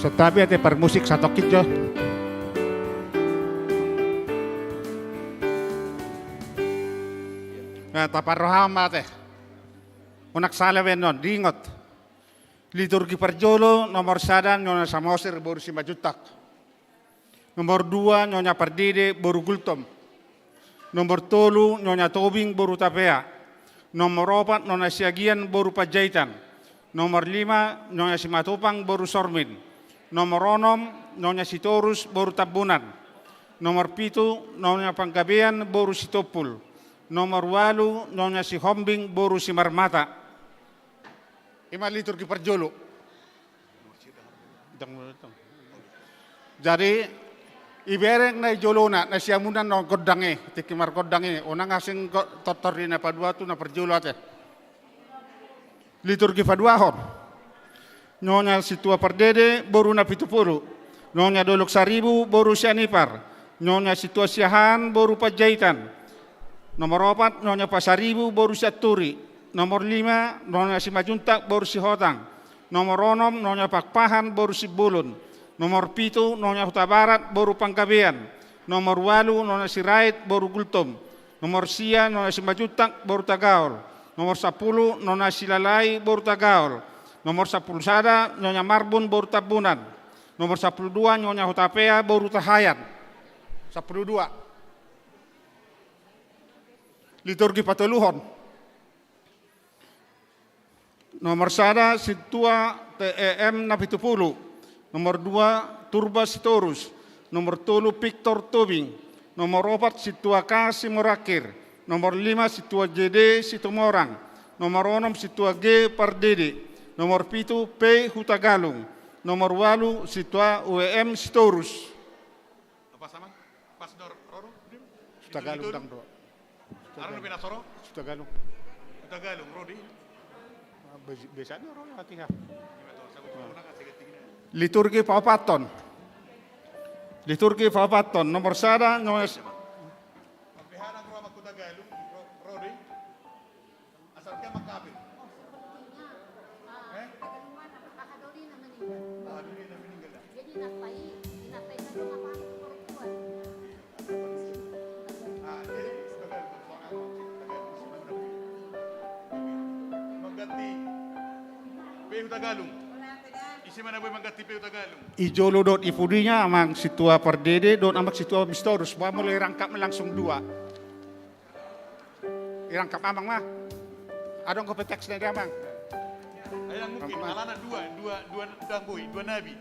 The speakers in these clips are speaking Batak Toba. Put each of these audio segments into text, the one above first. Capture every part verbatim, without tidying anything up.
Santabi ate parmusik satongkin jo. Nah, taparrohahon ma ate. Unang sala baenon, diingot. Liturgi parjolo, nomor sada, Nyonya Samosir boru Simanjuntak. Nomor dua, Nyonya Pardede boru Gultom. Nomor tolu, Nyonya Tobing boru Tapea. Nomor opat, Nyonya Siagian boru Panjaitan. Nomor lima, Nyonya Simatupang boru Sormin. Nomor onom, Nyonya Sitorus boru Tambunan. Nomor pitu, Nyonya Panggabean boru Sitompul. Nomor ualu, Nyonya Sihombing boru Simarmata. I ma liturgi parjolo. Jadi, ibereng na i jolona, na siamunna na gondang i, tingki margondang i, unang asing go-, tortor i na padua tu na parjolo ate. Liturgi paduahon. Nyonya Sintua Pardede boru Napitupulu. Nyonya Dolok Saribu boru Sianipar. Nyonya Sintua Siahaan boru Panjaitan. Nomor opat, Nyonya Pasaribu boru Sianturi. Nomor lima, Nyonya Simanjuntak boru Sihotang. Nomor onom, Nyonya Pakpahan boru Simbolon. Nomor pitu, Nyonya Hutabarat boru Panggabean. Nomor ualu, Nyonya Sirait boru Gultom. Nomor sia, Nyonya Simanjuntak boru Tagaol. Nomor sampulu, Nyonya Silalahi boru Tagaol. Nomor sampulu sada, Nyonya Marbun boru Tambunan. Nomor sampulu dua, Nyonya Hutapea boru Tahayan. Sampulu dua. Liturgi patoluhon. Nomor sada, Sintua T E M Napitupulu. Nomor dua, Turba Sitorus. Nomor tolu, Victor Tobing. Nomor opat, Sintua K Simorangkir. Nomor lima, Sintua J D Situmorang. Nomor onom, Sintua G Pardede. Nomor pitu, P Hutagalung. Nomor ualu, Sintua W M Sitorus. Apa sama? Pas dor, Roro? Hutagalung dang do. Arang na pinasoro? Hutagalung. Hutagalung, Rodi. Biasanya Rodi latihan. Liturgi paopathon. Liturgi paopathon. Nomor sada, nomor s-, Pahadoli na meninggal. Eh? Pahadoli na meninggal dah. Jadi nafkahi, dinafkahi kan dong apa perempuan. Ah, jadi sebagai, mengganti P Hutagalung. Ise ma na boi mengganti P Hutagalung? I jolo dohot i pudinya, Amang Sintua Pardede dohot Amang Sintua Sitorus. Ba mulai rangkap langsung dua. Irangkap Amang ma. Adong dope teksna di Amang? Ai, mungkin alana dua, dua, dua dang boi, dua nabi.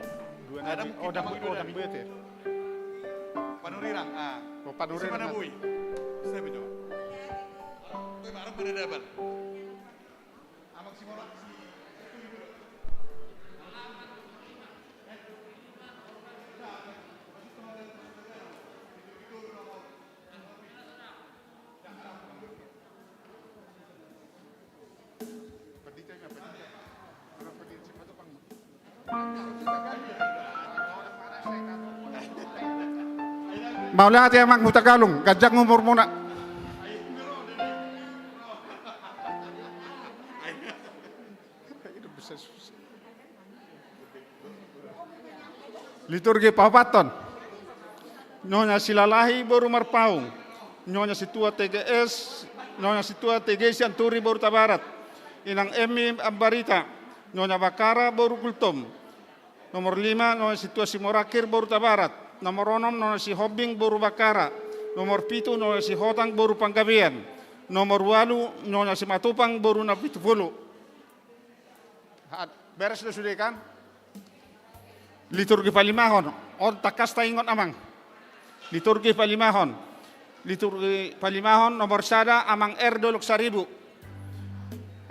Dua nabi. Ada mungkin. Oh, dang boi, dua nabi. Panurirang, ah. Oh, panurirang. Ise ma na boi? Ise na boi, coba. Boi, barang pada dapat. Amang Simorang, si Mauliate Amang Hutagalung, ganjang umurmuna. Liturgi paopathon. Nyonya Silalahi boru Marpaung. Nyonya Sintua T G S, Nyonya Sintua T G Sianturi boru Tabarat. Inang Emmi Ambarita. Nyonya Bakara boru Gultom. Nomor lima, Nyonya Sintua Simorangkir boru Tabarat. Nomor onom, Nyonya Sihombing boru Bakara. Nomor pitu, Nyonya Sihotang boru Panggabean. Nomor ualu, Nyonya Simatupang boru Napitupulu. Beres do sude kan? Liturgi palimahon. On tangkas taingot Amang. Liturgi palimahon. Liturgi palimahon nomor sada Amang R Dolok Saribu.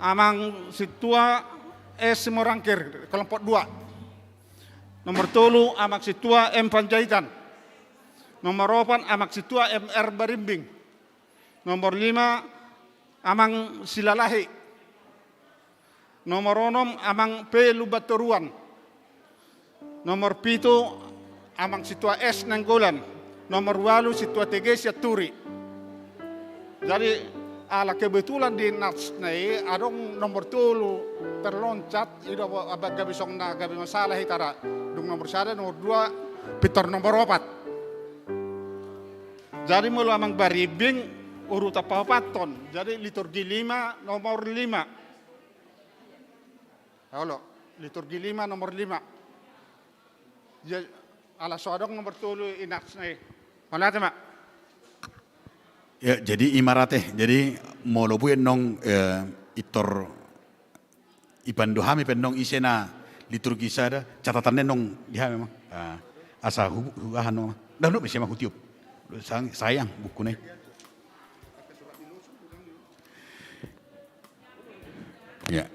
Amang Sintua S Simorangkir, kelompok dua. Nomor tolu Amang Sintua M Panjaitan. Nomor opat Amang Sintua M R Barimbing. Nomor lima Amang Silalahi. Nomor onom Amang P Lumbantoruan. Nomor pitu Amang Sintua S Nainggolan. Nomor ualu Sintua T G Sianturi. Jadi Ala kebetulan di nats na i adong nomor tolu terloncat, i do ba-, ba-, gabe songon na gabe masalah hita ra. Dung nomor sada, nomor dua, pintor nomor opat. Jadi molo amang barimbing, urutan paopathon. Jadi liturgi lima, nomor lima. Olo, liturgi lima, nomor lima. Ya, ala so adong nomor tolu i nats na i. Mauliate ma. Ya, jadi i ma rate. Jadi molo boi annon, eh, pintor ipando hami pe annon ise na liturgi sada, catatanna annon di hami ma. Ah, asa hu-, hu-, aha annon ma. Dah, lu bisa ma hutiup. Sang-, sayang buku na i. Ya.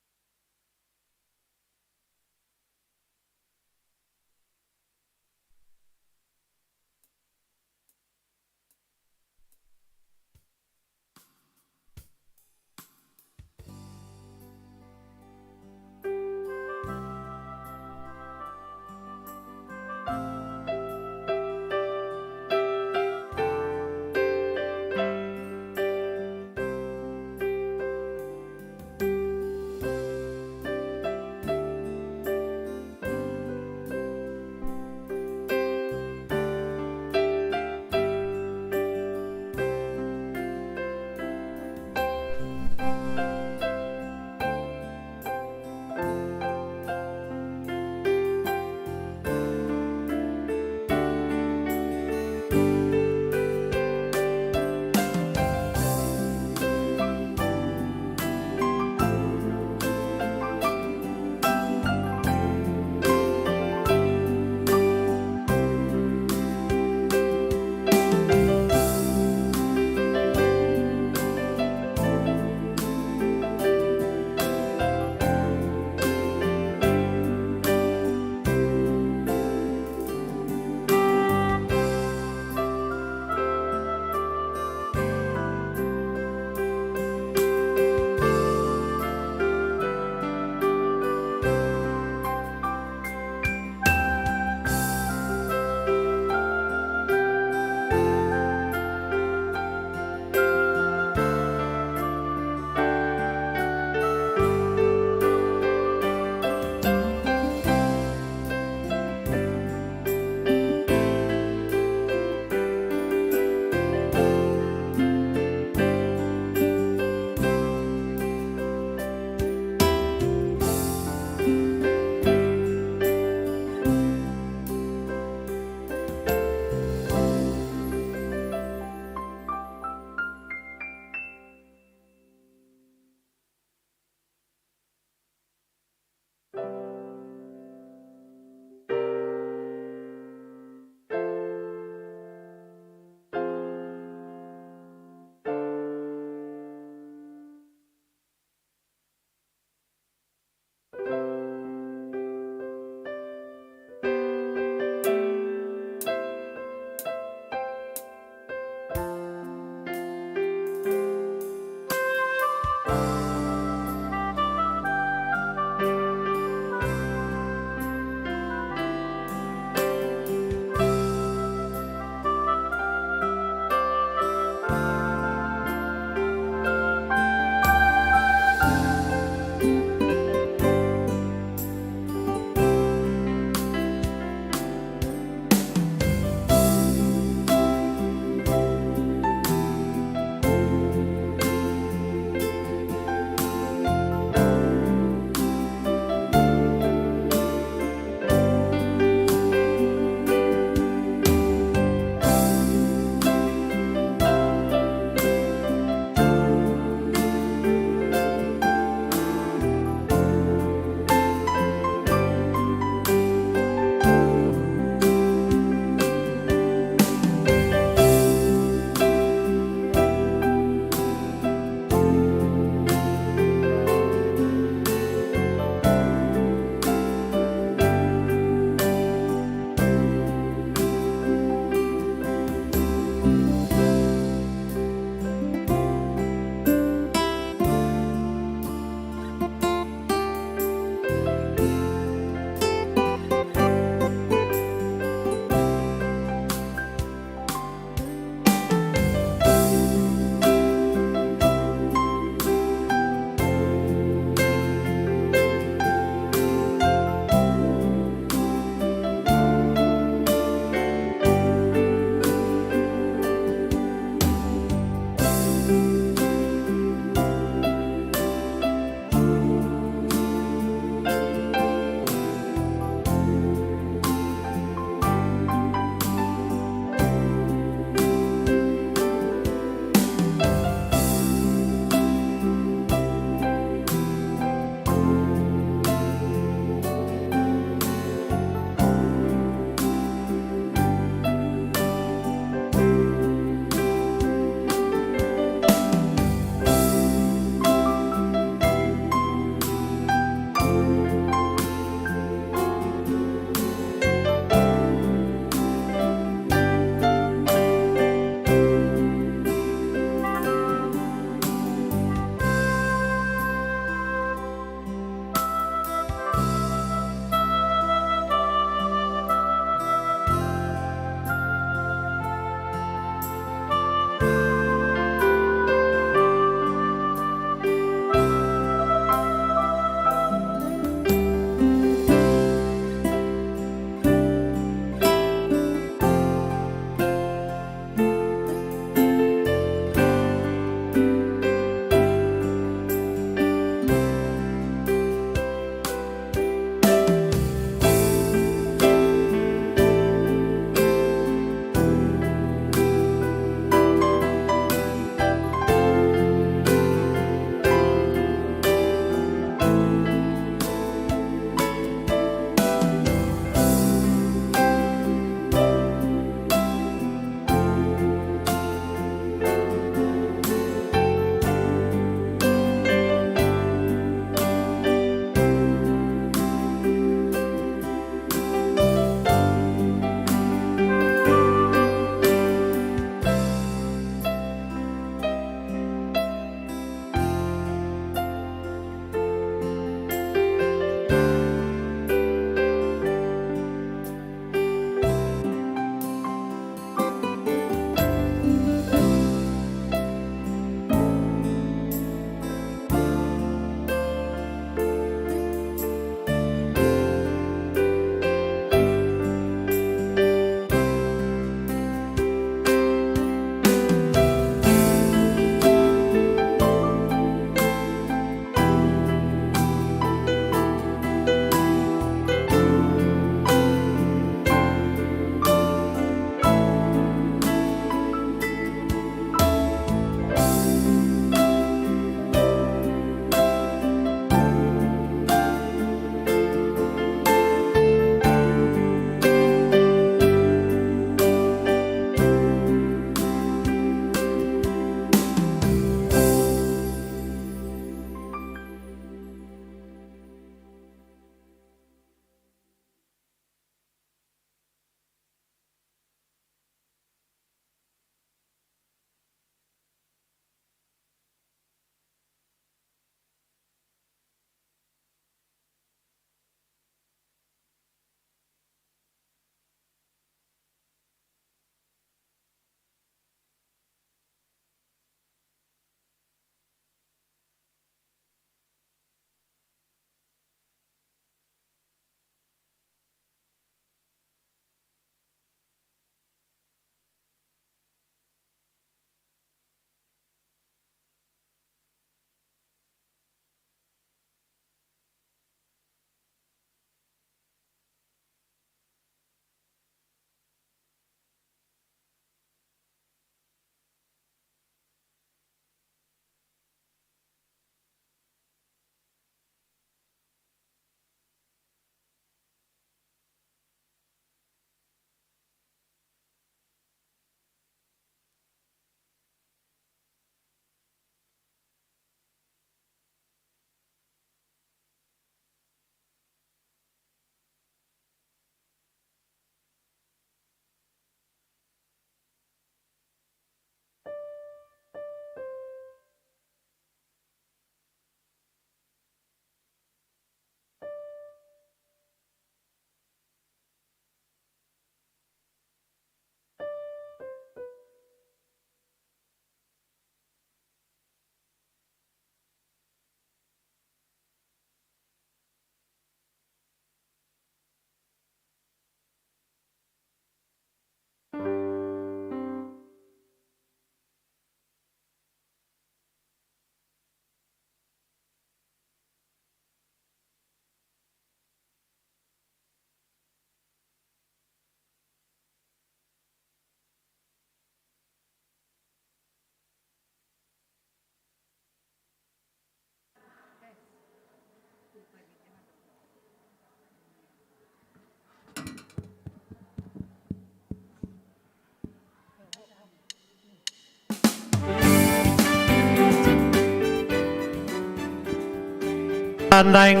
Naeng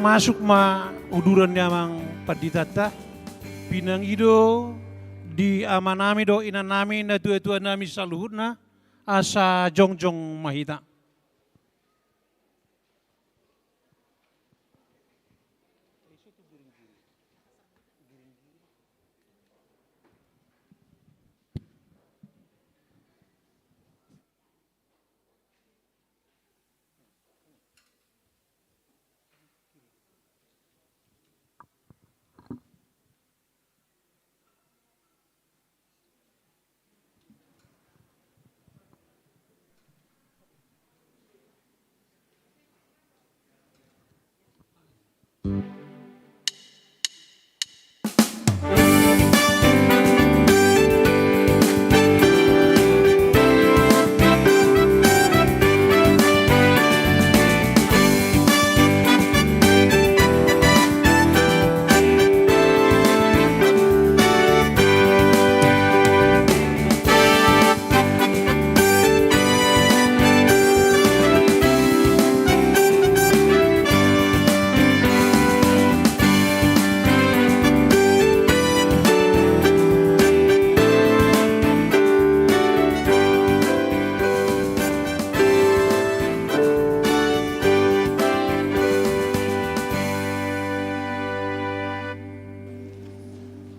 masuk ma uduran ni amang panditanta, pinangido di amanami dohot inanami, natuatuanami saluhutna, asa jongjong ma hita.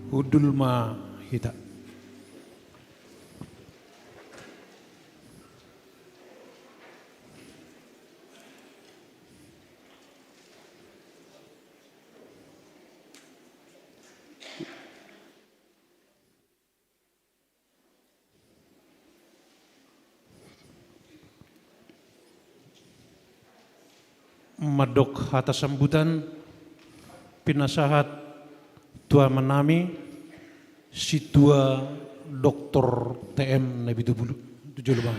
Hundul ma hita. Mandok hata sambutan, pinasahat tu amanami, Sintua Doktor T M Naibitubulu, tu jolo ma.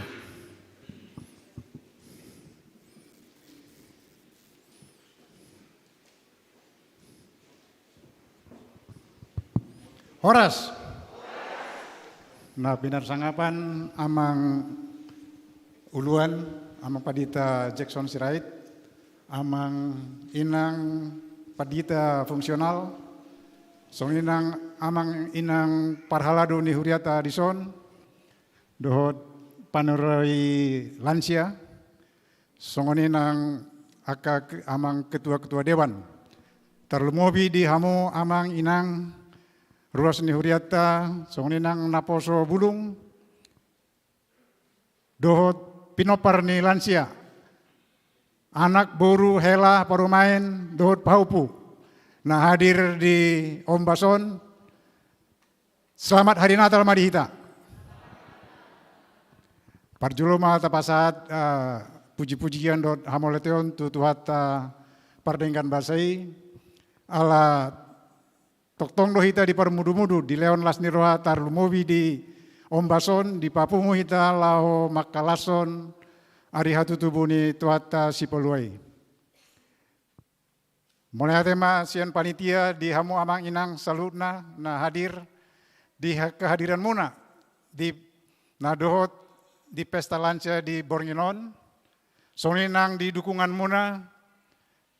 Horas. Na pinarsangapan amang uluan, amang pandita Jackson Sirait, amang inang pandita fungsional, songon i nang amang inang parhalado ni huriata dison, dohot panurirui lansia, songon i nang angka ke-, amang ketua-ketua dewan. Tarlumobi di hamu amang inang ruas ni hurianta, songon i nang naposo bulung, dohot pinompar ni lansia, anak, boru, hela, parumaen, dohot pahompu na hadir di ombas on. Selamat Hari Natal ma di hita. Parjolo ma tapasahat, eh, puji-pujian dohot hamauliateon tu Tuhanta pardenggan basa i, ala tongtong do hita diparmudu-mudu, dilehon las ni roha, tarlumobi di ombas on, dipapungu hita laho mangkalashon ari hatutubu ni Tuhanta Sipalua i. Mauliate ma sian panitia di hamu amang inang saluhutna na hadir di ha-, kehadiranmuna di na dohot di pesta lansia di borngin on, songon i nang di dukunganmuna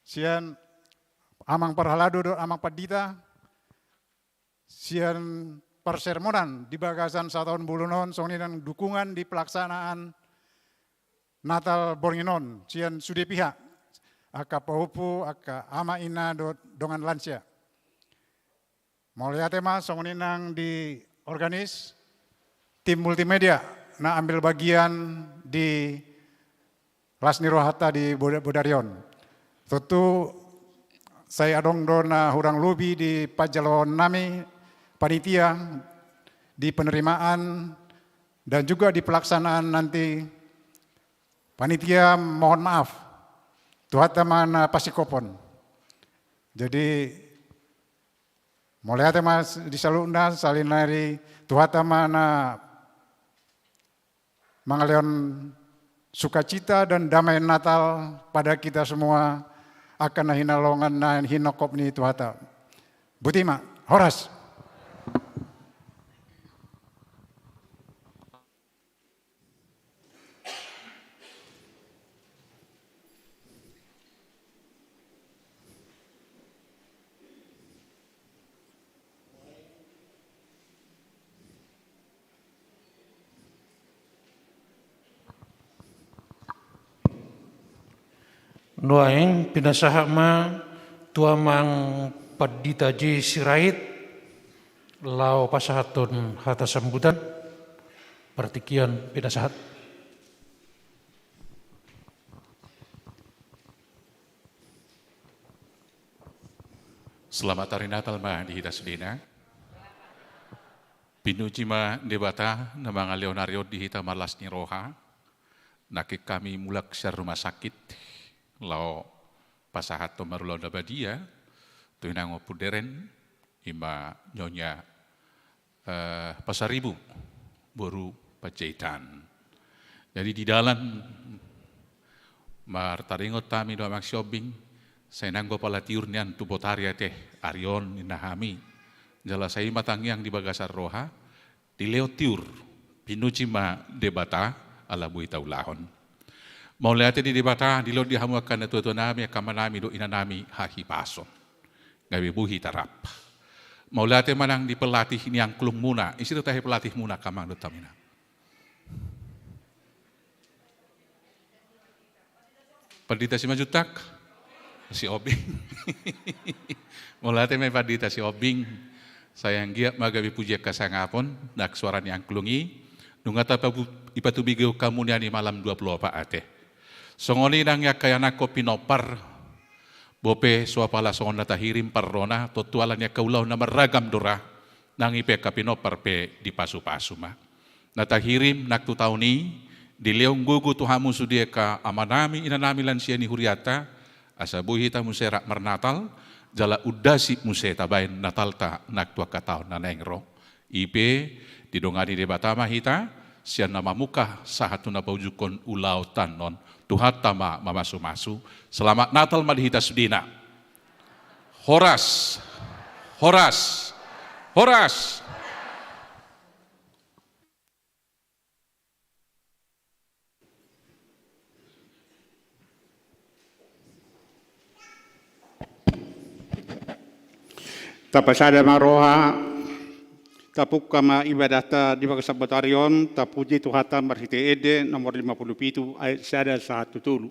sian amang parhalado dohot amang pandita, sian parsermonan di bagasan sataon bolon on, songon i nang dukungan di pelaksanaan Natal borngin on sian sude pihak, angka pahompu, angka ama, ina dohot dongan lansia. Mauliate ma songon i nang di organis, tim multimedia na ambil bagian di las ni rohanta di boda-, bodari on. Tontu sai adong do na hurang lobi di panjaloonnami panitia di penerimaan dan juga di pelaksanaan nanti. Panitia mohon maaf. Tuhanta ma na pasingkophon. Jadi, mauliate ma di saluhutna, sahali nari Tuhanta ma na mangalehon sukacita dan damai Natal pada kita semua, angka na hinaholongan na hinongkop ni Tuhanta. Boti ma, horas. Nuaeng pinasahat ma tu amang Pandita J. Sirait laho pasahathon hata sambutan. Partingkian pinasahat. Selamat Hari Natal ma di hita sudena. Pinuji ma Debata na mangalehon ari on di hita marlas ni roha. Nangkin hami mulak sian rumah sakit laho pasahathon marulaon na badia tu inang Ompu Deren, i ma Nyonya eh, Pasaribu, boru Panjaitan. Jadi di dalan martaringot hami do amang Siombing, sai nanggo pala tiur nian tu botari ate, ari on ninna hami. Jala sai ma tangiang di bagasan roha, dilehon tiur, pinuji ma Debata ala boi taulahon. Mauliate di Debata, dilehon di hamu angka natuatua nami, angka amanami dohot inanami hahipason. Gabe boi hita rap. Mauliate ma nang di pelatih ni angklungmuna. Ise do tahe pelatihmuna, angka amang dohot inang? Pandita Simanjuntak? Siombing. Mauliate ma Pandita Siombing. Sai anggiat ma gabe pujian hasangapon nang suara ni angklung i. Nunga tapabu-, ipatubegehon hamu nian i malam dua puluh opat ate. Songon i nang angka ianakhon pinompar, bope so apala songon na tahirim parrona, tontu ala ni angka ulaon na marragam do ra, nang i pe angka pinompar pe dipasupasu ma. Na tahirim nang tu taon i, dilehon gogo tu hamu sude angka amanami inanami lansia ni hurianta, asa boi hita muse rap marnatal, jala undasi muse tabaen Natalta nang tu angka taon na naeng ro. I pe didongani Debata ma hita, sian na mamungka sahat tu na paujunghon ulaonta annon. Tuhanta ma mamasumasu. Selamat Natal ma di hita sudena. Horas. Horas. Horas. Tapasada ma roha, tapungka ma ibadahta di bagasan botari on, tapuji Tuhanta marhite ende nomor lima puluh pitu ayat sada sahat tu tolu.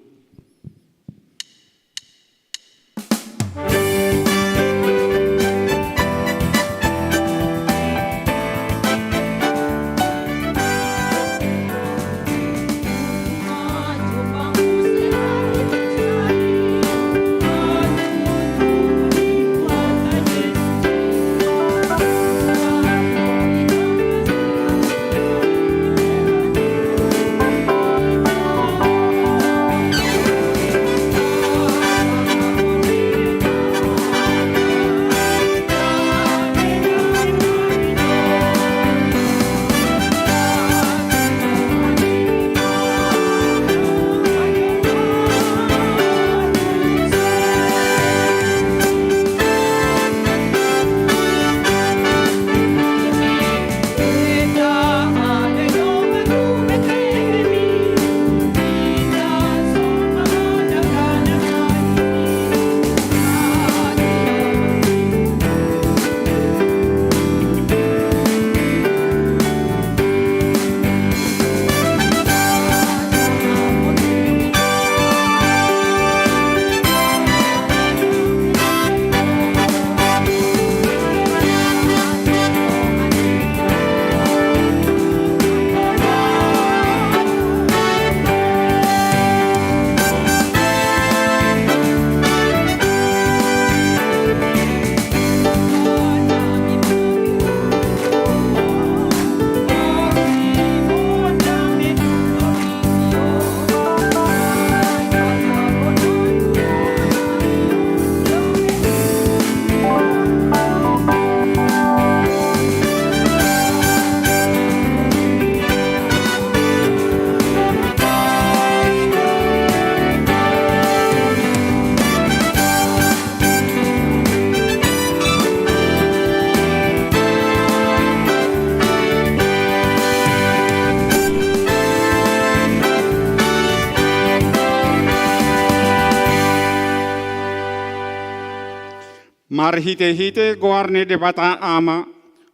Marhitehite goar ni Debata Ama,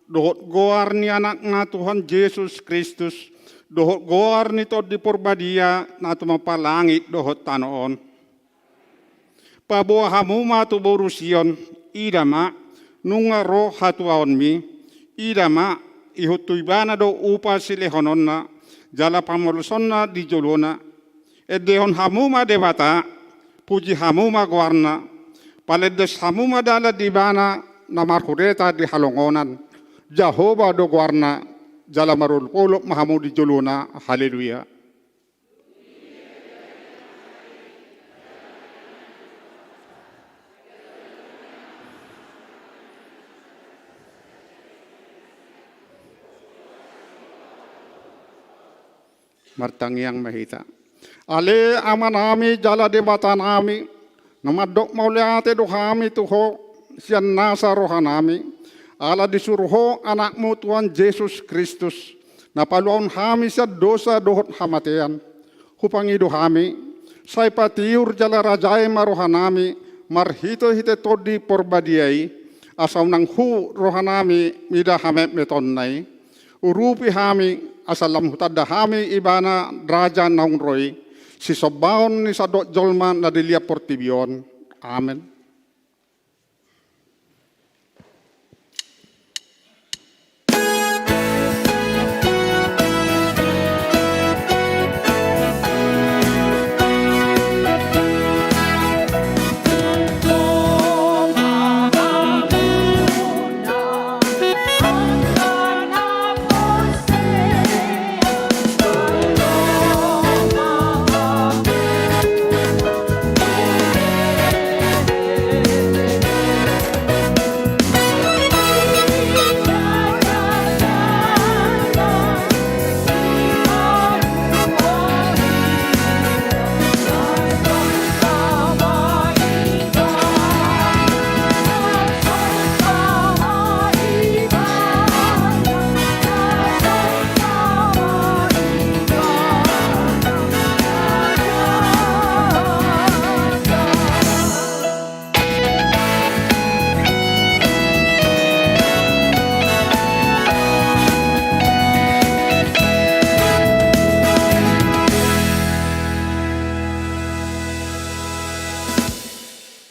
dohot goar ni Anakna Tuhan Jesus Kristus, dohot goar ni Tondi Porbadia na tumompa langit dohot tano on. Paboa hamu ma tu boru Sion, ida ma, nunga ro hatuaonmi, ida ma, ihut tu ibana do upa silehononna, jala pamolosonna di jolona. Endehon hamu ma Debata, puji hamu ma goarna, palendos hamu ma dalan di ibana na marhureta di halongonan. Jahowa do goarna, jala marolopolop ma hamu di jolona. Haleluya. Martangiang ma hita. Ale Amanami jala Debatanami, na mandok mauliate do hami tu Ho sian nasa rohanami, ala disuru Ho Anakmu Tuhan Jesus Kristus, na paluahon hami sian dosa dohot hamatean. Hupangido hami, sai patiur jala rajai ma rohanami marhitehite Tondi Porbadia i, asa unang hu rohanami mida hametmetonna i. Urupi hami, asa lam hutanda hami Ibana Raja naung ro i, sisombaon ni sandok jolma na di liat portibi on. Amen.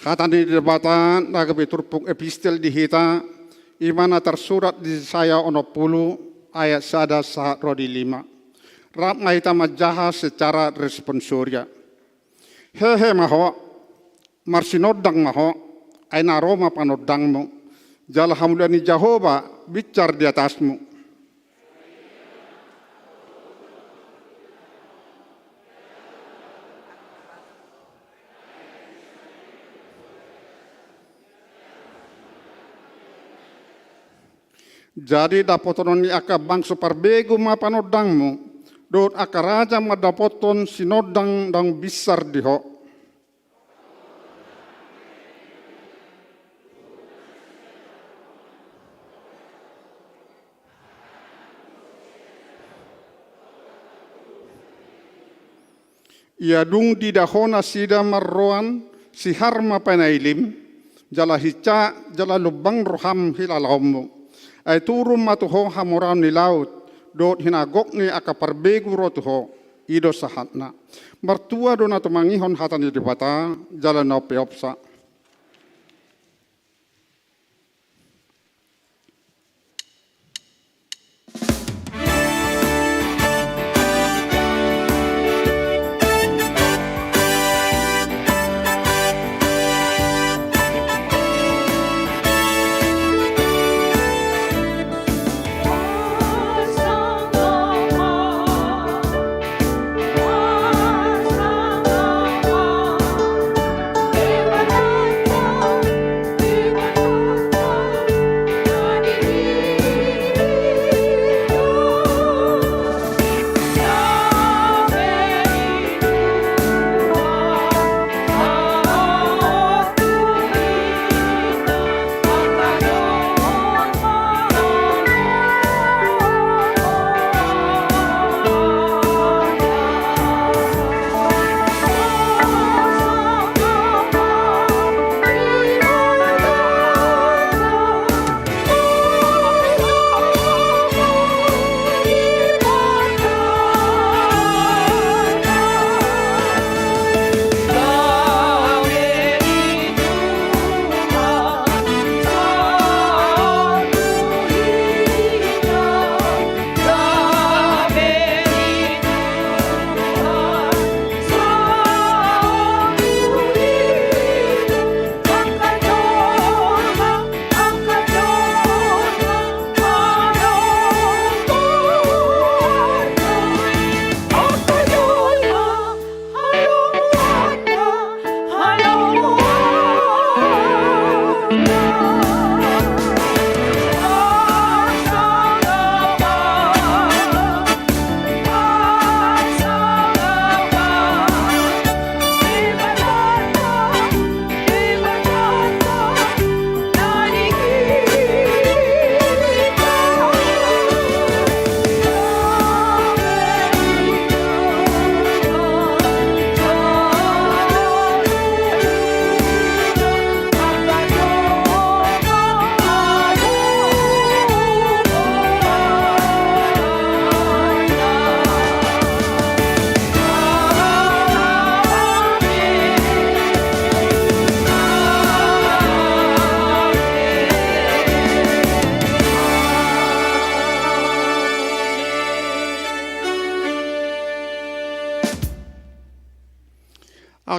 Hata ni Debata na gabe turpuk epistel di hita, i ma na tarsurat di Jesaya onom pulu ayat sada sahat ro di lima. Rap ma hita manjaha secara responsoria. Hehe ma ho, marsinondang ma ho, ai na ro ma panondangmu, jala hamulian ni Jahowa binsar di atasmu. Jadi dapoton ni angka bangso parbegu ma panondangmu, dohot angka raja mandapothon sinondang naung binsar di ho. Ia dung diida ho nasida marroan, sihar ma panailim, jala hinsa, jala lumbang roham hilalaonmu. Ai turun ma tu ho hamoraon ni laut, dohot hinagok ni angka parbegu ro tu ho, i do sahatna. Martua do na tumangihon hata ni Debata, jala na umpeopsa.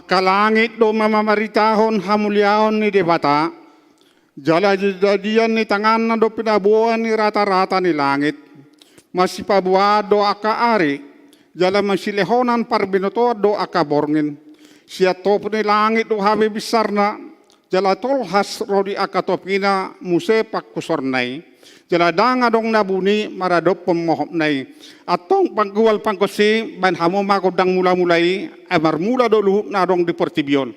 Angka langit do mamaritahon hamuliaon ni Debata, jala jadian ni tanganna do pinaboa ni rata-rata ni langit. Masipaboaan do angka ari, jala masilehonan parbinotoan do angka borngin. Sian topi ni langit do habibinsarna, jala tolhas ro di angka topina muse pangkusorna i. Jala ndang adong na buni maradophon mohopna i. Antong panggual panggonsi, baen hamu ma gondang mula-mula i, ai marmula do luhut na adong di portibi on.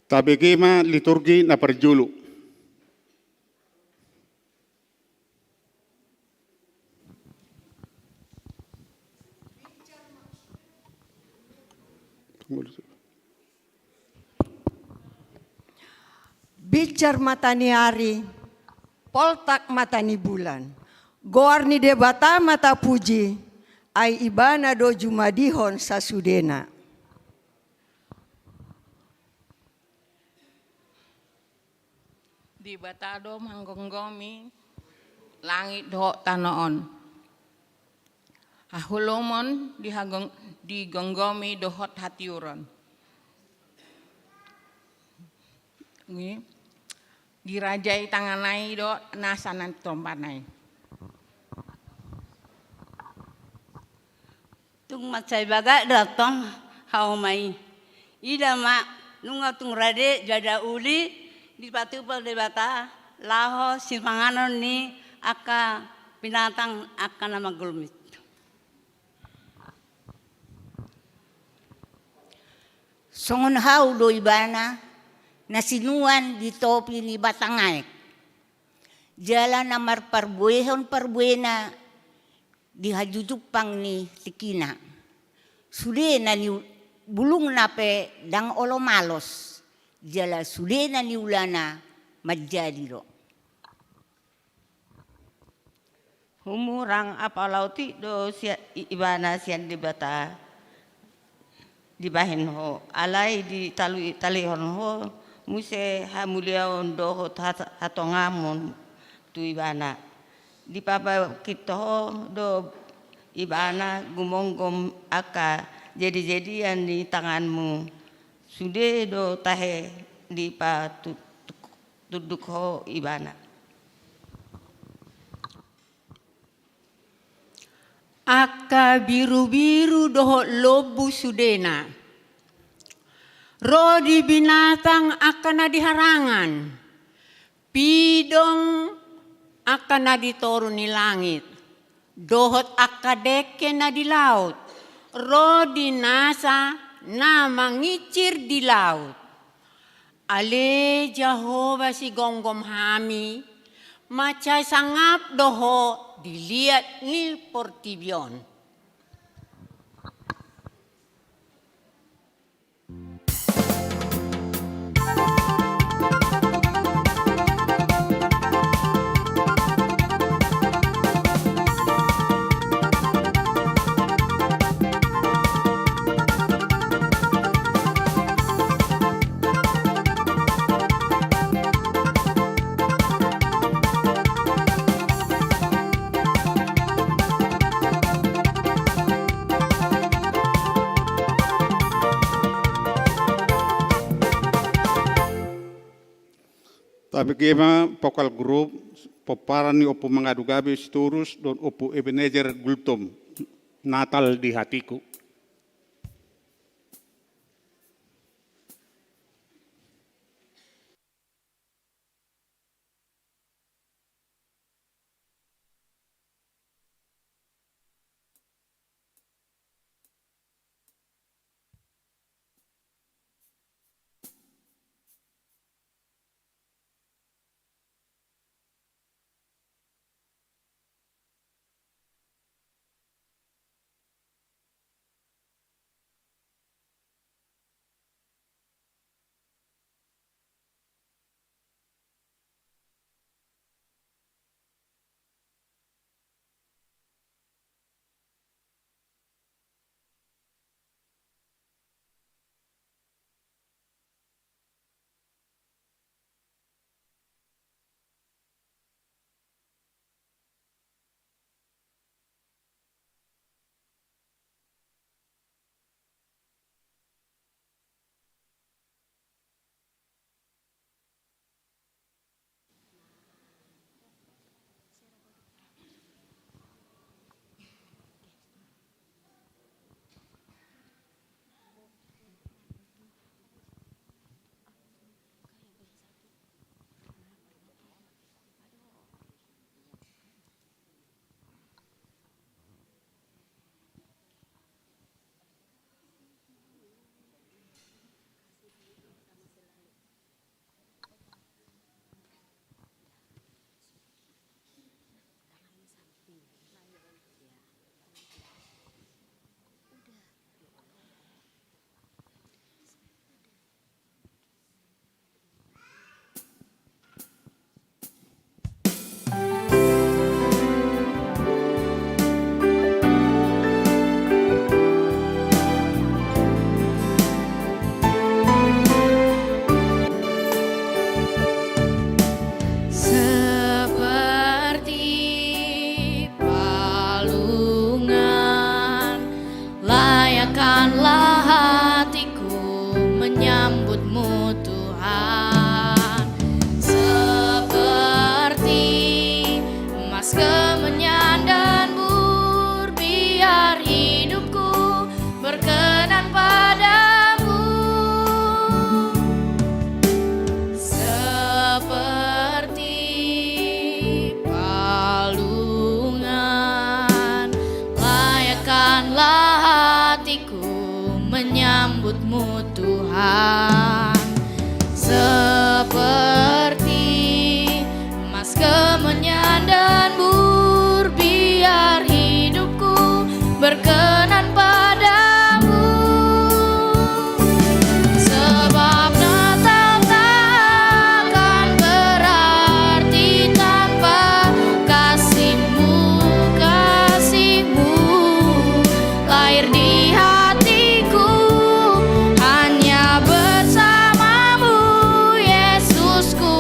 Tabege ma liturgi na parjolo. Binsar mata ni ari, poltak mata ni bulan, goar ni Debata ma tapuji, ai Ibana do jumadihon sasudena. Debata do manggomgomi langit dohot tano on. Haholomon digomgomi dohot hatiuron. Dirajai tanganna i do nasa na tombana i. Tung mansai bagak do antong hauma i. Ida ma, nunga tung rade jala uli dipatupa Debata laho sipanganon ni angka binatang angka na manggulmit. Songon hau do Ibana na sinuan di topi ni batang aek, jala na marparbuehon parbuena di hajujumpang ni tingkina. Sude na ni bulungna pe ndang olo malos, jala sude na niulana manjadi do. Humurang apala otik do sia-, i-, Ibana sian Debata dibahen ho, alai ditalui-, talihon ho muse hamuliaon dohot hat-, hatongamon tu Ibana. Dipabangkit ho do Ibana gumomgom angka jadi-jadian ni tanganmu, sude do tahe dipatu-, tunduk ho Ibana. Angka birubiru dohot lombu sudena. Ro di binatang angka na di harangan, pidong angka na di toru ni langit, dohot angka dengke na di laut, ro di nasa na mangincir di laut. Ale Jahowa sigomgom hami, mansai sangap do ho di liat ni portibi on. Tabege ma vokal grup pomparan ni Ompu Mangadu Gabe Sitorus dohot Ompu Ebenezer Gultom, Natal di Hatiku. Seperti emas kemenyan dan mur, biar hidupku berkenan padamu. Sebab Natal takkan berarti tanpa kasihmu, kasihmu. Lahir di hatiku, hanya bersamamu, Yesus, ku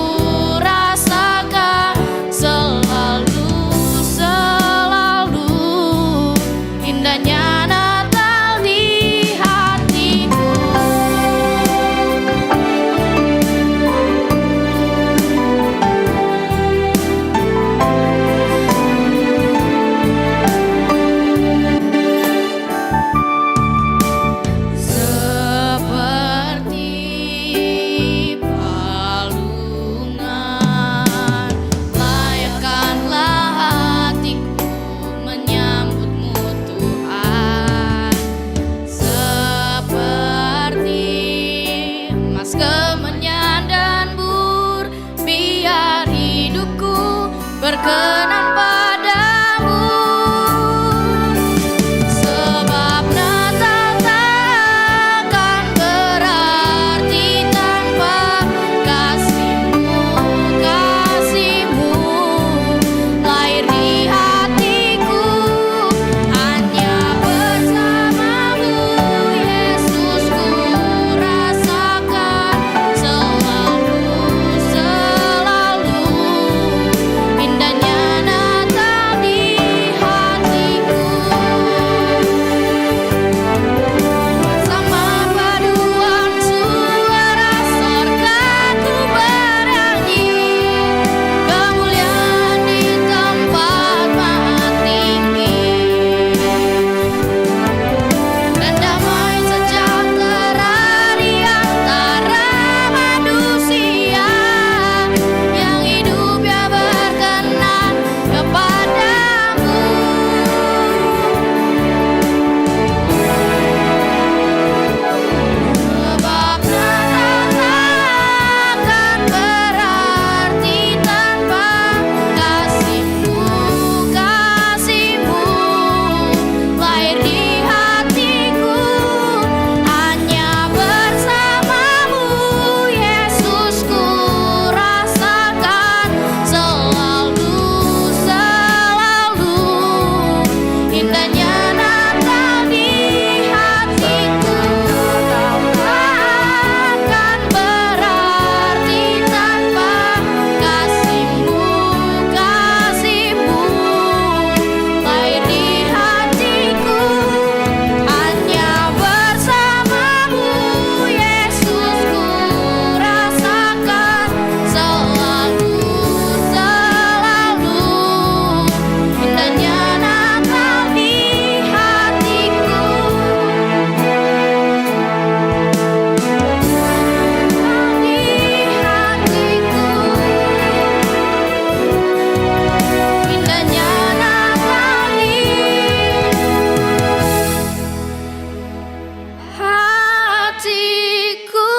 rasakan selalu, selalu. Indahnya Natal di hatiku. Seperti palungan, layakkanlah hatiku menyambutmu, Tuhan. Seperti emas kemenyan dan mur, biar hidupku berkenan padamu. Sebab Natal takkan berarti tanpa kasihmu, kasihmu. Lahir di hatiku, hanya bersamamu, Yesus, ku rasakan selalu, selalu. Indahnya Natal di hatiku. Sama paduan suara sorga ku bernyanyi, kemuliaan di tempat maha tinggi. Dan damai sejahtera di antara manusia yang hidupnya berkenan kepadamu. Sebab Natal takkan berarti tanpa kasihmu, kasihmu. Lahir di hatiku, hanya bersamamu, Yesus, ku rasakan selalu, selalu. Indahnya Natal di hatiku. Takkan berarti tanpa kasihmu, kasihmu. Lahir di hatiku, hanya bersamamu, Yesus, ku rasakan selalu, selalu. Indahnya Natal di hatiku. Di hatiku. Indahnya Natal di hatiku.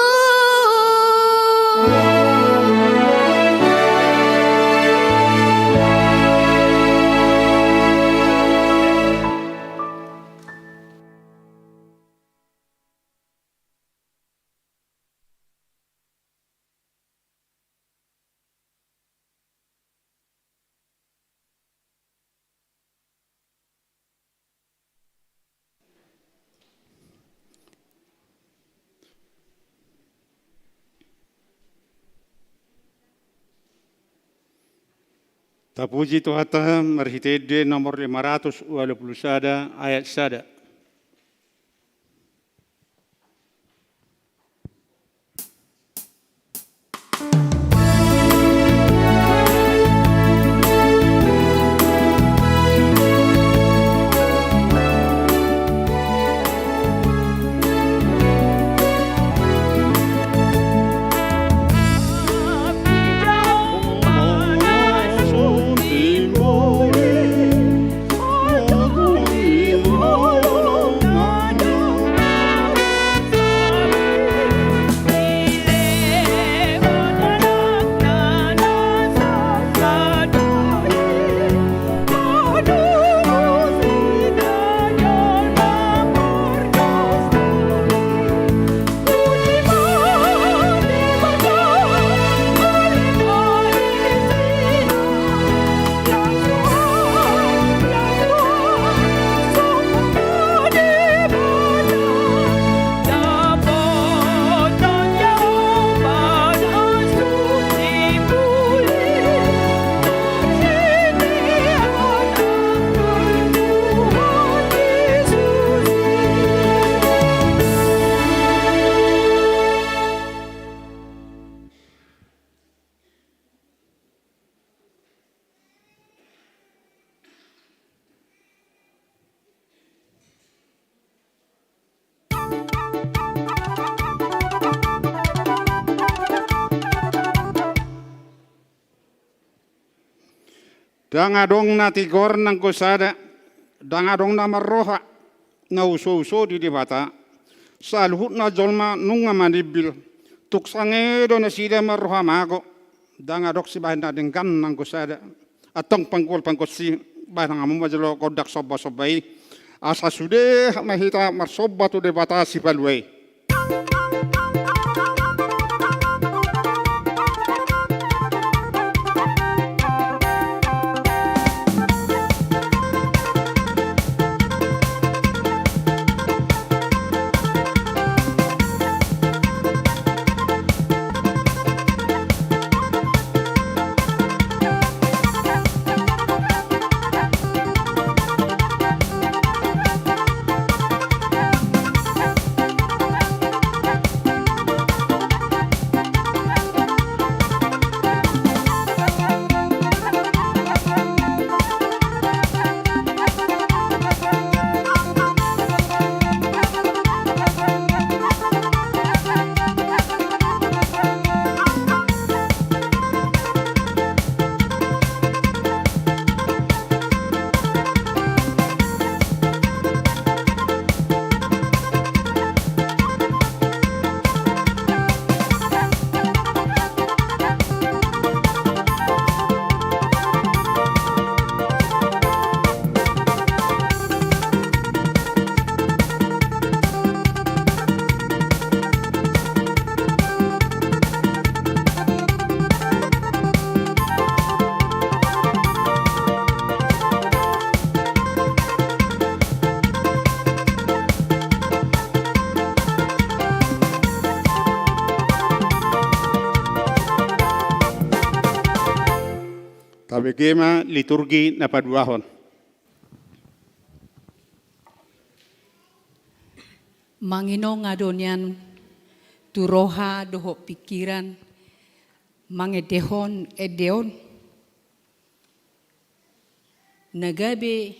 Tapuji Tuhanta marhite ende nomor lima ratus ualu pulu sada ayat sada. Ndang adong na tigor nanggo sada, ndang adong na marroha na usouso di Debata. Saluhutna jolma nunga manimbil, tung sanga do nasida marroha mago. Ndang adong sibahen na denggan nanggo sada. Antong panggual panggonsi, bahen hamu ma jolo gondang sombasomba i, asa sude ma hita marsomba tu Debata Sipalua i. Tabege ma liturgi na paduahon. Manginonga do nian tu roha dohot pingkiran mangendehon ende on. Na gabe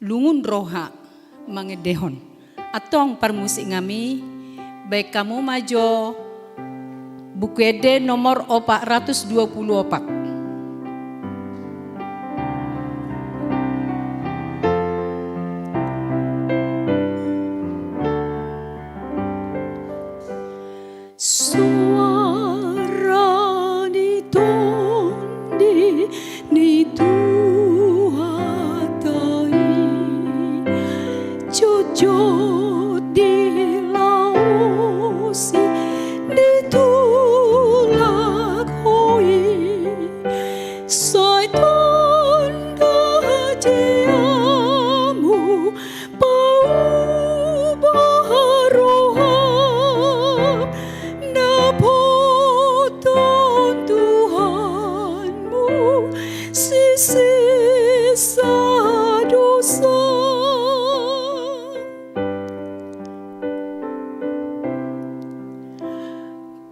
lungun roha mangendehon. Antong parmusik nami, baen hamu ma jo Buku Ende nomor opat ratus dua puluh opat. Suara ni tondi ni Tuhanta i, jotjot dilaosi di tulak ho i, sai tanda jiamu pauba roham, dapothon Tuhanmu sisisa dosa.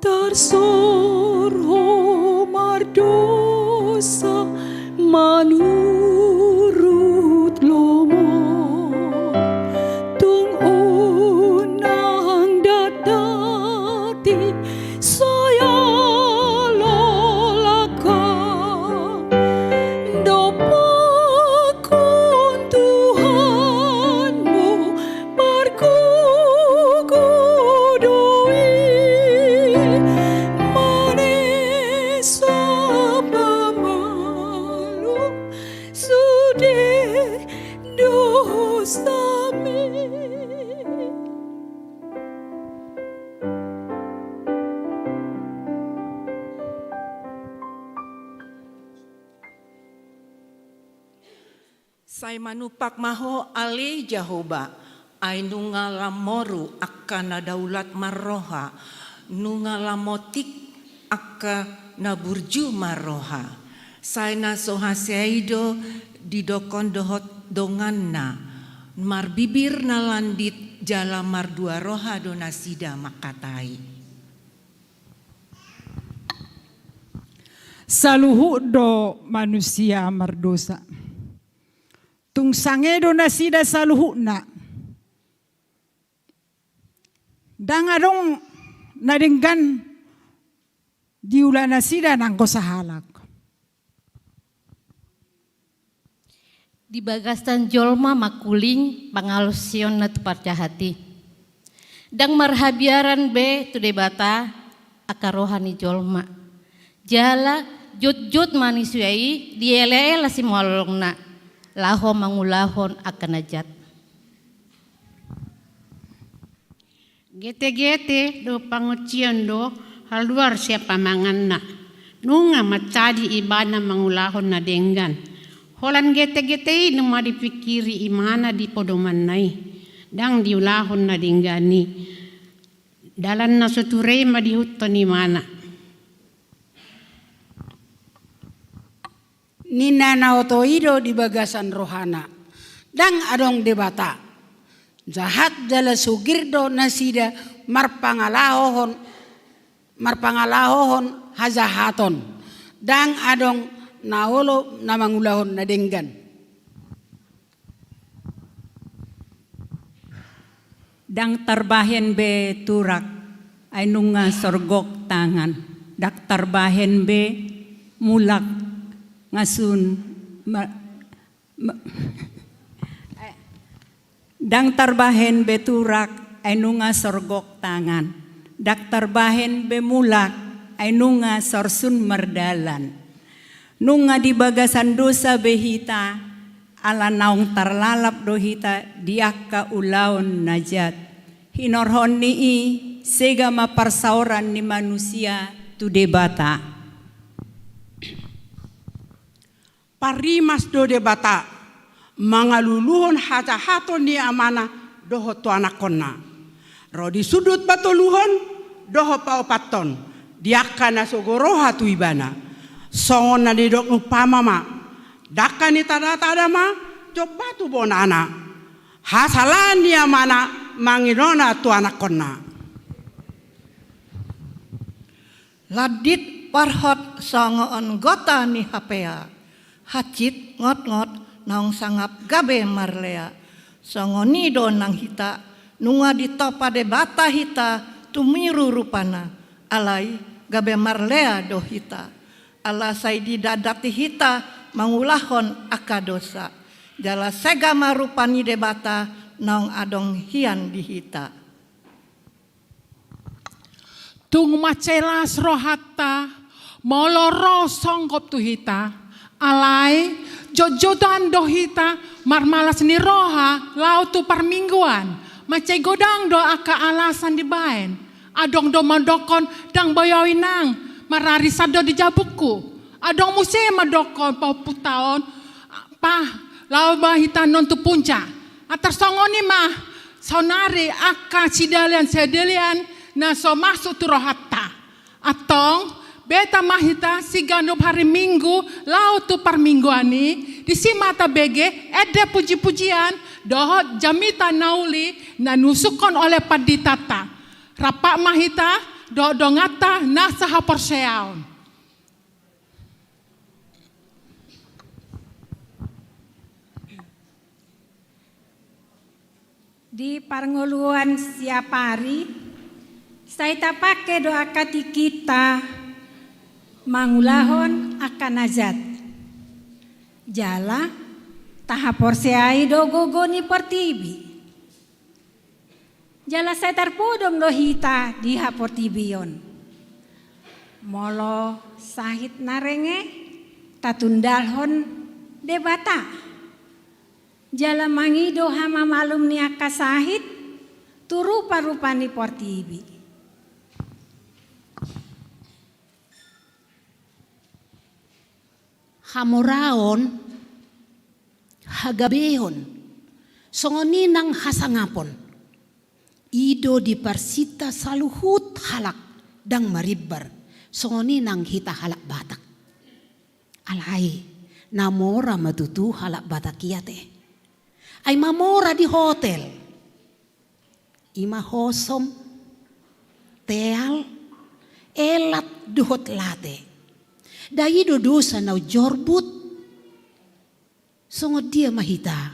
Tarsor ho mardosa manurut lomo, tung unang datdati sai ala langka. Dompakkon Tuhanmu margogo do i, manesap ma malum sude dosami. Sai manumpak ma Ho ale Jahowa, ai nunga lam moru angka na daulat marroha, nunga lam otik angka na burju marroha. Sai na so hasea i do didokkon dohot donganna, marbibir na landit jala mardua roha do nasida mangkatai. Saluhut do manusia mardosa. Tung sanga do nasida saluhutna. Ndang adong na denggan diula nasida nanggo sahalak. Di bagasan jolma mangkuling pangalaosionna tu parjahat i. Ndang marhabiaran be tu Debata angka roha ni jolma. Jala jotjot manusia i dielaela simalolongna laho mangulahon angka na jat. Getegete do panguncian do haluar sian pamanganna. Nunga mansadi ibana mangulahon na denggan. Holan getegete i nunga dipingkiri ibana di podomanna i. Ndang diulahon na denggan i. Dalan na so ture i ma diihuthon ibana. Ninna na oto i do di bagasan rohana. Ndang adong Debata. Jahat jala sogir do nasida marpangalahohon, marpangalahohon hajahaton. Ndang adong na olo na mangulahon na denggan. Ndang tarbahen be turak, ai nunga sorgok tangan. Ndang tarbahen be mulak nga sun ma-, ma-, ndang tarbahen be turak, ai nunga sorgok tangan. Ndang tarbahen be mulak, ai nunga sorsun mardalan. Nunga di bagasan dosa be hita, ala naung tarlalap do hita di angka ulaon na jat. Hinorhon ni i, sega ma parsaoran ni manusia tu Debata. Parrimas do Debata mangaluluhon hajahaton ni amana dohot tu anakkonna. Ro di sundut patoluhon dohot paopathon di angka na sogo roha tu ibana. Songon na nidok ni umpama ma, dangka ni tada-tada ma jomba tu bonana. Hasalaan ni amana manginona tu anakkonna. Landit parhot songon gota ni hapea, hansit ngotngot naung sangap gabe marlea. Songon i do nang hita, nunga ditompa Debata hita tumiru rupana, alai gabe marlea do hita. Ala sai didatdati hita mangulahon angka dosa. Jala sega ma rupa ni Debata naung adong hian di hita. Tung mansai las rohanta, molo ro songgop tu hita, alai jotjotan do hita marmalas ni roha laho tu parmingguan, mansai godang do angka alasan dibaen. Adong do mandokkon ndang boi au inang, mararisan do di jabungku. Adong muse mandokkon pahompunta on, pah, laho ma hita non tu punca. Antar songon i ma saonari angka sidalian-sidalian na so masuk tu rohanta. Antong, beta ma hita siganup hari Minggu laho tu parmingguan i, disi ma tabege ende puji-pujian dohot jamita na uli na niusukkon oleh panditanta. Rap ma hita dohot donganta na sahaporseaon. Di parngoluan siapari, sai tapangke do angka tingkinta mangulahon angka na jat. Jala tahaporseai do gogo ni portibi. Jala sai tarpodom do hita di haportibion. Molo sahit na renge, tatundalhon Debata. Jala mangido hamamalum ni angka sahit tu rupa-rupa ni portibi. Hamoraon, hagabeon, songon i nang hasangapon. I do diparsinta saluhut halak, ndang marimbar, songon i nang hita halak Batak. Alai, na mora ma tutu halak Batak i ate. Ai mamora di hotel. I ma hosom, teal, elat dohot late. Dai do dosa na umjorbut. Songon dia ma hita,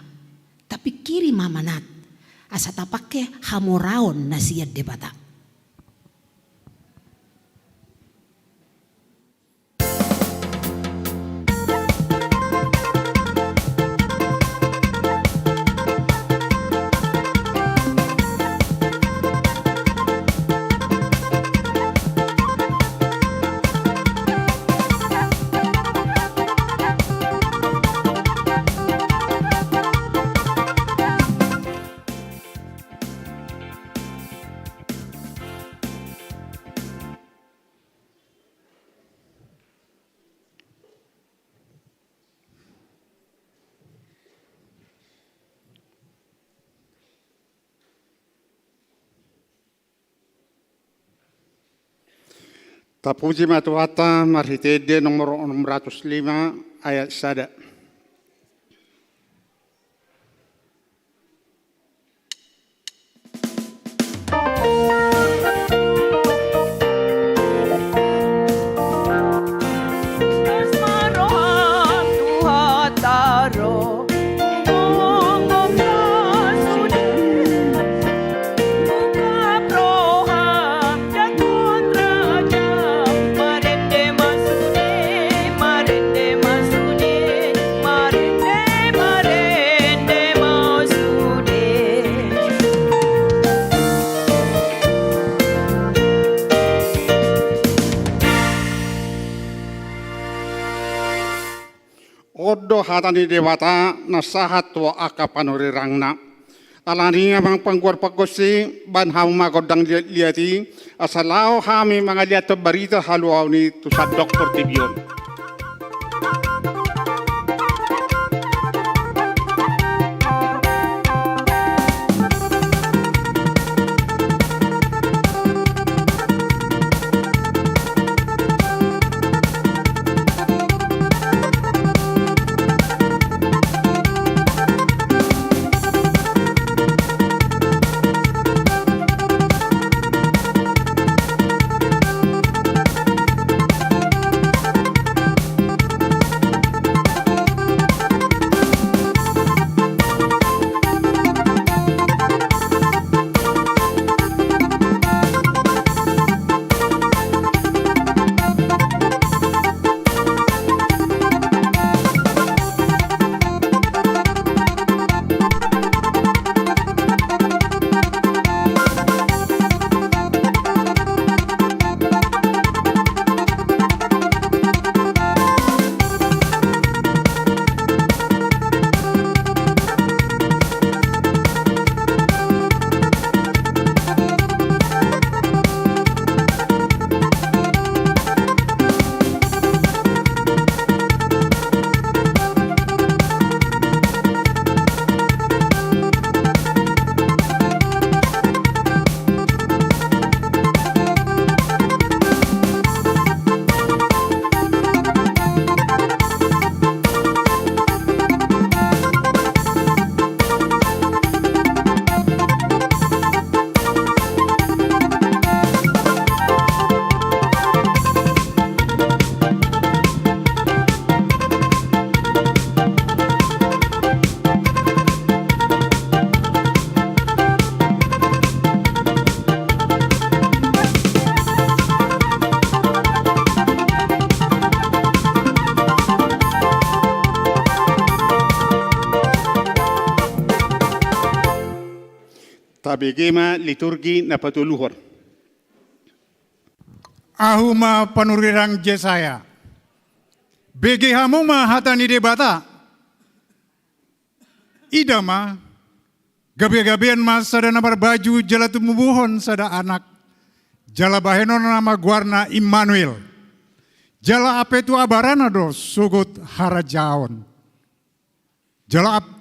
tapingkiri ma manat, asa tapangke hamoraon na sian Debata. Tapuji ma Tuhanta marhite ende nomor onom ratus lima ayat sada. On do hata ni Debata na sahat tu angka panurirangna. Alani i amang panggual pargonsi, bahen hamu ma gondang liatliat i, asa laho hami mangaliathon barita haluaon i tu sandok portibi on. Tabege ma liturgi na patoluhon. Ahu ma panurirang Jesaya. Bege hamu ma hata ni Debata. Ida ma, gabegabean ma sada na marbaju jala tumumuhon sada anak, jala bahenonna ma goarna Immanuel. Jala apetu abarana do sogot harajaon. Jala ap-,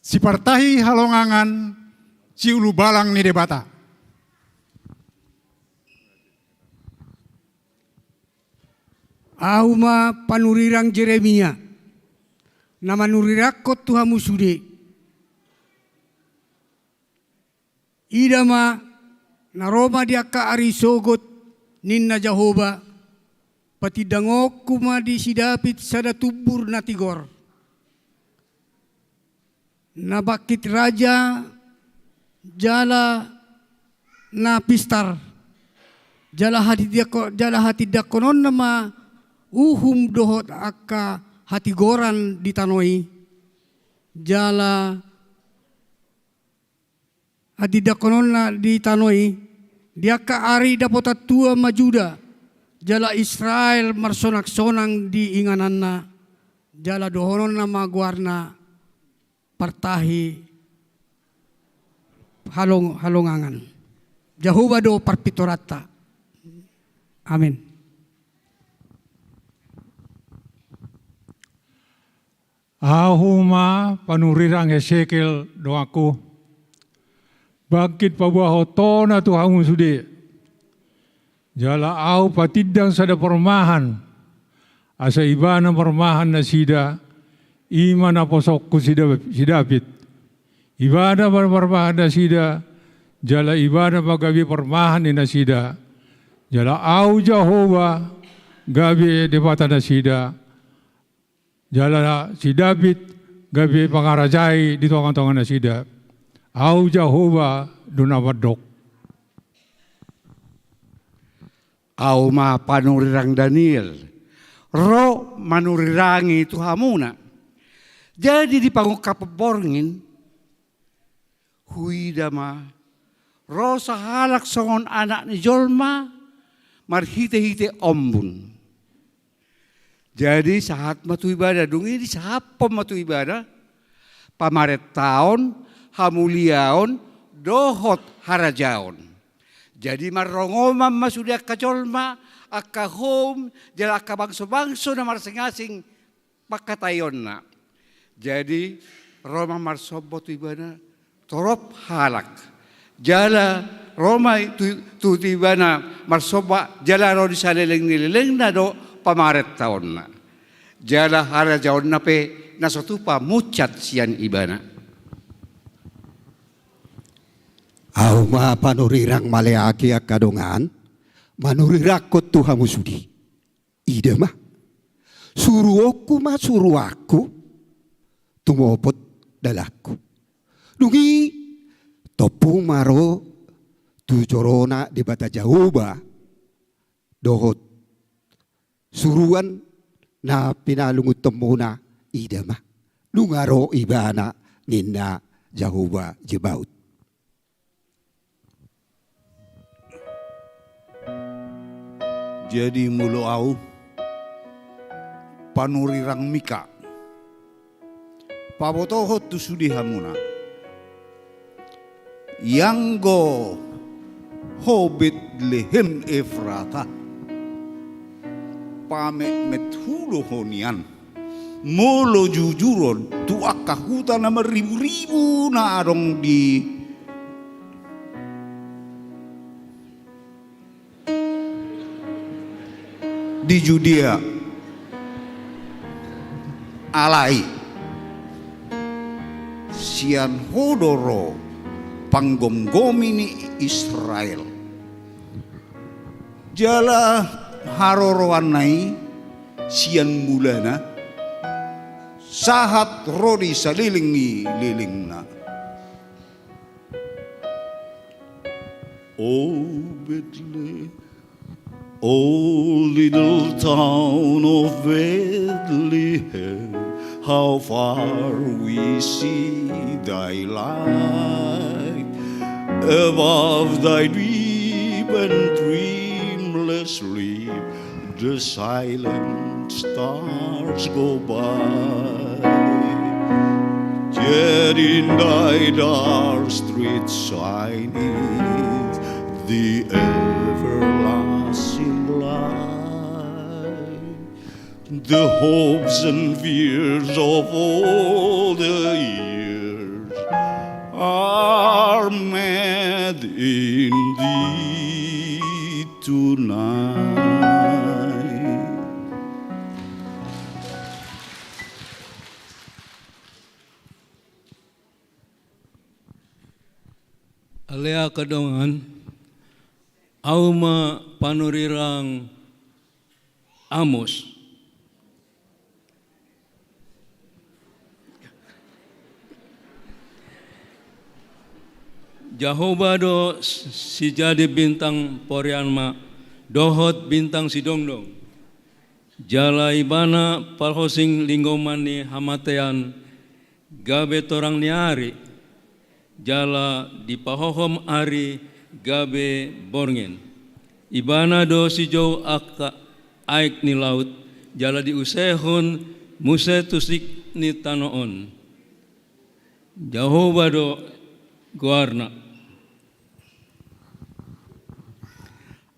sipartahi halongangan, siulubalang ni Debata. Ahu ma panurirang Jeremia, na manurirangkon tu hamu sude. Ida ma, na ro ma di angka ari sogot, ninna Jahowa, patindangonku ma di si Daud sada tumbur na tigor, na bangkit raja, jala na pistar, jala hatindangko-, jala hatindangkononna ma uhum dohot angka hatigoran di tano i, jala hatindangkononna di tano i, di angka ari dapotan tua ma Juda, jala Israel marsonangsonang di ingananna, jala dohononna ma goarna partahi halong-, halongangan. Jahowa do parpintoranta. Amin. Ahu ma panurirang Hesekiel donganku. Bangkit paboahon tona tu hamu sude. Jala ahu patindang sada parmahan, asa ibana marmahan nasida, i ma naposongku si Da-, si David. Ibana ma marmahan nasida, jala ibana ma gabe parmahan ni nasida. Jala ahu Jahowa gabe Debata nasida, jala si David gabe pangarajai di tonga-tonga nasida. Ahu Jahowa do na mandok. Ahu ma panurirang Daniel, ro manurirangi tu hamuna. Jadi di pangungkapon borngin, huida ma ro sahalak songon anak ni jolma marhite-hite ombun. Jadi sahat ma tu ibana, dung i disahaphon ma tu ibana pamarentaon, hamuliaon, dohot harajaon. Jadi marrongoman ma sude angka jolma, angka houm, jala angka bangso-bangso na marasing-asing pangkataionna. Jadi ro ma marsomba tu ibana torop halak. Jala ro ma tu, tu, tu ibana marsomba, jala ro di saleleng ni lelengna do pamarentaonna. Jala harajaonna pe na so tupa munsat sian ibana. Ahu ma panurirang Maleaki angka dongan, manurirangkon tu hamu sude. Ida ma, suruonku ma suruanku, tumopot dalanku. Dung i tompu ma ro tu jorona Debata Jahowa, dohot suruan na pinalungunhonmuna, ida ma, nunga ro ibana, ninna Jahowa Zebaot. Jadi molo ahu, panurirang Mika, pabotohon tu sude hamuna. Ianggo ho Betlehem Efrata, pametmet hu do ho nian, molo jujuron tu angka huta na marribu-ribu na adong di di Judea. Alai sian ho do ro panggomgomi ni Israel. Jala haroroanna i sian mulana sahat ro di saleleng ni lelengna. O Betlehem, O little town of Bethlehem, how far we see thy light. Above thy deep and dreamless sleep, the silent stars go by. Yet in thy dark streets shineth the everlasting light. The hopes and fears of all the years are met in thee tonight. Ale angka dongan, ahu ma panurirang Amos. Jahowa do sijadi bintang porianma dohot bintang sidongdong. Jala ibana parhosing linggoman ni hamatean gabe torang ni ari, jala dipahohom ari gabe borngin. Ibana do sijou angka aek ni laut, jala diusehon muse tu sik ni tano on. Jahowa do goarna.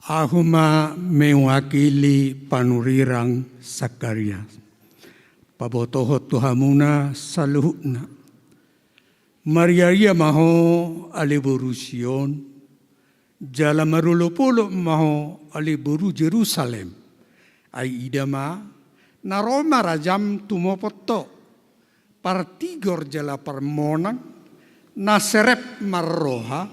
Ahu ma mewakili panurirang Sakarias. Pabotohon tu hamuna saluhutna. Mariaria ma ho ale boru Sion, Jala marolopolop ma ho ale boru Jerusalem. Ai ida ma, na ro ma rajam tumopot ho, partigor jala parmonang, na serep marroha,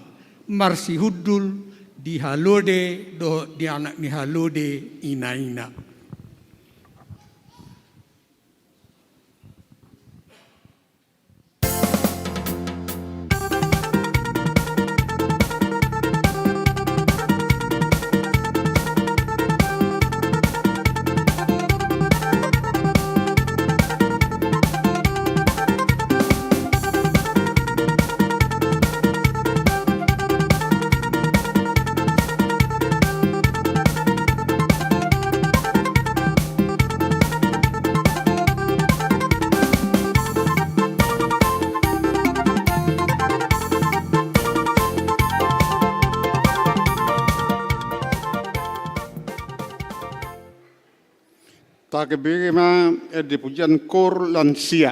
marsihundul di halode dohot di anak ni halode inaina. Tabereng ma, eh, di pujian koor lansia.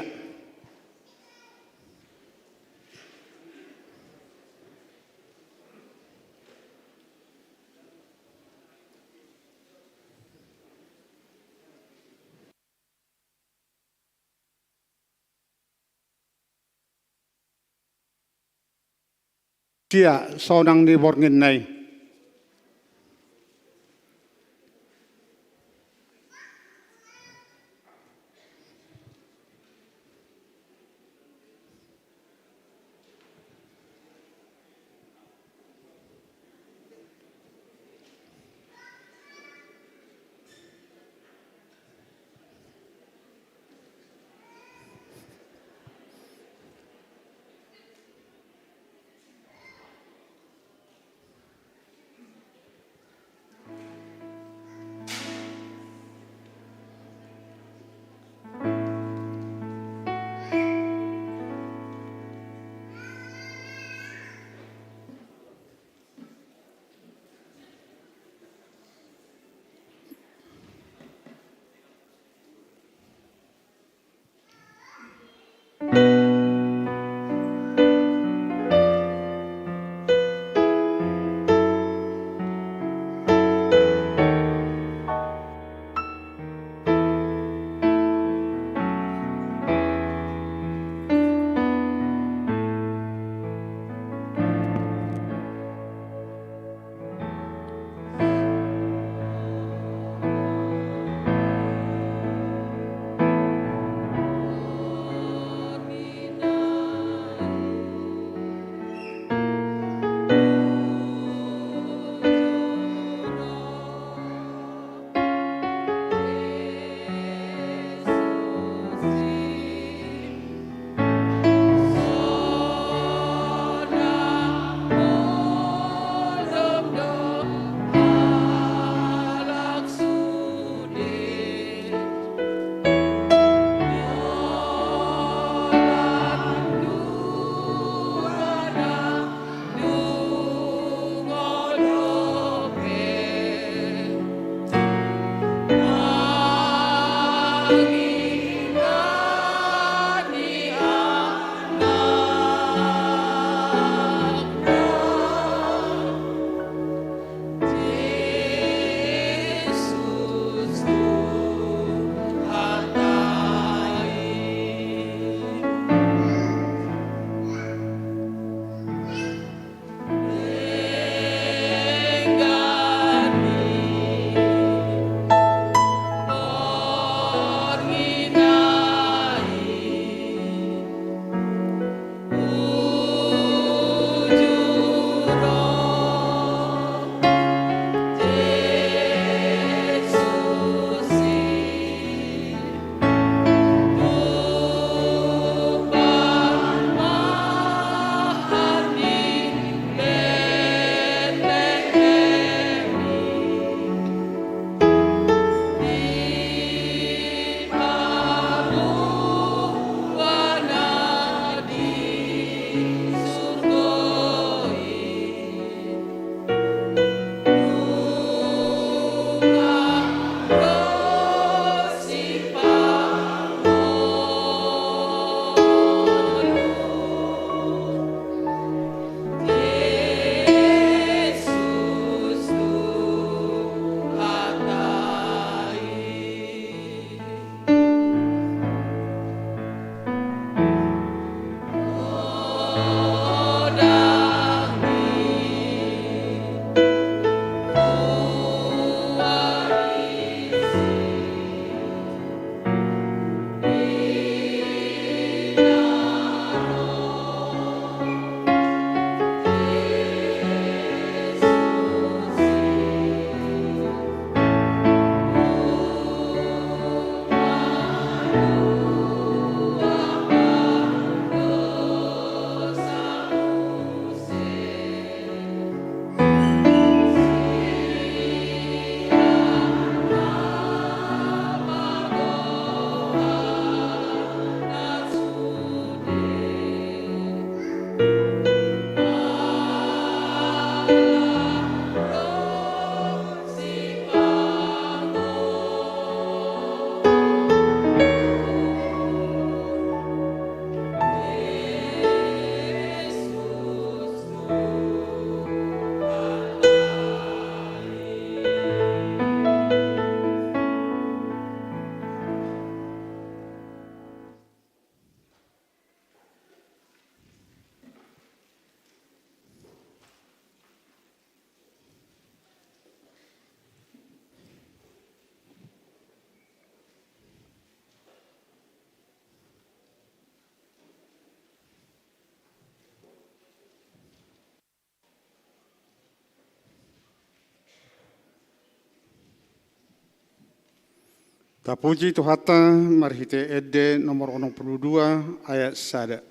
Sia sonang ni borngin na i. Tapuji Tuhanta marhite Ende nomor onom pulu dua ayat sada.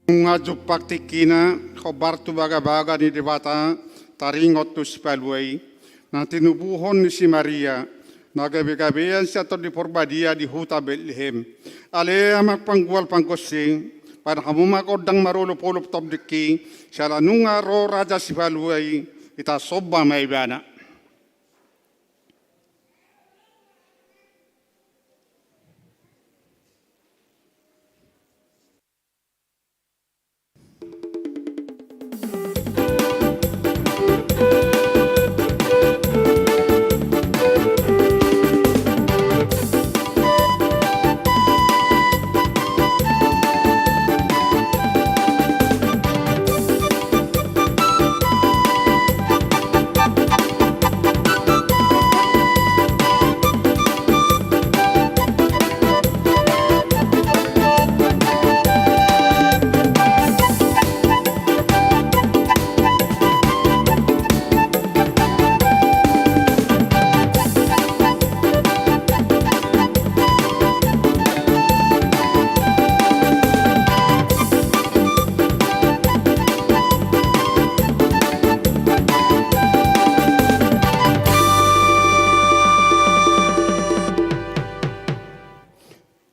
Nunga jumpang tingkina, hombar tu bagabaga ni Debata, taringot tu Sipalua i, na tinubuhon ni si Maria, na gabegabean sian Tondi Porbadia di huta Betlehem. Ale Amang panggual panggonsing, bahen hamu ma gondang marolopolop tondingki, siala nunga ro Raja Sipalua i, hita somba ma Ibana.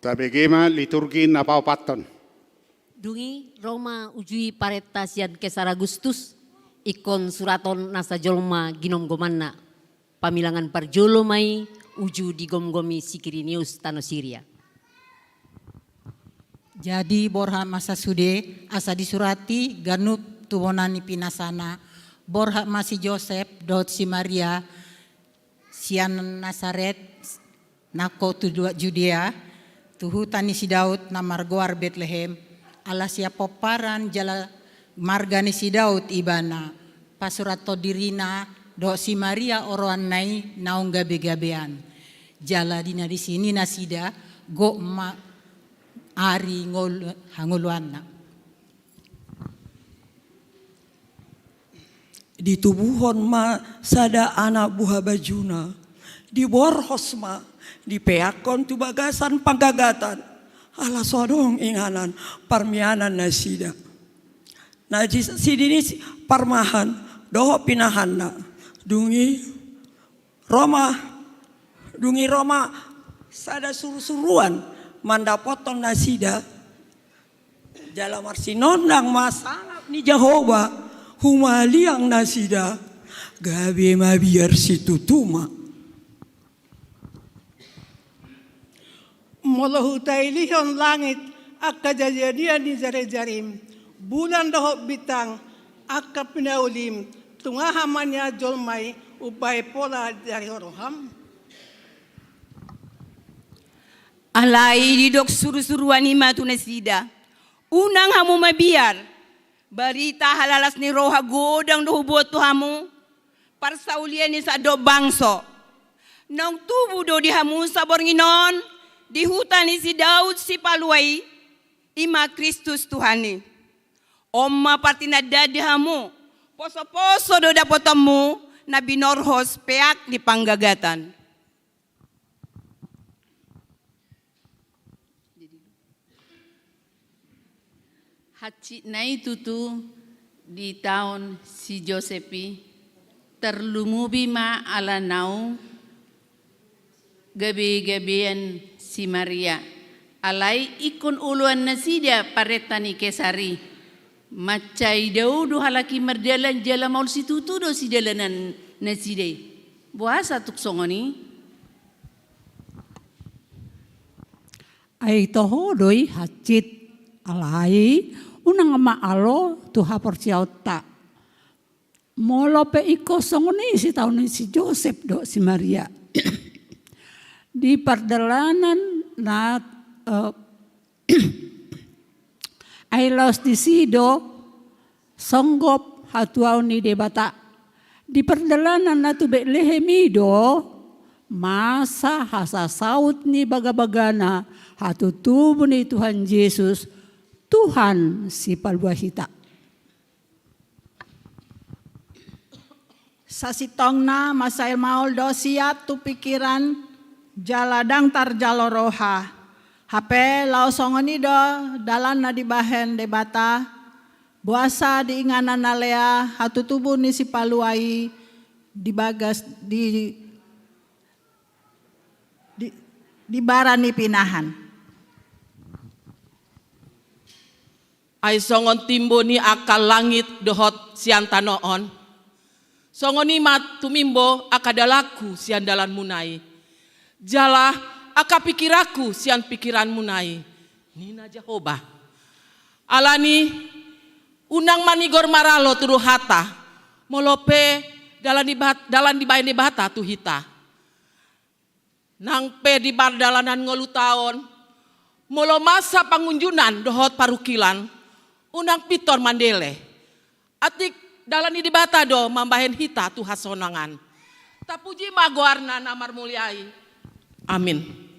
Tabege ma liturgi na paopathon. Dung i ro ma uju i parenta sian Kesar Agustus, ingkon suraton nasa jolma ginomgomanna. Pamilangan parjolo ma i uju digomgomi si Kirinius tano Siria. Jadi borhat ma sasude asa disurati ganup tu bona ni pinasana, borhat ma si Josep dohot si Maria sian Nasaret, nangkok tu Judea, tu huta ni si Daud na margoar Betlehem, ala sian pomparan jala marga ni si Daud ibana, pasurathon dirina dohot si Maria oroanna i naung gabegabean. Jala di na disi ni nasida, gok ma ari ngol-, hangoluanna. Ditubuhon ma sada anak buha bajuna, diborhos ma, dipeakkon tu bagasan panggagatan, ala so adong inganan parmianan nasida. Na di-, sidini si-, parmahan dohot pinahanna. Dung i ro ma, dung i ro ma sada surusuruan mandapothon nasida. Jala marsinondang ma sangap ni Jahowa humaliang nasida, gabe mabiar situtu ma. Molo hutailihon langit angka jadijadian ni jarijarim, bulan dohot bintang angka pinaulim, tung aha ma nian jolma i umbahen pola jari roham? Alai didok surusuruan i ma tu nasida: Unang hamu mabiar, barita halalas ni roha godang do huboan tu hamu, parsaulian ni sandok bangso. Naung tubu do di hamu saborngin on di huta ni si Daud Sipalua i, i ma Kristus Tuhan i. On ma partinandaan di hamu, posoposo do dapotonmu na binorhos peak ni panggagatan. Hansit na i tutu diitaon si Josep i, Tarlumobi ma ala naung gabe-gabean si Maria. Alai ingkon oloan nasida parenta ni Kesar i. Mansai dao do halak i mardalan jala maol situtu do sidalanan nasida i. Boasa tung songon i? Ai toho do i hansit, alai unang ma alo tu haporseaonta. Molo pe ingkon songon i sitaonon ni si Josep dohot si Maria. Di pardalanan na, eh, ai laos disi do songgop hatuaon ni Debata. Di pardalanan na tu Betlehem i do masa hasasaut ni bagabagana hatutubu ni Tuhan Jesus, Tuhan Sipalua hita. Sasintongna mansai maol do siat tu pingkiran jala ndang tarjalo roha. Hape laos songon i do dalan na dibahen Debata, boasa di inganan na lea hatutubu ni Sipalua i di bagas di, di, di bara ni pinahan. Ai songon timbo ni angka langit dohot sian tano on, songon i ma tumimbo angka dalanku sian dalanmuna i, jala angka pingkiranku sian pingkiranmuna i, ninna Jahowa. Alani, unang manigor maralo tu rohanta, molo pe dalan di bat-, dalan dibahen Debata tu hita. Nang pe di pardalanan ngolunta on, molo masa pangunjunan dohot parungkilan, unang pintor mandele. Atik dalan ni Debata do mambahen hita tu hasonangan. Tapuji ma goarna na marmulia i. Amin.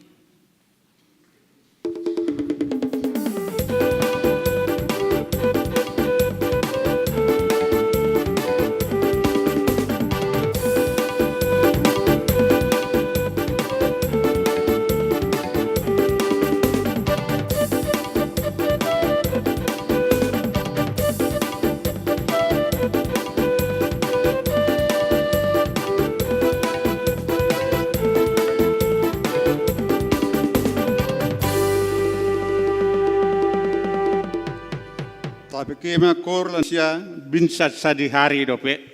Tapi kema kor lansia binsa sadihari dope.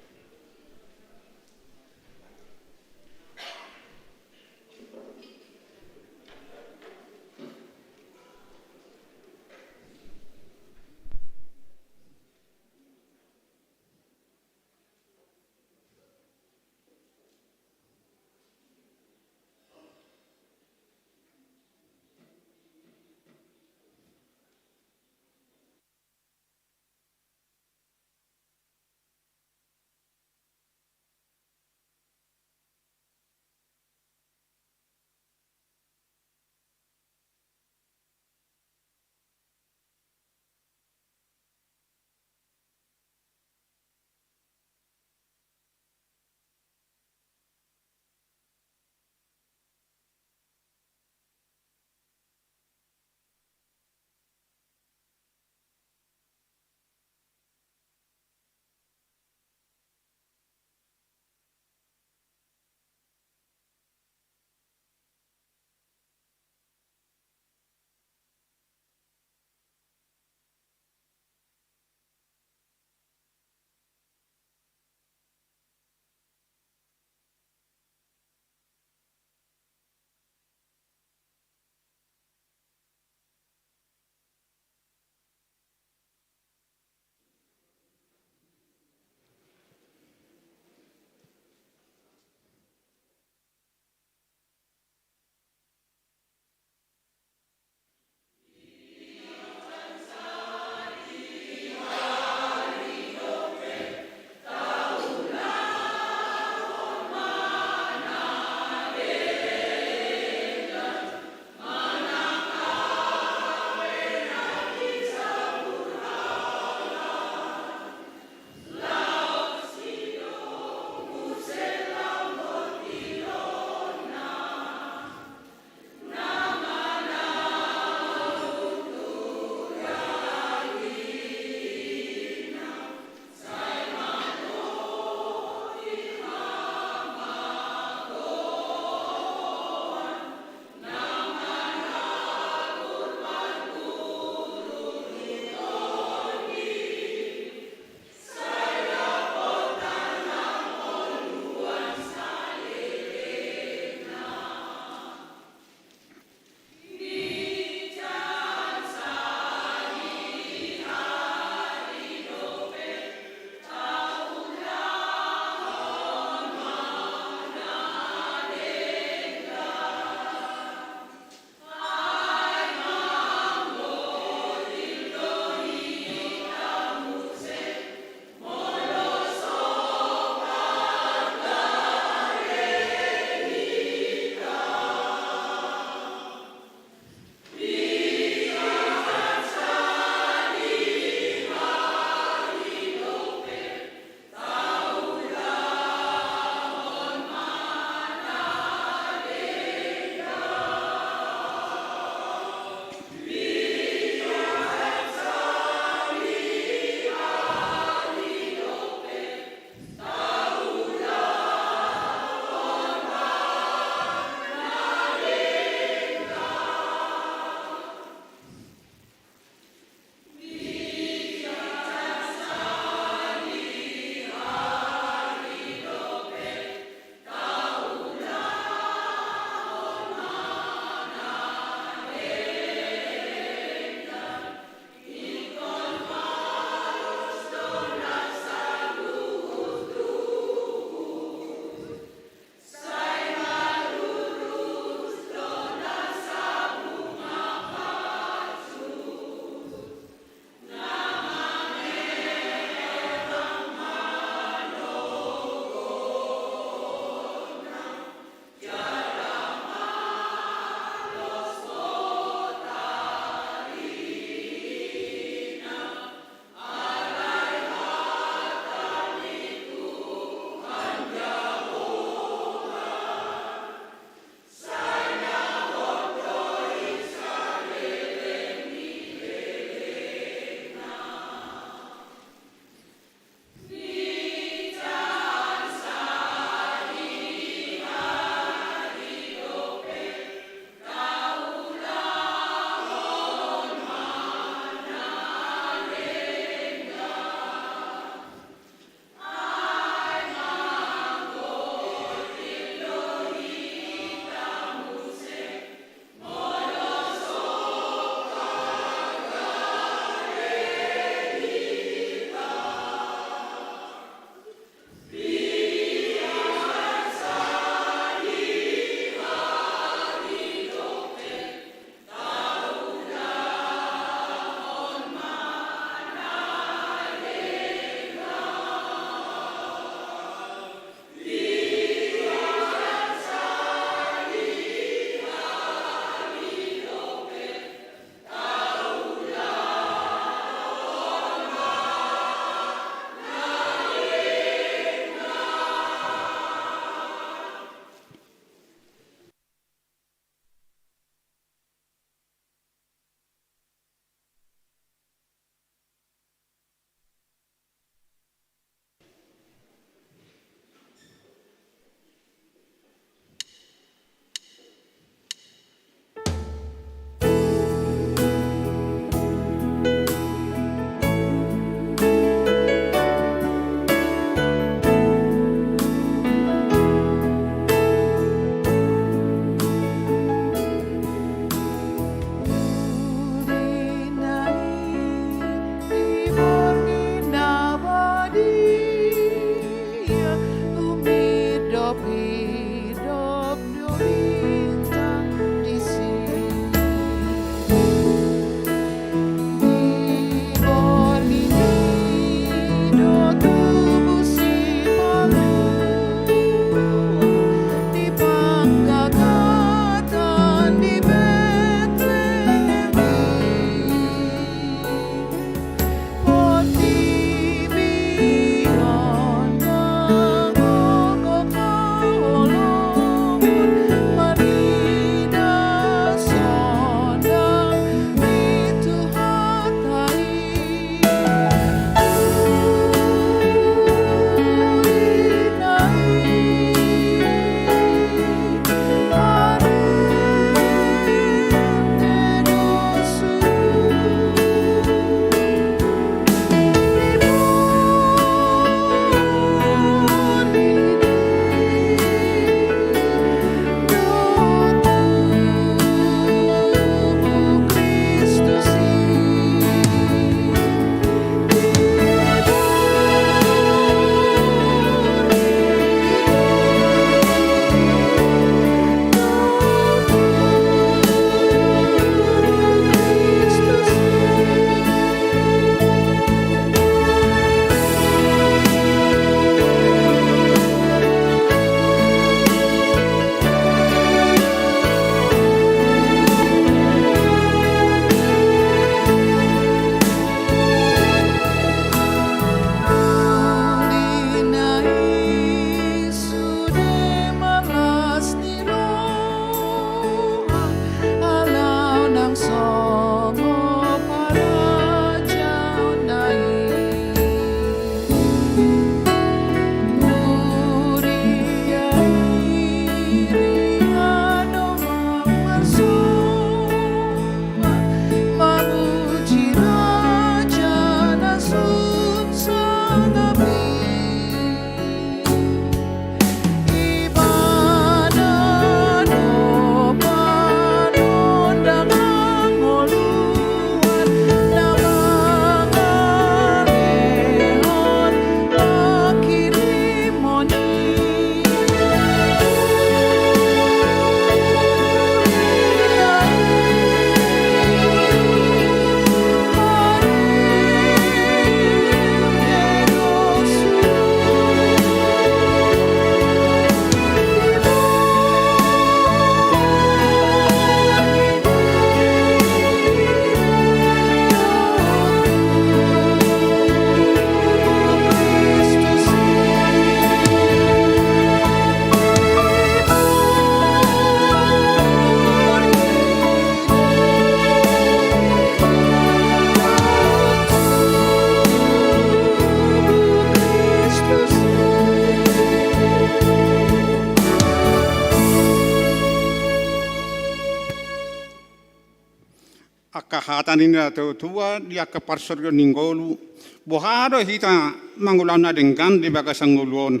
Angka hata ni natuatua di angka parsorion ni ngolu, boha do hita mangulahon na denggan di bagasan ngolu on.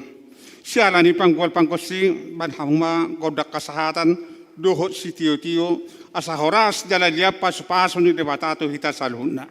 Siala ni panggual panggonsi, bahen hamu ma gondang hasahatan dohot sitiotio, asa horas jala liat pasupasu ni Debata tu hita saluhutna.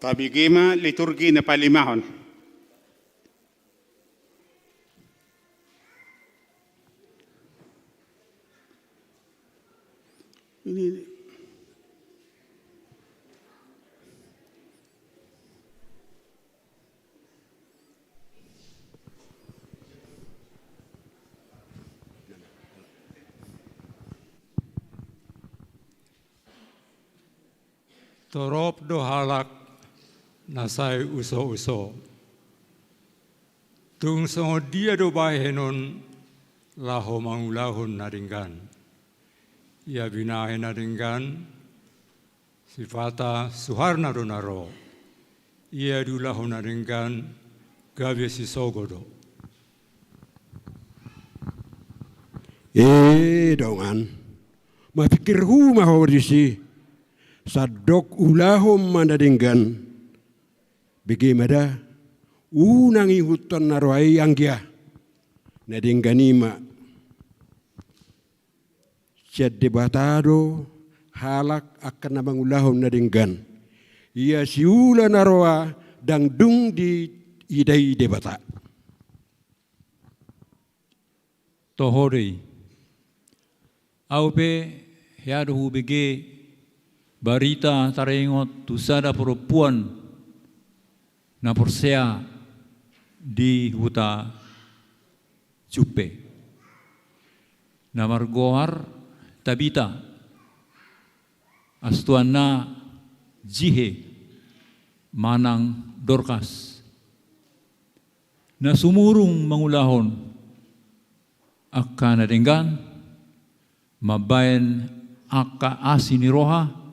Tabege ma liturgi na palimahon. Ini. Torop do halak na sai usouso. Tung songon dia do bahenon laho mangulahon na denggan? Ia binahen na denggan, sipata suharna do na ro. Ia diulahon na denggan, gabe sisogo do. E dongan, mapingkirhu ma ho disi. Sandok ulahon ma na denggan. Bege ma da, unang ihuthon na roa i anggia. Na denggan i ma. Sian Debata do halak angka na mangulahon na denggan. Ia siula na roa ndang dung diida i Debata. Toho do i. Au pe hea do hubege barita taringot tu sada parompuan na porsea di huta Joppe, na margoar Tabita, astuanna Jihe manang Dorkas, na sumurung mangulahon angka na denggan, mambahen angka asi ni roha.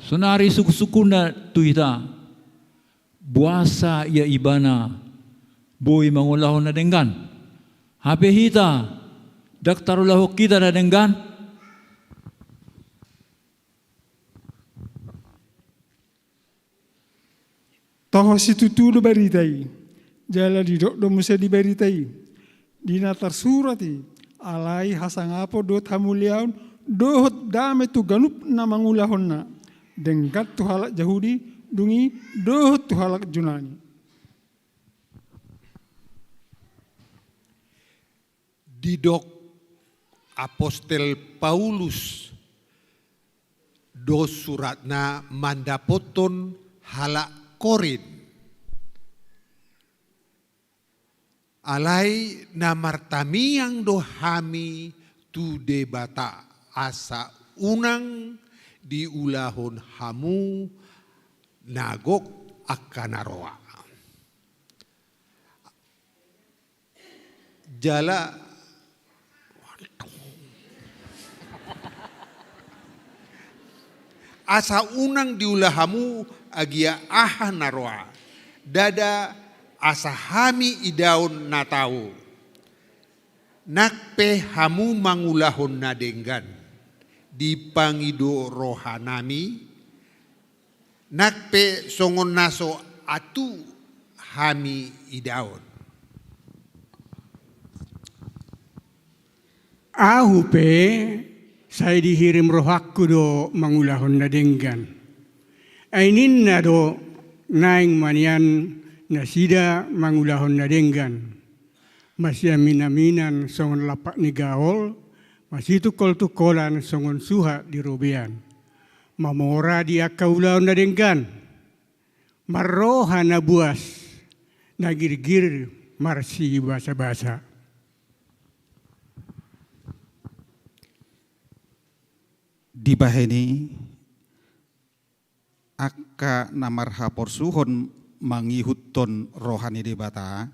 Sonari sungkunsungkunna tu hita, boasa ia ibana boi mangulahon na denggan, hape hita ndang tarulahon hita na denggan? Toho situtu do barita i, jala didok do muse di barita i, di na tarsurat i, alai hasangapon dohot hamuliaon dohot dame tu ganup na mangulahonna, denggan tu halak Jahudi, dung i dohot tu halak Junani. Didok apostel Paulus do suratna mandapothon halak Korint. Alai na martamiang do hami tu Debata, asa unang diulahon hamu na gok angka na roa. Jala, asa unang diula hamu agia aha na roa, ndada asa hami idaon na tau. Nang pe hamu mangulahon na denggan, dipangido rohanami, Nang pe songon na so atu hami idaon. Ahu pe sai dihirim rohangku do mangulahon na denggan. Ai ninna do, naeng ma nian nasida mangulahon na denggan. Masiaminaminan songon lampak ni gaol, masitungkoltungkolan songon suhat di robean. Mamora di angka ulaon na denggan, marroha na buas, na girgir marsibasabasa. Dibahen i, angka na marhaporsuhon mangihuthon roha ni Debata,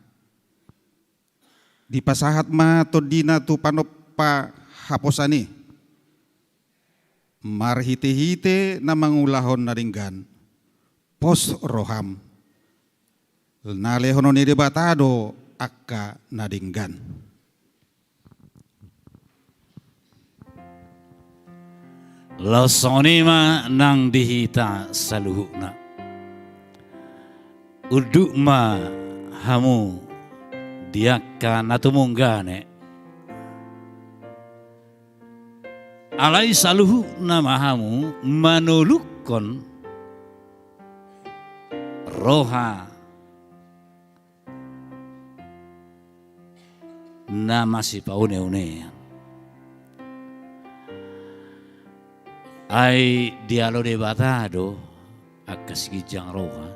dipasahat ma tondina tu panompa haposan i, marhitehite na mangulahon na denggan, pos roham, na lehonon ni Debata do angka na denggan. Laos songon i ma nang di hita saluhutna. Unduk ma hamu di angka na tumongganek. Alai saluhutna ma hamu manolukhon roha na masipauneune. Ai dialo Debata do angka siginjang roha.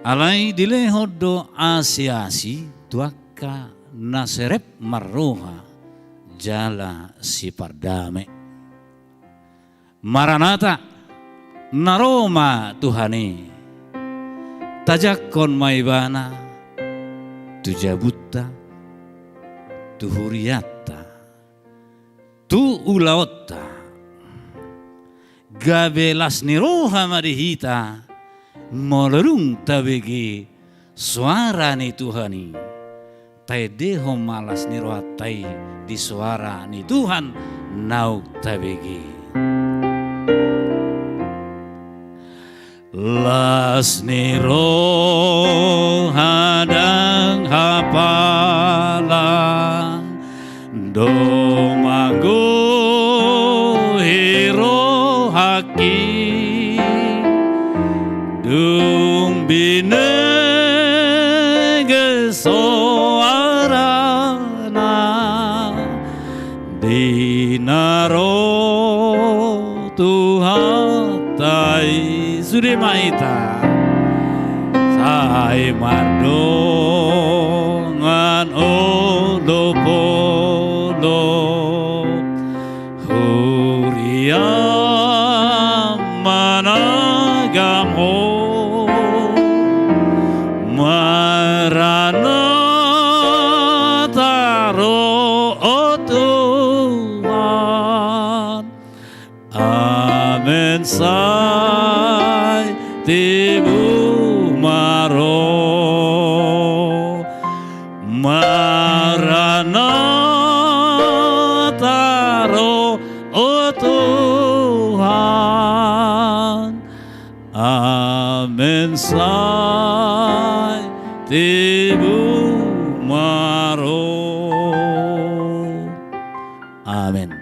Alai dilehon do asiasi tu angka na serep marroha jala sipardame. Maranata, na ro ma Tuhan i. Tajangkon ma Ibana tu jabunta, tu hurianta, tu ulaonta. Gabe las ni roha ma di hita molo dung tabege soara ni Tuhan i. Taendehon ma las ni rohanta i di soara ni Tuhan naung tabege. Las ni roha ndang hapalan, dung manggohi rohangki, dung binege soarana, di na ro Tuhanta i. Sude ma hita sai mardongan olopolop. Huriam managam Ho, Maranata ro, o Tuhan. Amen, sai tibu ma ro. Maranata ro, o Tuhan. Amen, sai tibu ma ro. Amen.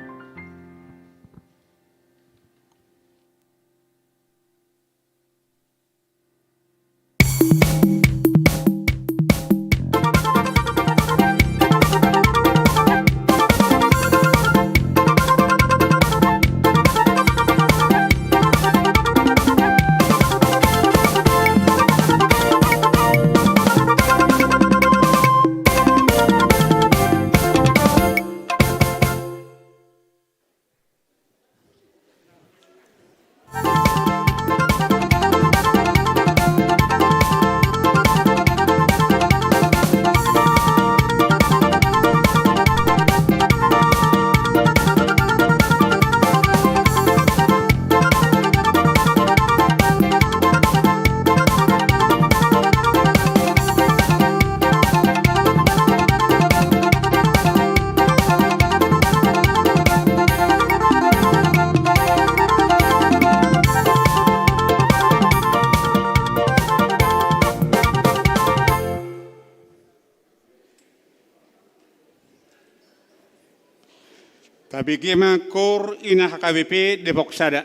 Tabege ma KOR ina H K B P Depok Sada.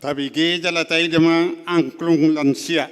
Tabege jala taida ma angklung lansia.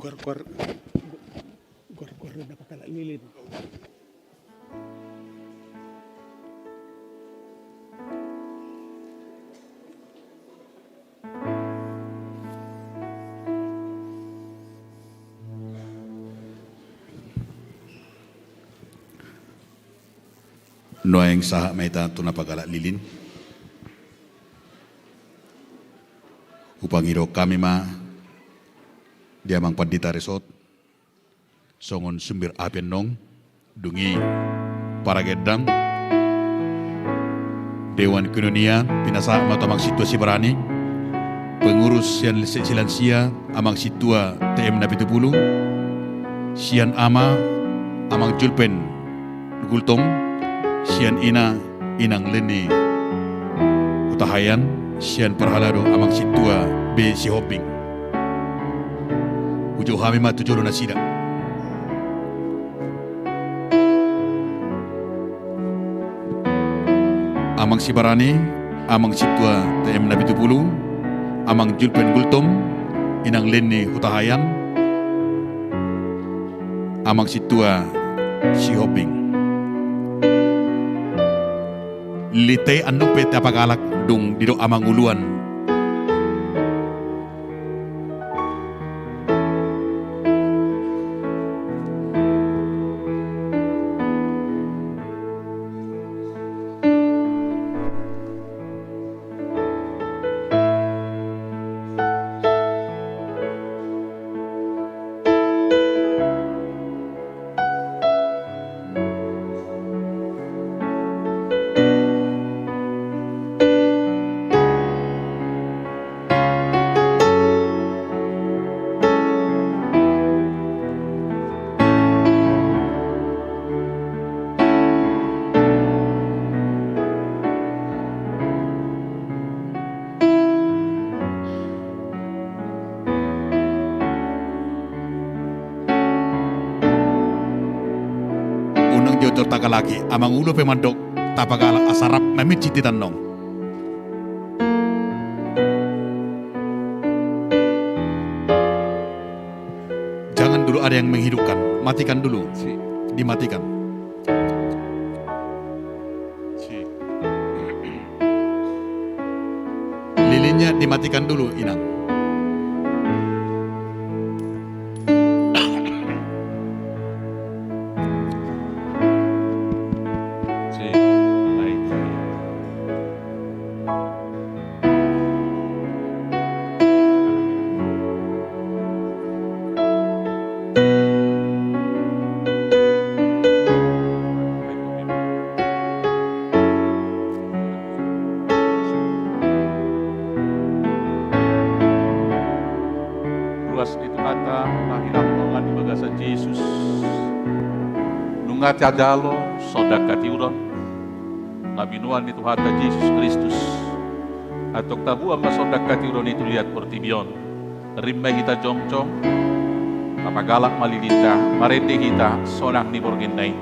Goar, goar, goar, goar na pangkala lilin. Nuaeng sahat ma hita tu na pangkala lilin. Hupangido hami ma di Amang Pandita Resort songon sumbir api annon, dung i paragendang. Dewan koinonia pinasahat ma tu Amang Sintua Sibarani, pengurus sian Listrik Silansia, Amang Sintua T M Napitupulu, sian ama Amang Julpen Gultom, sian ina Inang Leni Hutahaean, sian parhalado Amang Sintua B Sihombing. Hujou hami ma tu jolo nasida. Amang Sibarani, Amang Sintua T M Napitupulu, Amang Julpen Gultom, Inang Leni Hutahaean, Amang Sintua Sihombing. Lilin i annon pe tapagalak dung didok amangulu an. Unang jotjot tagalaki, amangulu pe mandok tapagalak asa rap maminsit hita annon. Jangan dulu ada yang menghidupkan, matikan dulu. Si. Dimatikan. Si. Lilinnya dimatikan dulu, Inang. Si. Baik. Ruas ni Tuhanta na hinangkok di bagasan Jesus. Nunga tajalo sonang hatiuron na binoan ni Tuhanta Jesus Kristus. Antong taboan ma sonang hatiuron i tu liat portibi on. Rim ma hita jongjong, tapagalak ma lilinta, marende hita sonang ni borngin na i.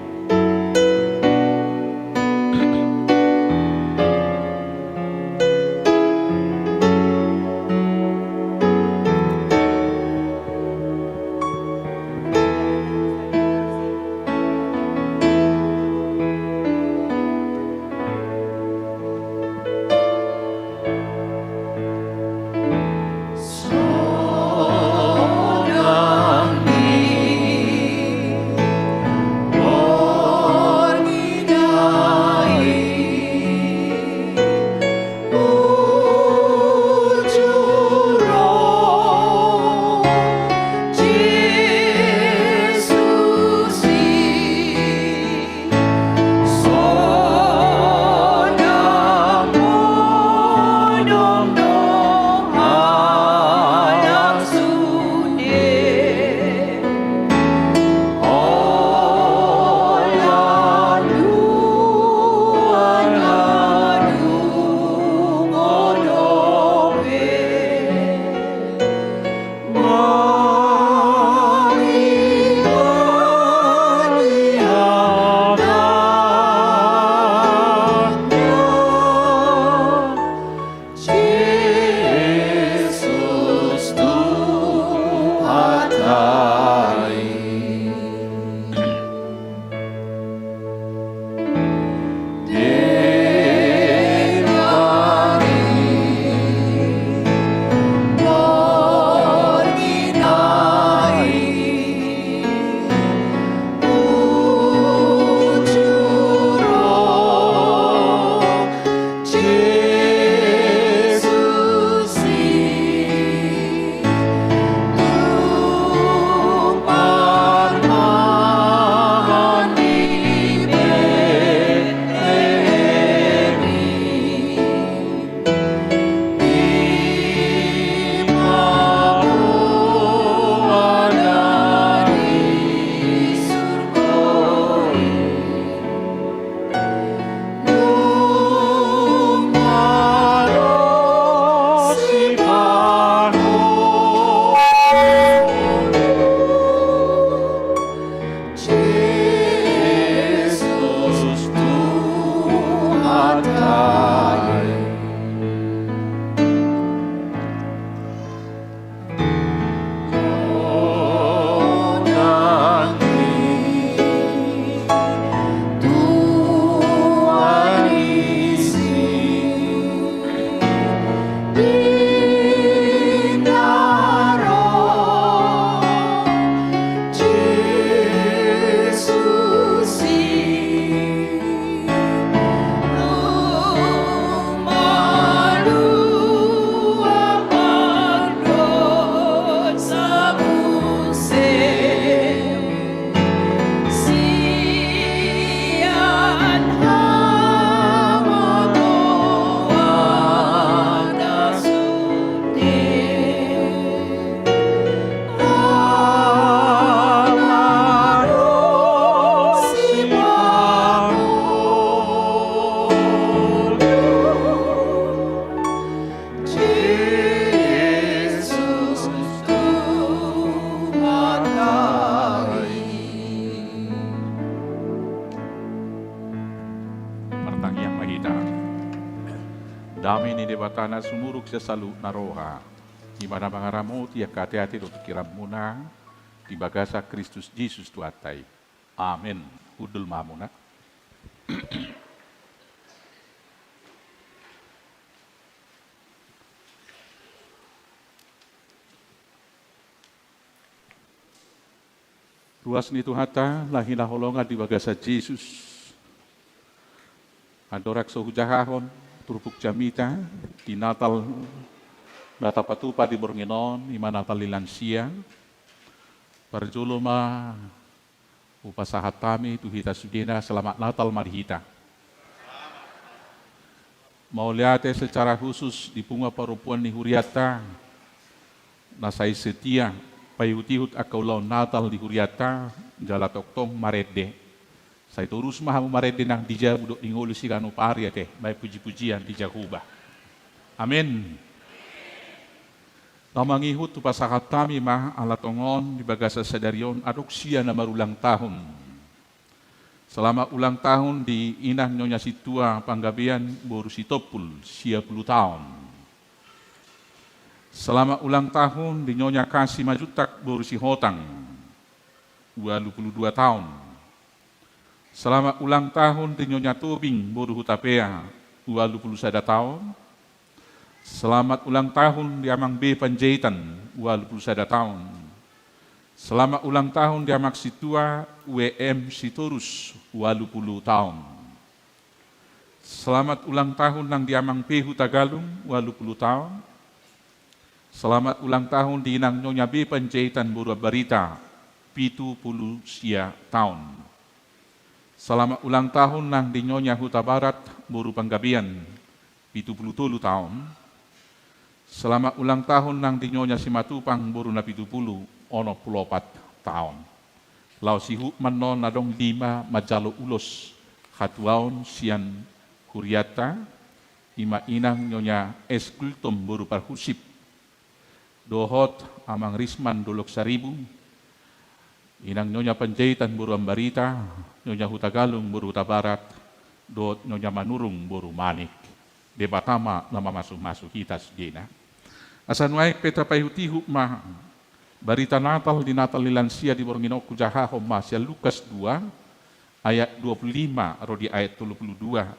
Dame ni Debata na sumurung sian saluhut na roha, i ma na mangaramoti angka ateate dohot pingkiranmuna di bagasan Kristus Jesus Tuhanta i. Amen. Hundul ma hamuna. Ruas ni Tuhanta na hinaholongan di bagasan Jesus. Andorang so hujahahon turpuk jamita di Natal na tapatupa di borngin on, i ma Natal ni lansia, parjolo ma hupasahat hami tu hita sudena selamat Natal ma di hita. Mauliate secara khusus di punguan parompuan ni hurianta na sai setia paihutihut angka ulaon Natal di hurianta, jala tongtong marende. Sai torus ma hamu marende nang di jabu dohot di ngolu siganup ari ate, bahen pujipujian di Jahowa. Amen. Na mangihut hupasahat hami ma ala tongon di bagasan sadari on adong sia na marulang tahun. Selamat ulang tahun di Inang Nyonya Sintua Panggabean boru Sitompul, sia pulu taon. Selamat ulang tahun di Nyonya Kasi Majuntak boru Sihotang, ualu pulu dua taon. Selamat ulang tahun di Nyonya Tobing boru Hutapea, ualu pulu sada taon. Selamat ulang tahun di Amang B Panjaitan, ualu pulu sada taon. Selamat ulang tahun di Amang Sintua W M Sitorus, ualu pulu taon. Selamat ulang tahun nang di Amang P Hutagalung, ualu pulu taon. Selamat ulang tahun di Inang Nyonya B Panjaitan boru Ambarita, pitu pulu sia taon. Selamat ulang tahun nang di Nyonya Hutabarat boru Panggabean, pitu pulu tolu taon. Selamat ulang tahun nang di Nyonya Simatupang boru Napitupulu, onom pulu opat taon. Laos ihut ma annon adong lima manjalo ulos hatuaon sian hurianta, i ma Inang Nyonya S Gultom boru Parhusip, dohot Amang Risman Dolok Saribu, Inang Nyonya Panjaitan boru Ambarita, Nyonya Hutagalung boru Hutabarat, dohot Nyonya Manurung boru Manik. Debata ma na mamasumasu hita sudena. Asa nuaeng pe tapaihutihut ma barita Natal di Natal ni lansia di borngin on, hujahahon ma sian Lukas dua ayat dua pulu lima ro di ayat tolu pulu dua.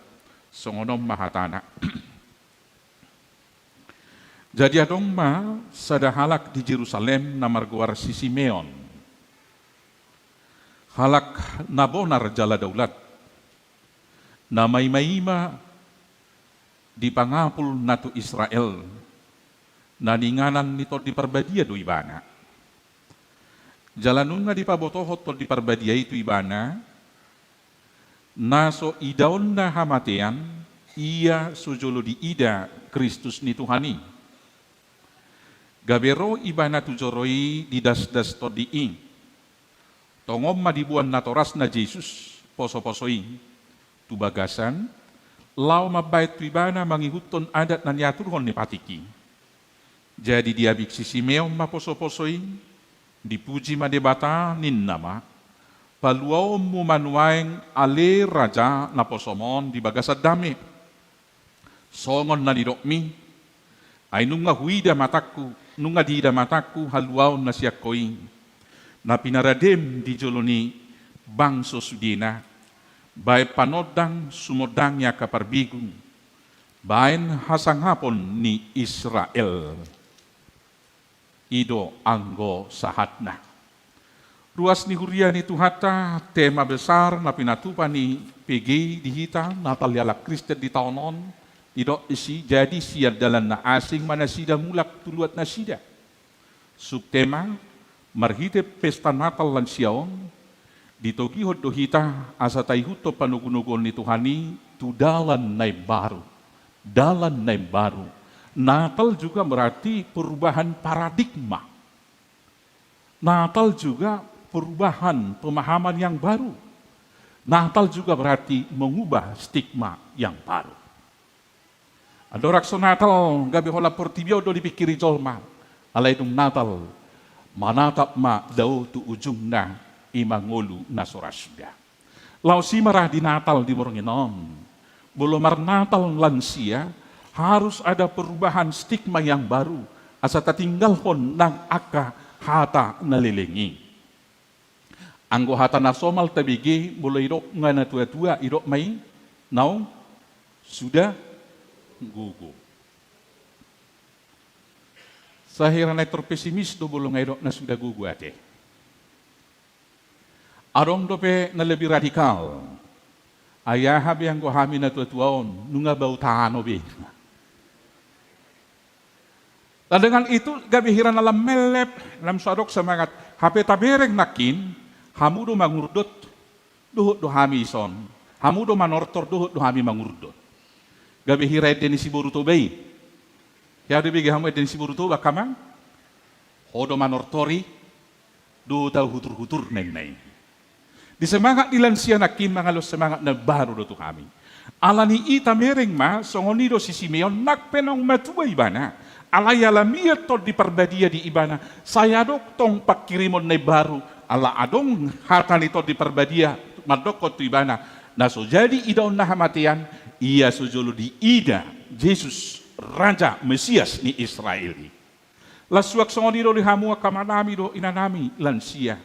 Songon on ma hatana. Jadi adong ma sada halak di Jerusalem na margoar si Simeon. Halak na bonar jala daulat, na maimaima di pangapul na tu Israel, na ninganan ni Tondi Parbadia do ibana. Jala nunga dipabotohon Tondi Parbadia i tu ibana, na so idaonna hamatean, ia so jolo diida Kristus ni Tuhan i. Gabe ro ibana tu joro i didasdas Tondi i. Tongon ma diboan natorasna Jesus posoposo i tu bagasan, laho mambahen tu ibana mangihuthon adat na niaturhon ni patik i. Jadi diabing si Simeon ma posoposo i, dipuji ma Debata, ninna ma: Paluaonmu ma nuaeng ale Raja naposom on di bagasan dame, songon na nidokmi. Ai nunga huida matangku, nunga diida matangku haluaon na sian Ho i, na pinaradem di jolo ni bangso sudena, bahen panondang sumondangi angka parbegu, bahen hasangapon ni Israel. I do anggo sahatna. Ruas ni huria ni Tuhanta, tema besar na pinatupa ni P G I di hita, Natal ni halak Kristen di taon on, didok disi, jadi sian dalan na asing ma nasida mulak tu luat nasida. Subtema, marhite pesta Natal lansia on, ditogihon do hita asa taihuthon panogunoguon ni Tuhan i tu dalan na imbaru. Dalan na imbaru. Natal juga berarti perubahan paradigma. Natal juga perubahan pemahaman yang baru. Natal juga berarti mengubah stigma yang baru. Andorang so Natal, gabe holan portibi on do dipingkiri jolma. Alai dung Natal, manatap ma dao tu ujungna, i ma ngolu na so ra suda. Laos i ma ra di Natal di borngin on. Molo marnatal lansia, Harus ada perubahan stigma yang baru, asa tatinggalhon nang angka hata na leleng i. Anggo hata na somal tabege, molo idok nunga na tua-tua, idok ma i naung suda gogo. Sai hira na pintor pesimis do molo nunga idok na suda gogo ate. Adong dope na lebih radikal. Ai aha be anggo hami na tua-tua on, nunga bau tano be. Nah, dengan itu gabe hira na lam mellep, lam so adong semangat. Hape tabereng nangkin, hamu do mangurdot, dohot do hami ison. Hamu do manortor, dohot do hami mangurdot. Gabe hira ende ni si boru Toba i. Hea do ibege hamu ende ni si boru Toba, angka amang? Ho do manortori, dohot au hutur-hutur ninna i. Di semangat ni lansia nangkin mangalehon semangat na baru do tu hami. Ala ni i tabereng ma, songon i do si Simeon, nang pe naung matua ibana. Alai ala mian Tondi Parbadia di ibana, sai adong tong pangkirimon na imbaru, ala adong hata ni Tondi Parbadia mandokkon tu ibana, na so jadi idaon na hamatean, ia so jolo diida Jesus, Raja Mesias ni Israel i. Laos suang songon i do di hamu angka amanami dohot inanami lansia.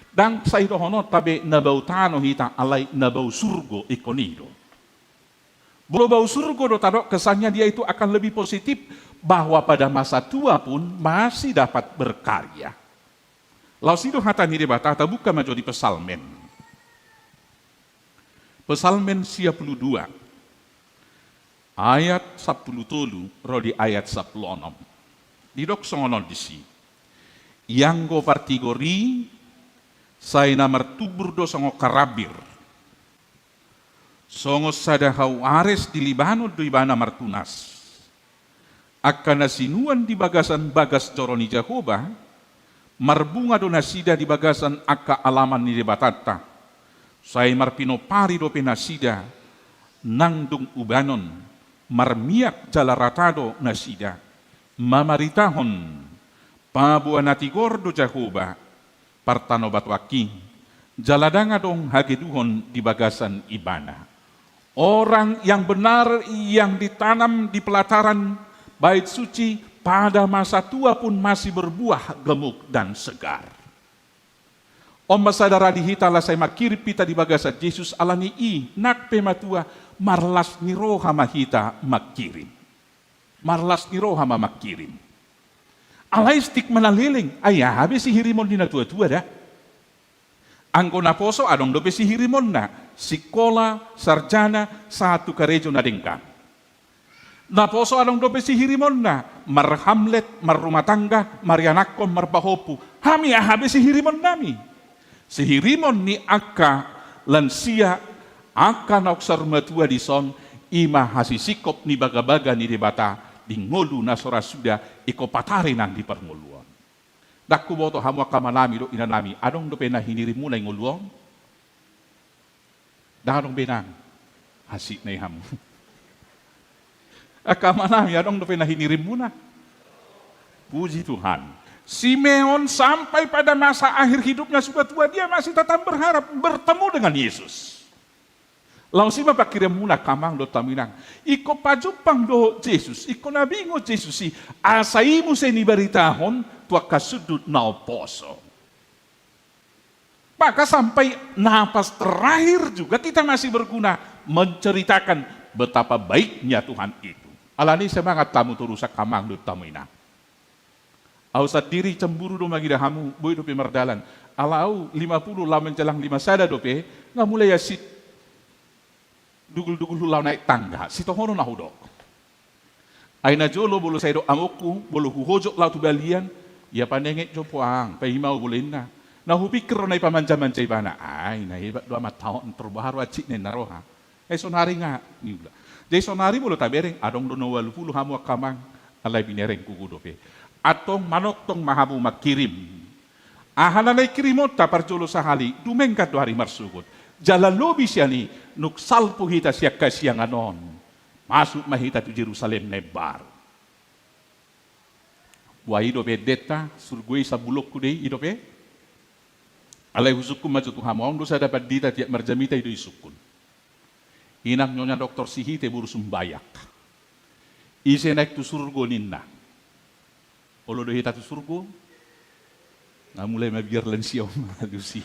Ndang sai dohononta be na bau tano hita, alai na bau surgo, ingkon i do. Molo bau surgo do tadok, kesannya dia itu akan lebih positif, bahwa pada masa tua pun masih dapat berkarya. Laos i do hata ni Debata, tabuka ma jo di Psalmen. Psalmen sia pulu dua, ayat sampulu tolu ro di ayat sampulu onom. Didok songon on disi: Ianggo partigor i, sai na martumbur do songon karambir. Songon sada hau ares di Libanon do ibana martunas. Angka na sinuan di bagasan bagas joro ni Jahowa, marbunga do nasida di bagasan angka alaman ni Debatanta. Sai marpinompari dope nasida, nang dung ubanon, marmiak jala rata do nasida, mamaritahon: Paboa na tigor do Jahowa, partano batuangki, jala ndang adong hageduhon di bagasan ibana. Orang yang benar yang ditanam di pelataran bait suci, pada masa tua pun masih berbuah gemuk dan segar. On ma sada ra di hita, ala sai mangkirim hita di bagasan Jesus, ala ni i nang pe matua, marlas ni roha ma hita mangkirim. Marlas ni roha ma mangkirim. Alai stigma na leleng, ai aha be sihirimon ni na tua-tua da? Anggo naposo adong dope sihirimonna, sikola, sarjana, sahat tu karejo na denggan. Naposo adong dope sihirimonna, marhamlet, marrumah tangga, marianakhon, marpahompu. Hami aha be sihirimonnami? Sihirimon ni angka lansia, angka naung saur matua dison, i ma hasisingkop ni bagabaga ni Debata di ngolu na so ra suda ingkon patari nang di parngoluon. Ndang huboto hamu angka amanami dohot inanami, adong dope na hinirimuna di ngolu on? Ndang adong be nang. Asik na i hamu. Angka amanami, adong dope na hinirimuna? Puji Tuhan. Simeon sampai pada masa akhir hidupnya sudah tua, dia masih tetap berharap bertemu dengan Yesus. Laos i ma pangkirimuna angka amang dohot hamu inang. Ingkon pajumpang dohot Jesus, ingkon na bingot Jesus i, asa i muse nibaritahon tu angka sundut na umposo. Maka sampai napas terakhir juga kita masih berguna menceritakan betapa baiknya Tuhan itu. Ala ni i semangat hamu torus angka amang dohot hamu inang. Au sandiri cemburu do mangida hamu, boi dope mardalan. Ala au lima puluh laho manjalang lima sada dope, nga mulai asi dugul-dugul hulaho naik tangga, sitohonon na hudok. Ai na jolo molo sai dok amongku, molo huhojok laho tu balian, ia panenget jo puang, paima au bolo inna. Na hupingkir do na ipamanja-manja ibana, ai na hebat do amanta on, torbaru hansit ninna roha. Ai sonari nga, niula. Jadi sonari molo tabereng, adong do na ualu pulu hamu angka amang, alai binereng gogo dope. Antong manongtong ma hamu mangkirim. Aha na naeng kirimonta parjolo sahali, dumenggan do ari marsogot. Jala lobi sian i, nunga salpu hita sian hasiangan on, masuk ma hita tu Jerusalem na imbaru. Boha i dope endenta, surgo i sambulongku do i, i dope. Alai husungkun ma jo tu hamu, adong do sada pandita tiap marjamita i do isungkun. Inang Nyonya Doktor Sihite boru Sumbayak. Ise naeng tu surgo ninna. Olo do hita tu surgo? Nga mulai mabiar lansia on mangalusi.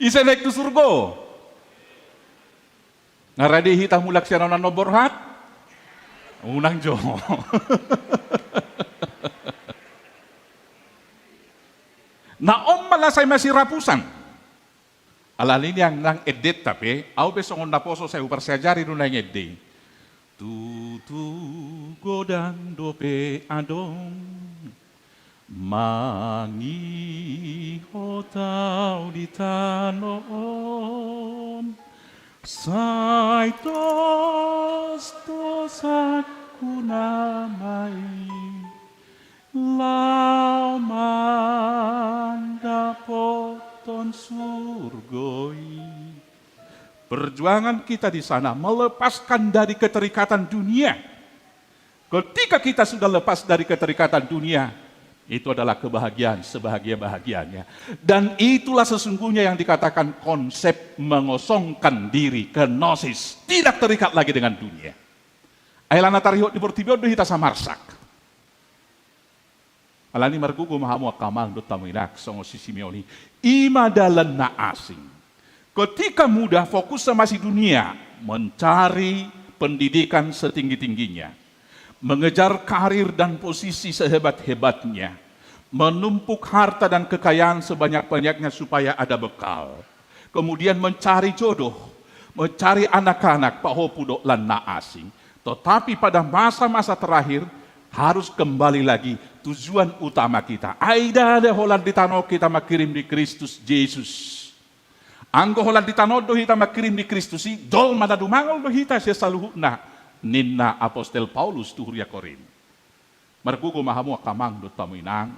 Ise naeng tu surgo? Nga rade hita mulak sian on annon borhat? Unang jo. Na on ma na sai masirapusan. Alani i nian nang endenta pe, au pe songon naposo sai huparsiajari do naeng ende i. Tutu godang dope adong mangihot au di tano on, sai tostos angku na ma i laho mandapothon surgo i. Perjuangan kita di sana melepaskan dari keterikatan dunia. Ketika kita sudah lepas dari keterikatan dunia, itu adalah kebahagiaan sebahagia-bahagianya. Dan itulah sesungguhnya yang dikatakan konsep mengosongkan diri, kenosis, tidak terikat lagi dengan dunia. Ai alana tarihot di portibi on do hita samarsak. Alani i margogo ma hamu angka amang dohot hamu inang, songon si Simeon i. I ma dalan na asing. Ketika muda fokusnya masih dunia, mencari pendidikan setinggi-tingginya, mengejar karir dan posisi sehebat-hebatnya, menumpuk harta dan kekayaan sebanyak-banyaknya supaya ada bekal. Kemudian mencari jodoh, mencari anak-anak, pahompu dohot lan na asing. Tetapi pada masa-masa terakhir, harus kembali lagi tujuan utama kita. Ai ndada holan di tano on hita mangkirim di Kristus Jesus. Anggo holan di tano on do hita mangkirim di Kristus i, jolma na dumangol do hita sian saluhutna, ninna apostel Paulus tu huria Korint. Margogo ma hamu angka amang dohot hamu inang,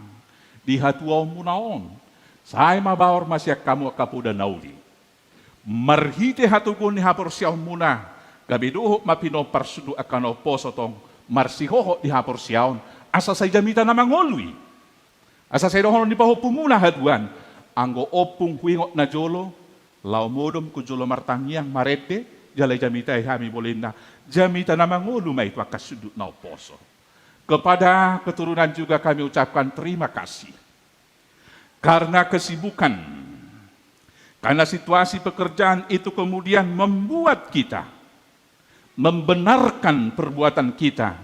di hatuaonmuna on, sai mabaor ma sian hamu angka poda na uli. Marhite hatoguon ni haporseaonmuna, gabe dohot ma pinompar sundut angka na umposo tong, marsihohot di haporseaon, asa sai jamita na mangolu i. Asa sai dohonon ni pahompumuna haduan, anggo ompung huingot na jolo, laho modom tu jolo martangiang marende, jala dijamitai hami bolinna, jamita na mangolu ma i tu angka sundut na umposo. Kepada keturunan juga kami ucapkan terima kasih. Karena kesibukan, karena situasi pekerjaan itu kemudian membuat kita membenarkan perbuatan kita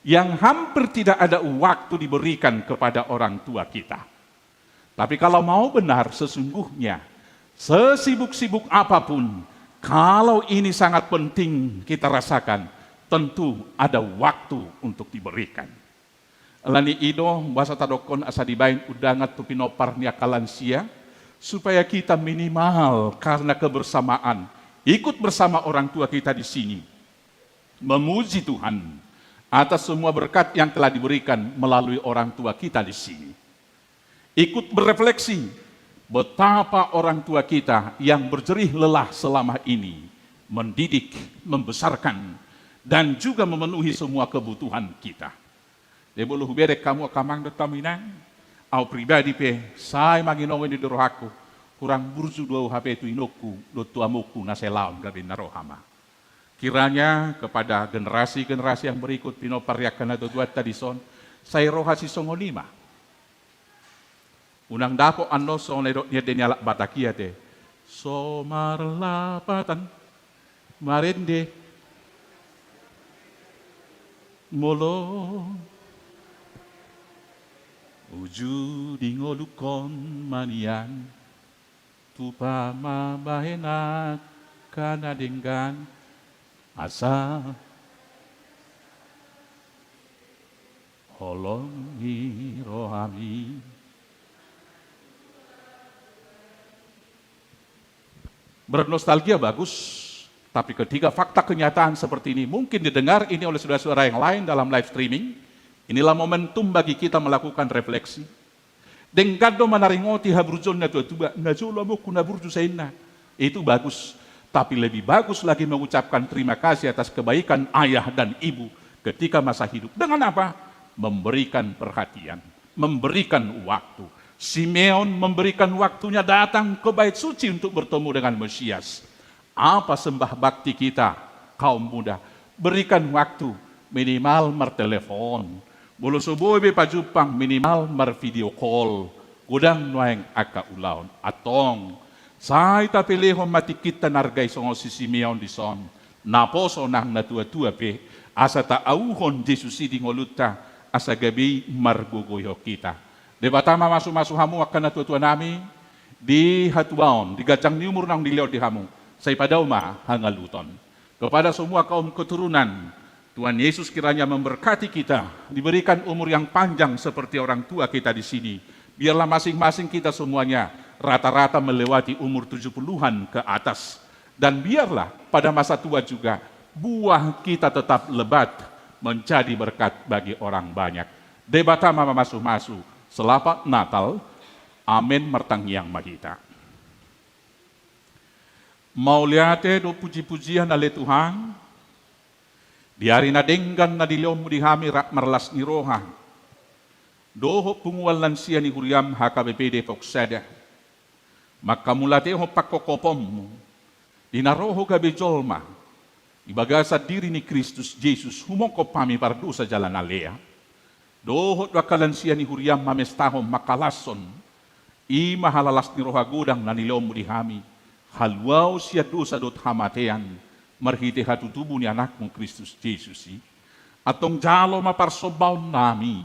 yang hampir tidak ada waktu diberikan kepada orang tua kita. Tapi kalau mau benar, sesungguhnya sesibuk-sibuk apapun, kalau ini sangat penting kita rasakan, tentu ada waktu untuk diberikan. Alani i do, boasa tadokkon asa dibaen undangan tu pinompar ni angka lansia, supaya kita minimal karena kebersamaan, ikut bersama orang tua kita di sini, memuji Tuhan atas semua berkat yang telah diberikan melalui orang tua kita di sini. Ikut berefleksi betapa orang tua kita yang berjerih lelah selama ini mendidik, membesarkan, dan juga memenuhi semua kebutuhan kita. Jadi molo hubereng hamu angka amang dohot hamu inang, au pribadi pe sai manginongi di rohangku, hurang burju do au hape tu inongku dohot tu amongku na sai laon gabe na roha ma. Kiranya kepada generasi-generasi yang berikut, pinompar ni angka natuatuanta dison, sai roha sisongon i ma. Unang dapot annon songon na nidok ni ende ni halak Batak i ate, so marlapatan marende, molo uju di ngolungkon ma nian, tupa ma bahen angka na denggan, asa holong ni rohami. Bernostalgia bagus, tapi ketika fakta kenyataan seperti ini mungkin didengar ini oleh saudara-saudara yang lain dalam live streaming, inilah momentum bagi kita melakukan refleksi. Denggan do manaringoti haburjuon natuatua, na jolo amongku na burju sai ninna. Itu bagus. Tapi lebih bagus lagi mengucapkan terima kasih atas kebaikan ayah dan ibu ketika masa hidup. Dengan apa? Memberikan perhatian, memberikan waktu. Simeon memberikan waktunya datang ke Bait Suci untuk bertemu dengan Mesias. Apa sembah bakti kita kaum muda. Berikan waktu, minimal martelepon. Molo so boi be pajumpang, minimal marvideo call. Godang nuaeng angka ulaon. Antong, sai tapelehon ma tingkinta na arga i songon si Simeon dison. Naposo nang natuatua pe, asa taauhon Jesus i di ngolunta, asa gabe i margogoihon hita. Debata mamasumasu hamu angka natuatuanami, di hatuaon, di ganjang ni umur naung dilehon di hamu, sai padao ma hangaluton. Kepada semua kaum keturunan, Tuhan Yesus kiranya memberkati kita, diberikan umur yang panjang seperti orang tua kita di sini. Biarlah masing-masing kita semuanya rata-rata melewati umur tujuh puluhan ke atas. Dan biarlah pada masa tua juga buah kita tetap lebat menjadi berkat bagi orang banyak. Debata mamasumasu. Selamat Natal. Amen. Martangiang ma hita. Mauliate dohot pujipujian ale Tuhan, di ari na denggan na dilehonmu di hami rap marlas ni roha, dohot punguan lansia ni huriam H K B P Depok Sada. Manghamauliatehon pangkophonmu, di na ro ho gabe jolma, di bagasan diri ni Kristus Jesus, humongkop hami pardosa jala na lea. Dohot do angka lansia ni huriam mamestahon mangkalashon, i ma halalas ni roha godang na nilehonmu di hami, haluaon sian dosa dohot hamatean, marhite hatutubu ni Anakmu Kristus Jesus i. Antong jalo ma parsombaonnami,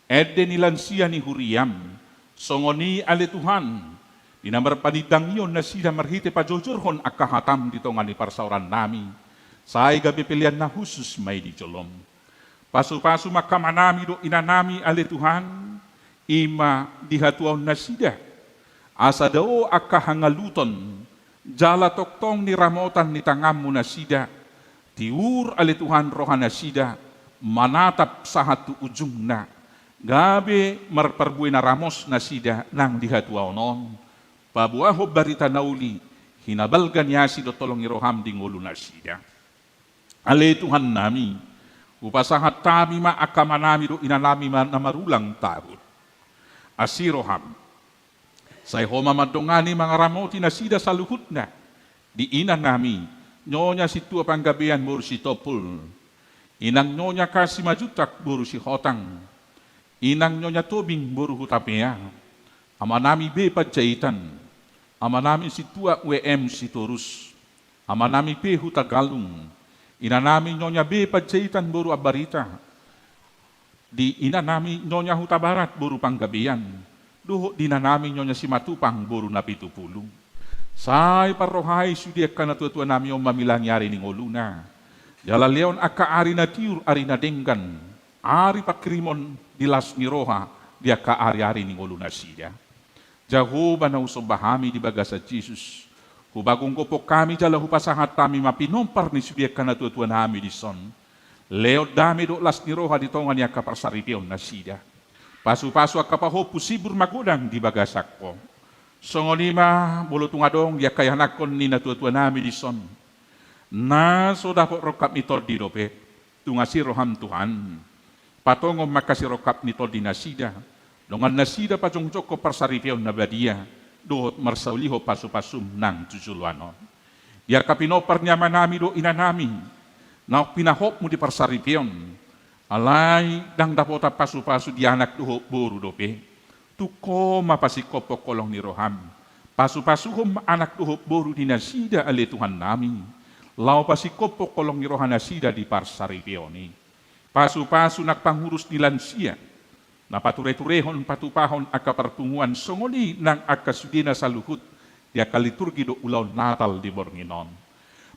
ende ni lansia ni huriam, songon i ale Tuhan, di na marpanindangion nasida marhite pajojorhon angka hatam di tonga ni parsaorannami, sai gabe pelean na hushus ma i di jolom. Pasupasu ma angka amanami dohot inanami ale Tuhan, i ma di hatuaon nasida. Asa dao angka hangaluton, jala tongtong ni ramotan ni tanganmu nasida, tiur ale Tuhan roha nasida, manatap sahat tu ujungna, gabe marparbue na ramos nasida nang di hatuaon on, paboahon barita na uli, hinabalga ni asi dohot holong ni roham di ngolu nasida. Ale Tuhannami, hupasahat hami ma angka amanami dohot inanami ma na marulang tahun. Asi roham. Sai Ho ma mandongani mangaramoti nasida saluhutna. Di inanami, Nyonya Sintua Panggabean boru Sitompul. Inang Nyonya Kasi Majuntak boru Sihotang. Inang Nyonya Tobing boru Hutapea. Amanami B Panjaitan. Amanami Sintua W M Sitorus. Amanami P Hutagalung. Inanami Nyonya B Panjaitan boru Ambarita. Di inanami Nyonya Hutabarat boru Panggabean. Dohot di inanami Nyonya Simatupang boru Napitupulu. Sai parrohai sude angka natuatuanami on mamilangi ari ni ngoluna. Jala lehon angka ari na tiur, ari na denggan, ari panghirimon di las ni roha di angka ariari ni ngolu nasida. Jahowa na husomba hami di bagasan Jesus, hupagophop hami jala hupasahat hami ma pinompar ni sude angka natuatuanami dison. Lehon dame dohot las ni roha di tonga ni angka parsaripeon nasida. Pasupasu angka pahompu sibur magodang di bagasan Ho. Songon i ma molo tung adong di angka ianakhon ni natuatuanami dison, na so dapot rongkap ni tondi dope. Tung asi roham Tuhan, patongon ma angka sirongkap ni tondi nasida, dongan nasida pajongjongkon parsaripeon na badia dohot marsaulihon pasupasum nang tu joloan on. Di angka pinompar ni amanami dohot inanami naung pinahotmu di parsaripeon, alai ndang dapotan pasupasu di anak dohot boru dope. Tung Ho ma pasingkophon holong ni roham. Pasupasuhon ma anak dohot boru ni nasida ale Tuhannami, laho pasingkophon holong ni roha nasida di parsaripeon i. Pasupasu nang pangurus ni lansia, na patureturehon patupahon angka parpunguan songon i nang angka sudena saluhut di angka liturgi dohot ulaon Natal di borngin on.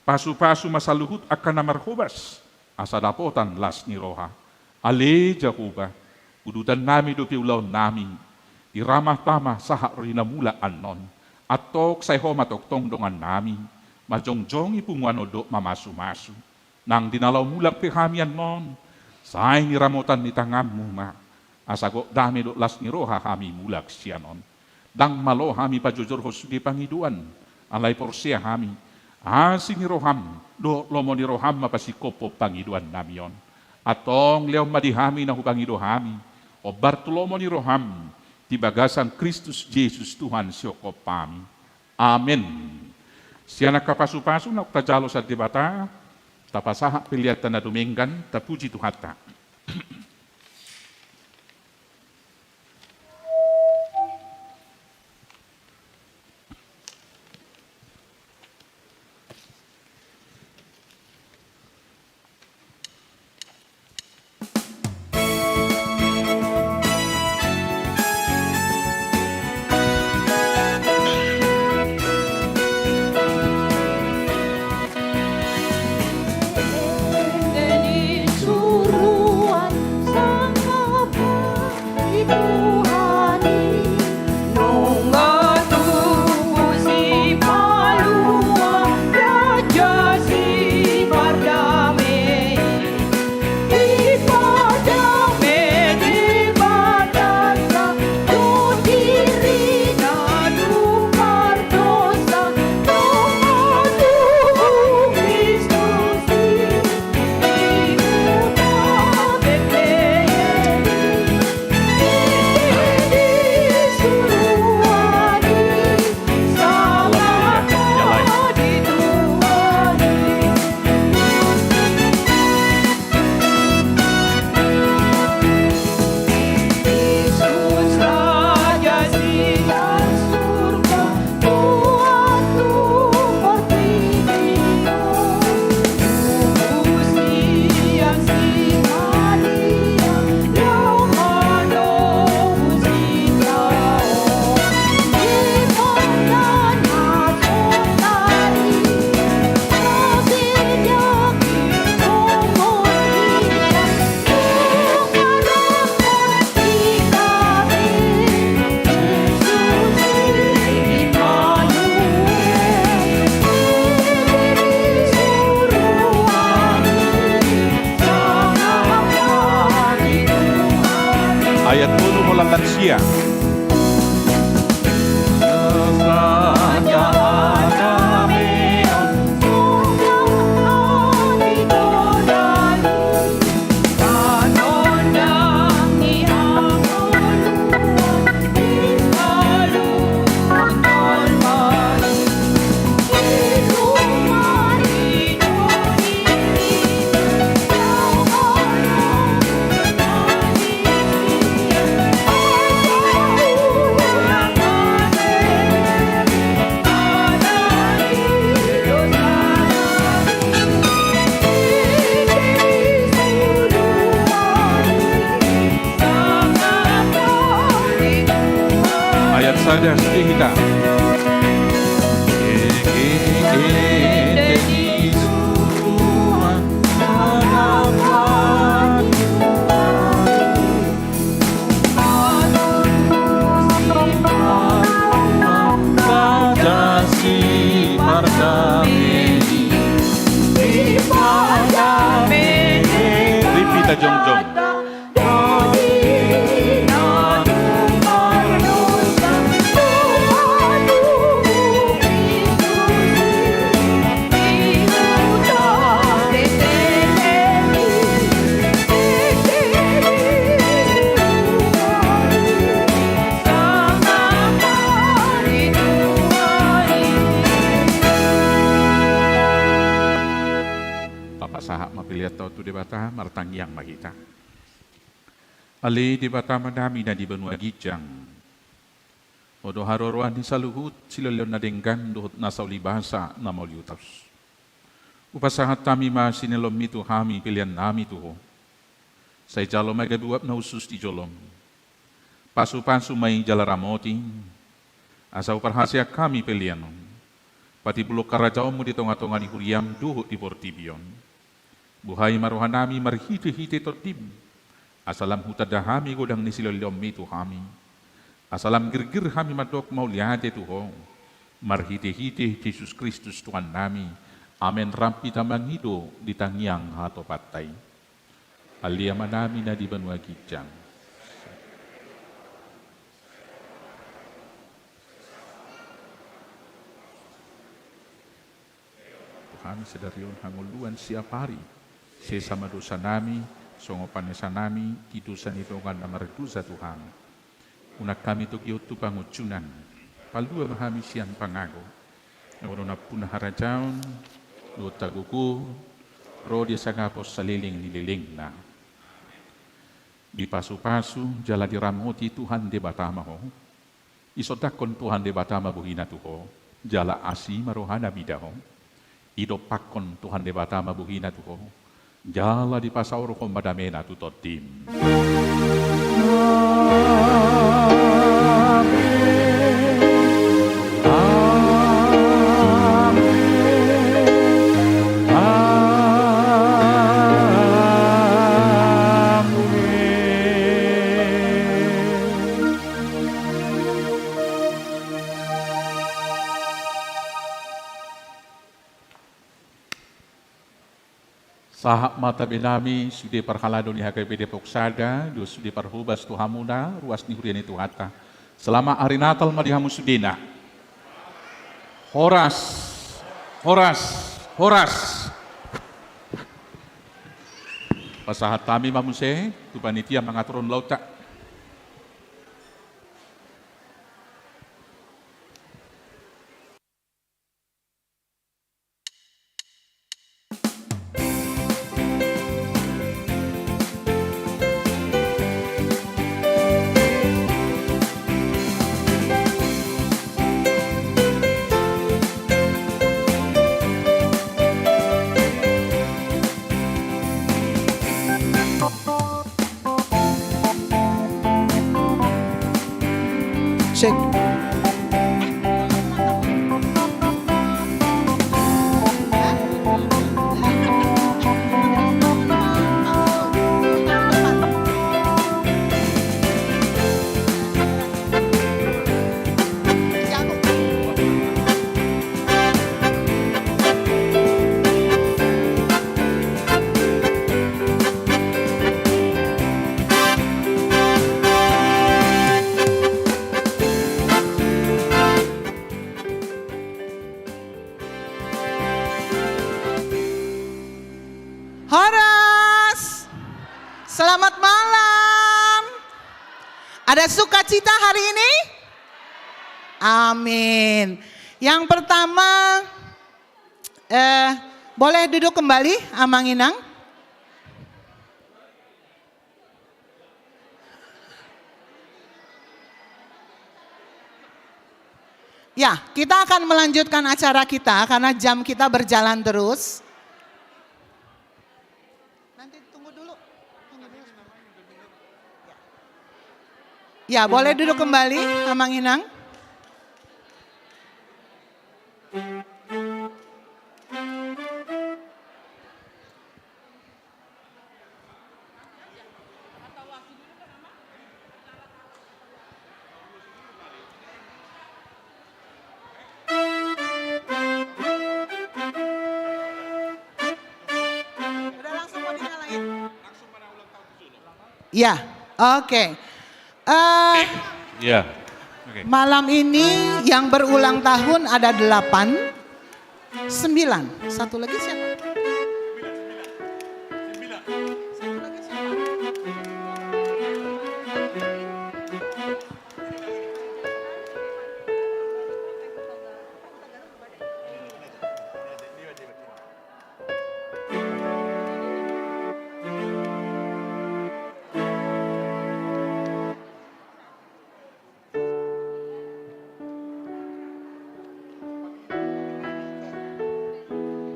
Pasupasu ma saluhut angka na marhobas, asa dapotan las ni roha. Ale Jahowa, udutannami dope ulaonnami, di ramah tama sahat ro di na mulak annon. Antong sai Ho ma tongtong dongannami, manjongjongi punguan on dohot mamasumasu. Nang di na laho mulak pe hami annon, sai ni ramotan ni tanganmu ma, asa gok dame dohot las ni roha hami mulak sian on. Ndang malo hami pajojorhon sude pangidoan, alai porsea hami, asi ni roham dohot lomo ni roham ma pasingkophon pangidoannami on. Antong lehon ma di hami na hupangido hami, hombar tu lomo ni roham, di bagasan Kristus Jesus Tuhan sihongkop hami. Amen. Sian angka pasupasu naung tajalo sian Debata, Tapasahat peleanta na dumenggan, tapuji Tuhanta. Ayat tolu holan lansia. Ayat sada sude hita. Rip hita jongjong. Tapasahat ma peleanta on tu Debata, martangiang ma hita. Ale Debata Amanami na di banua ginjang, Ho do haroroan ni saluhut silehon na denggan dohot nasa ulibasa na mauliutus. Hupasahat hami ma silehonmi tu hami peleannami tu Ho. Sai jalo ma gabe uap na hushus di jolom. Pasupasu ma i jala ramoti, asa huparhaseang hami pelean on, patimbulhon harajaonmu di tongatonga ni huriam dohot di portibi on. Buhai ma rohanami marhitehite Tondim, asa lam hutanda hami godang ni silehonmi tu hami. Asa lam girgir hami mandok mauliate tu Ho, marhitehite Jesus Kristus Tuhannami. Amen. Rap hita mangido di tangiang hatopanta i. Ale Amanami na di banua ginjang. Tu hami sadari on hangoluan siapari, sesa ma dosanami, songon panesanami di dosa ni dongan na mardosa tu hami. Unang hami togihon tu pangunjunan, palua ma hami sian pangago. Olo nampuna harajaon, dohot hagogoon, ro di sangapon saleleng ni lelengna. Dipasupasu jala diramoti Tuhan Debata ma ho. Disondangkon Tuhan Debata ma bohina tu ho, jala asi ma rohana mida ho. Didompakkon Tuhan Debata ma bohina tu ho, jala dipasaorhon ma damena tu tondim. Amen. Amen. Amen. Sahat ma tabe nami sude parhalado ni H K B Depok Sada, dohot sude parhobas tu hamuna, ruas ni huria ni Tuhanta. Selamat Hari Natal ma di hamu sudena. Horas, horas, horas. Pasahat hami ma muse tu panitia mangaturhon lautna. Cek. Horas. Selamat malam. Ada sukacita hari ini? Amin. Yang pertama, eh, boleh duduk kembali, Amang Inang? Ya, kita akan melanjutkan acara kita karena jam kita berjalan terus. Nanti tunggu dulu. Tunggu dulu. Ya, boleh duduk kembali, Amang Inang. Udah langsung mau dinyalain? Ya, oke. Eh, ya. Oke. Malam ini yang berulang tahun ada delapan, sembilan. Satu lagi siapa? Satu lagi siapa?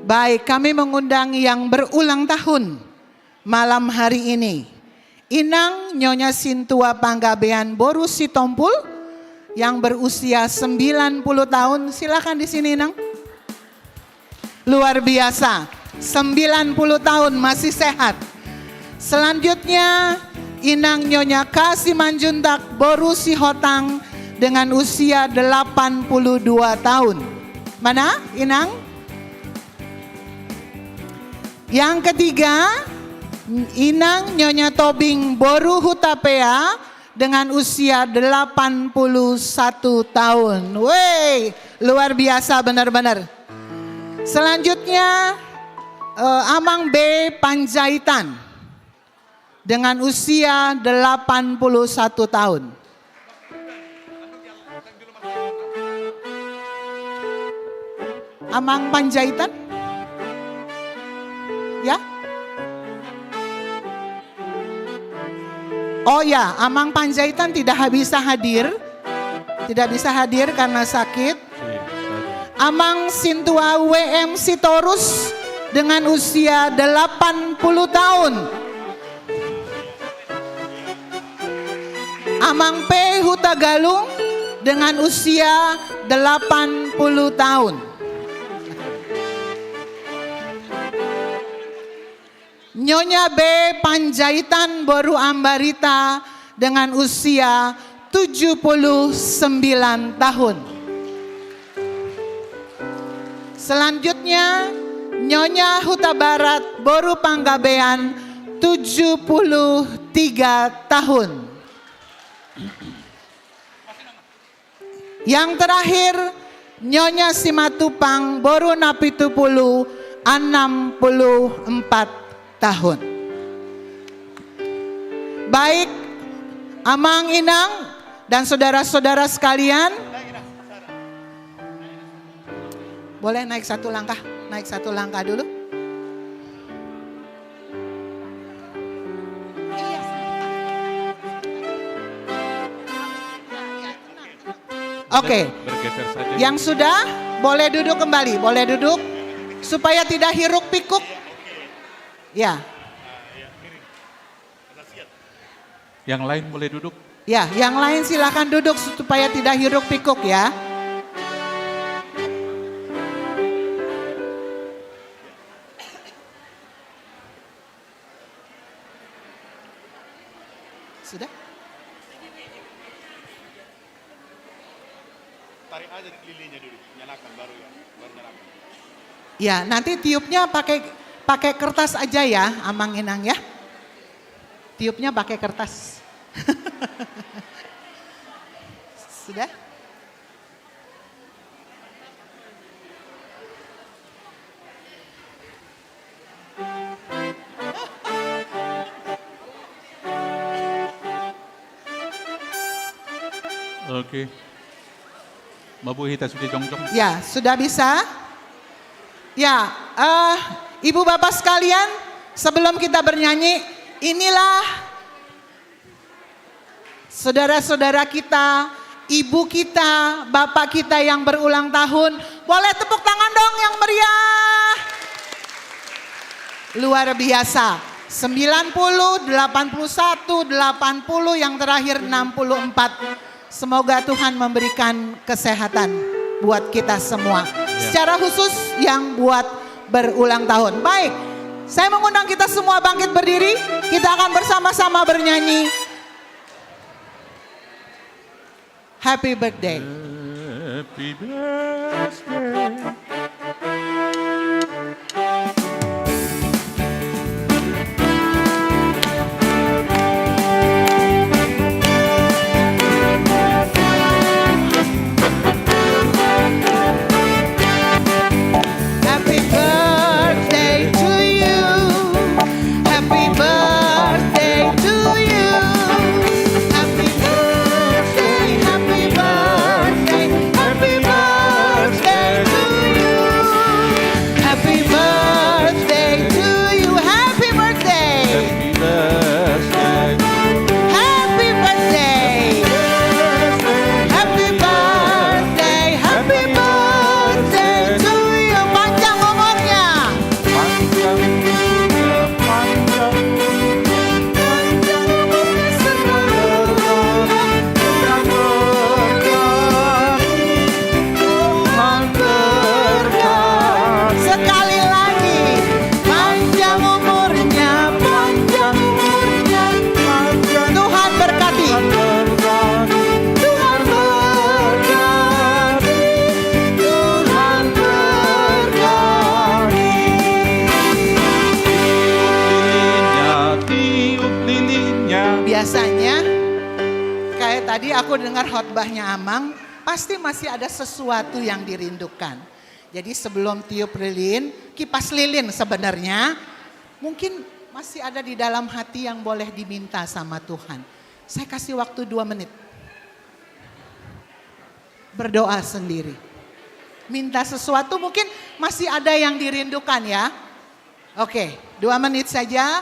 Baik, kami mengundang yang berulang tahun malam hari ini. Inang Nyonya Sintua Panggabean boru Sitompul yang berusia sembilan puluh tahun. Silakan di sini, Inang. Luar biasa, sembilan puluh tahun masih sehat. Selanjutnya, Inang Nyonya K. Simanjuntak boru Sihotang dengan usia delapan puluh dua tahun. Mana, Inang? Yang ketiga, Inang Nyonya Tobing boru Hutapea dengan usia delapan puluh satu tahun. Wey, luar biasa benar-benar. Selanjutnya, eh, Amang B. Panjaitan dengan usia delapan puluh satu tahun. Amang Panjaitan? Oh ya, Amang Panjaitan tidak ha-, bisa hadir. Tidak bisa hadir karena sakit. Amang Sintua W M Sitorus dengan usia delapan puluh tahun. Amang P Hutagalung dengan usia delapan puluh tahun. Nyonya B Panjaitan boru Ambarita dengan usia tujuh puluh sembilan tahun. Selanjutnya, Nyonya Hutabarat boru Panggabean, tujuh puluh tiga tahun. Yang terakhir, Nyonya Simatupang boru Napitupulu, enam puluh empat tahun. Baik, Amang, Inang, dan saudara-saudara sekalian, boleh naik satu langkah, naik satu langkah dulu. Oke. Bergeser saja. Yang sudah, boleh duduk kembali, boleh duduk supaya tidak hiruk pikuk. Ya. Yang lain boleh duduk. Ya, yang lain silakan duduk supaya tidak hiruk pikuk ya. Sudah? Tarik aja lilinnya dulu, nyalakan baru ya, baru nyalakan. Ya, nanti tiupnya pakai, pakai kertas aja ya, Amang Inang ya. Tiupnya pakai kertas. Sudah? Oke. Mampu hita sudah jongjong. Ya, sudah bisa. Ya, eh, Ibu Bapak sekalian, sebelum kita bernyanyi, inilah saudara-saudara kita, ibu kita, bapak kita yang berulang tahun. Boleh tepuk tangan dong yang meriah. Luar biasa. Sembilan puluh, delapan puluh satu, delapan puluh, yang terakhir enam puluh empat. Semoga Tuhan memberikan kesehatan buat kita semua. Ya. Secara khusus yang buat berulang tahun. Baik, saya mengundang kita semua bangkit berdiri. Kita akan bersama-sama bernyanyi Happy Birthday. Happy birthday. Happy birthday to you. Happy birthday to you. Happy birthday, happy birthday, happy birthday to you. Happy birthday to you. Happy birthday. Happy birthday. Happy birthday. Happy birthday. Happy birthday to you. Panjang umurnya. Panjang umurnya, panjang umurnya, panjang umurnya selalu. Tuhan berkati. Sekali lagi, panjang umurnya, panjang umurnya, panjang. Tuhan berkati. Tuhan berkati. Tuhan berkati. Tuhan berkati. Tiup lilinnya, tiup lilinnya. Biasanya, kayak tadi aku dengar khotbahnya Amang, pasti masih ada sesuatu yang dirindukan. Jadi sebelum tiup lilin, kipas lilin sebenarnya, mungkin masih ada di dalam hati yang boleh diminta sama Tuhan. Saya kasih waktu dua menit. Berdoa sendiri. Minta sesuatu, mungkin masih ada yang dirindukan ya. Oke, dua menit saja.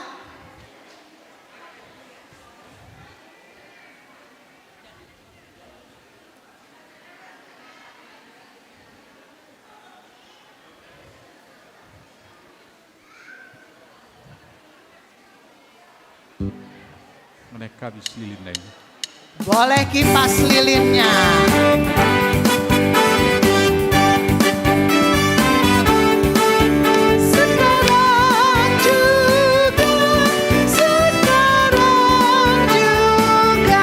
Mana habis lilinna ini? Boleh kipas lilinnya. Sekarang juga, sekarang juga.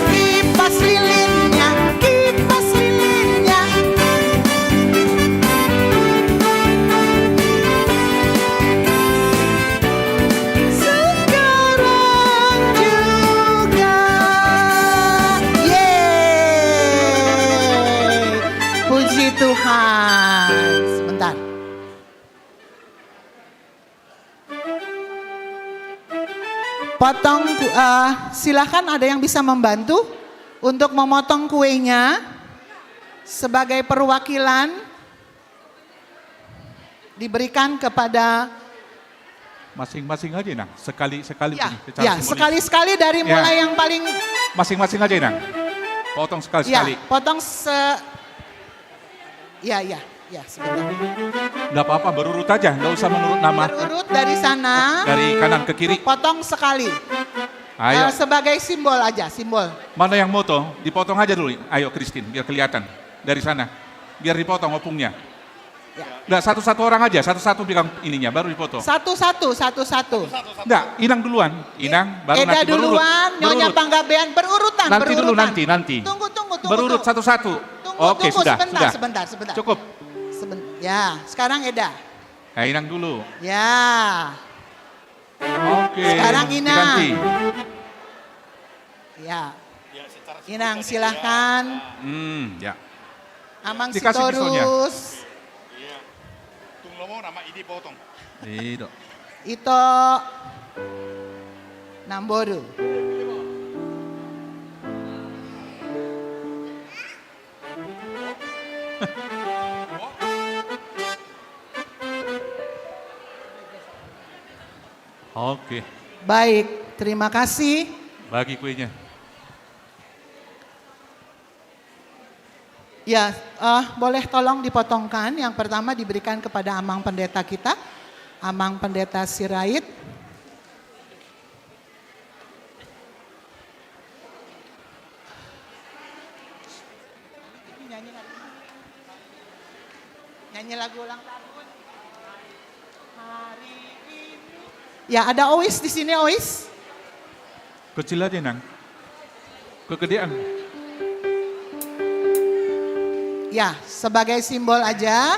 Kipas lilinnya, kipas lilinnya. Sekarang juga. Yeay. Puji Tuhan. Sebentar. Potong ku-, eh, silakan, ada yang bisa membantu untuk memotong kuenya sebagai perwakilan diberikan kepada. Masing-masing aja, Inang. Sekali-sekali. Ya, ini, secara ya, simbolis. Sekali-sekali dari, ya, mulai yang paling. Masing-masing aja, Inang. Potong sekali-sekali. Ya, potong se-, ya, ya, ya, sebentar. Nggak apa-apa, berurut aja, nggak usah menurut nama. Berurut dari sana. Dari kanan ke kiri. Potong sekali. Ayo. Eh, sebagai simbol aja, simbol. Mana yang moto? Dipotong aja dulu. Ayo, Christine, biar kelihatan. Dari sana. Biar dipotong opungnya. Ya. Nggak, satu-satu orang aja, satu-satu pegang ininya, baru dipotong. Satu-satu, satu-satu. Nggak, Inang duluan. Inang, baru Eda nanti berurut. Duluan, Nyonya Panggabean, berurutan, nanti dulu, berurutan. Nanti, nanti. Tunggu, tunggu, tunggu, berurut tunggu. Satu-satu. Tunggu, oke, tunggu, sudah, sebentar, sudah. Sebentar, sebentar. Cukup. Seben-, ya, sekarang Eda. Ya, Inang dulu. Ya. Oke, sekarang Inang. Diganti. Ya. Inang, silahkan. Hmm, ya. Amang Sitorus. Dikasih pisaunya. Iya. Tung lomo nama ini potong. Iya. Ito Namboru. Oke. Baik, terima kasih. Bagi kuenya. Ya, eh, boleh tolong dipotongkan. Yang pertama diberikan kepada Amang Pendeta kita, Amang Pendeta Sirait. Nyanyi lagu, nyanyi lagu ulang tahun. Hari ini. Ya, ada Ois di sini, Ois. Kecil aja, Nang. Kegedean. Ya, sebagai simbol aja.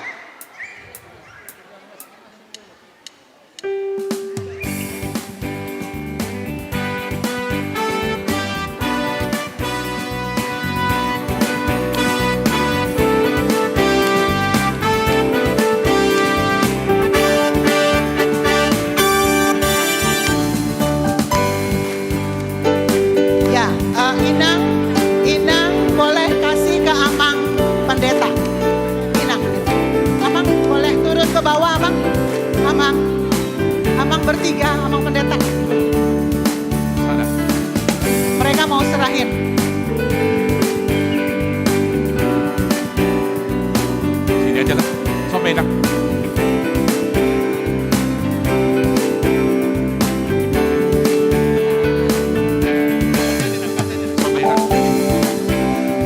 Ya, eh, Inang, Inang boleh kasih ke Amang Pendeta. Inang, Amang boleh turun ke bawah, Amang. Amang, Amang bertiga, Amang Pendeta. Sana. Mereka mau serahin. Sini aja lah. Sombong, Inang. Sombong, Inang.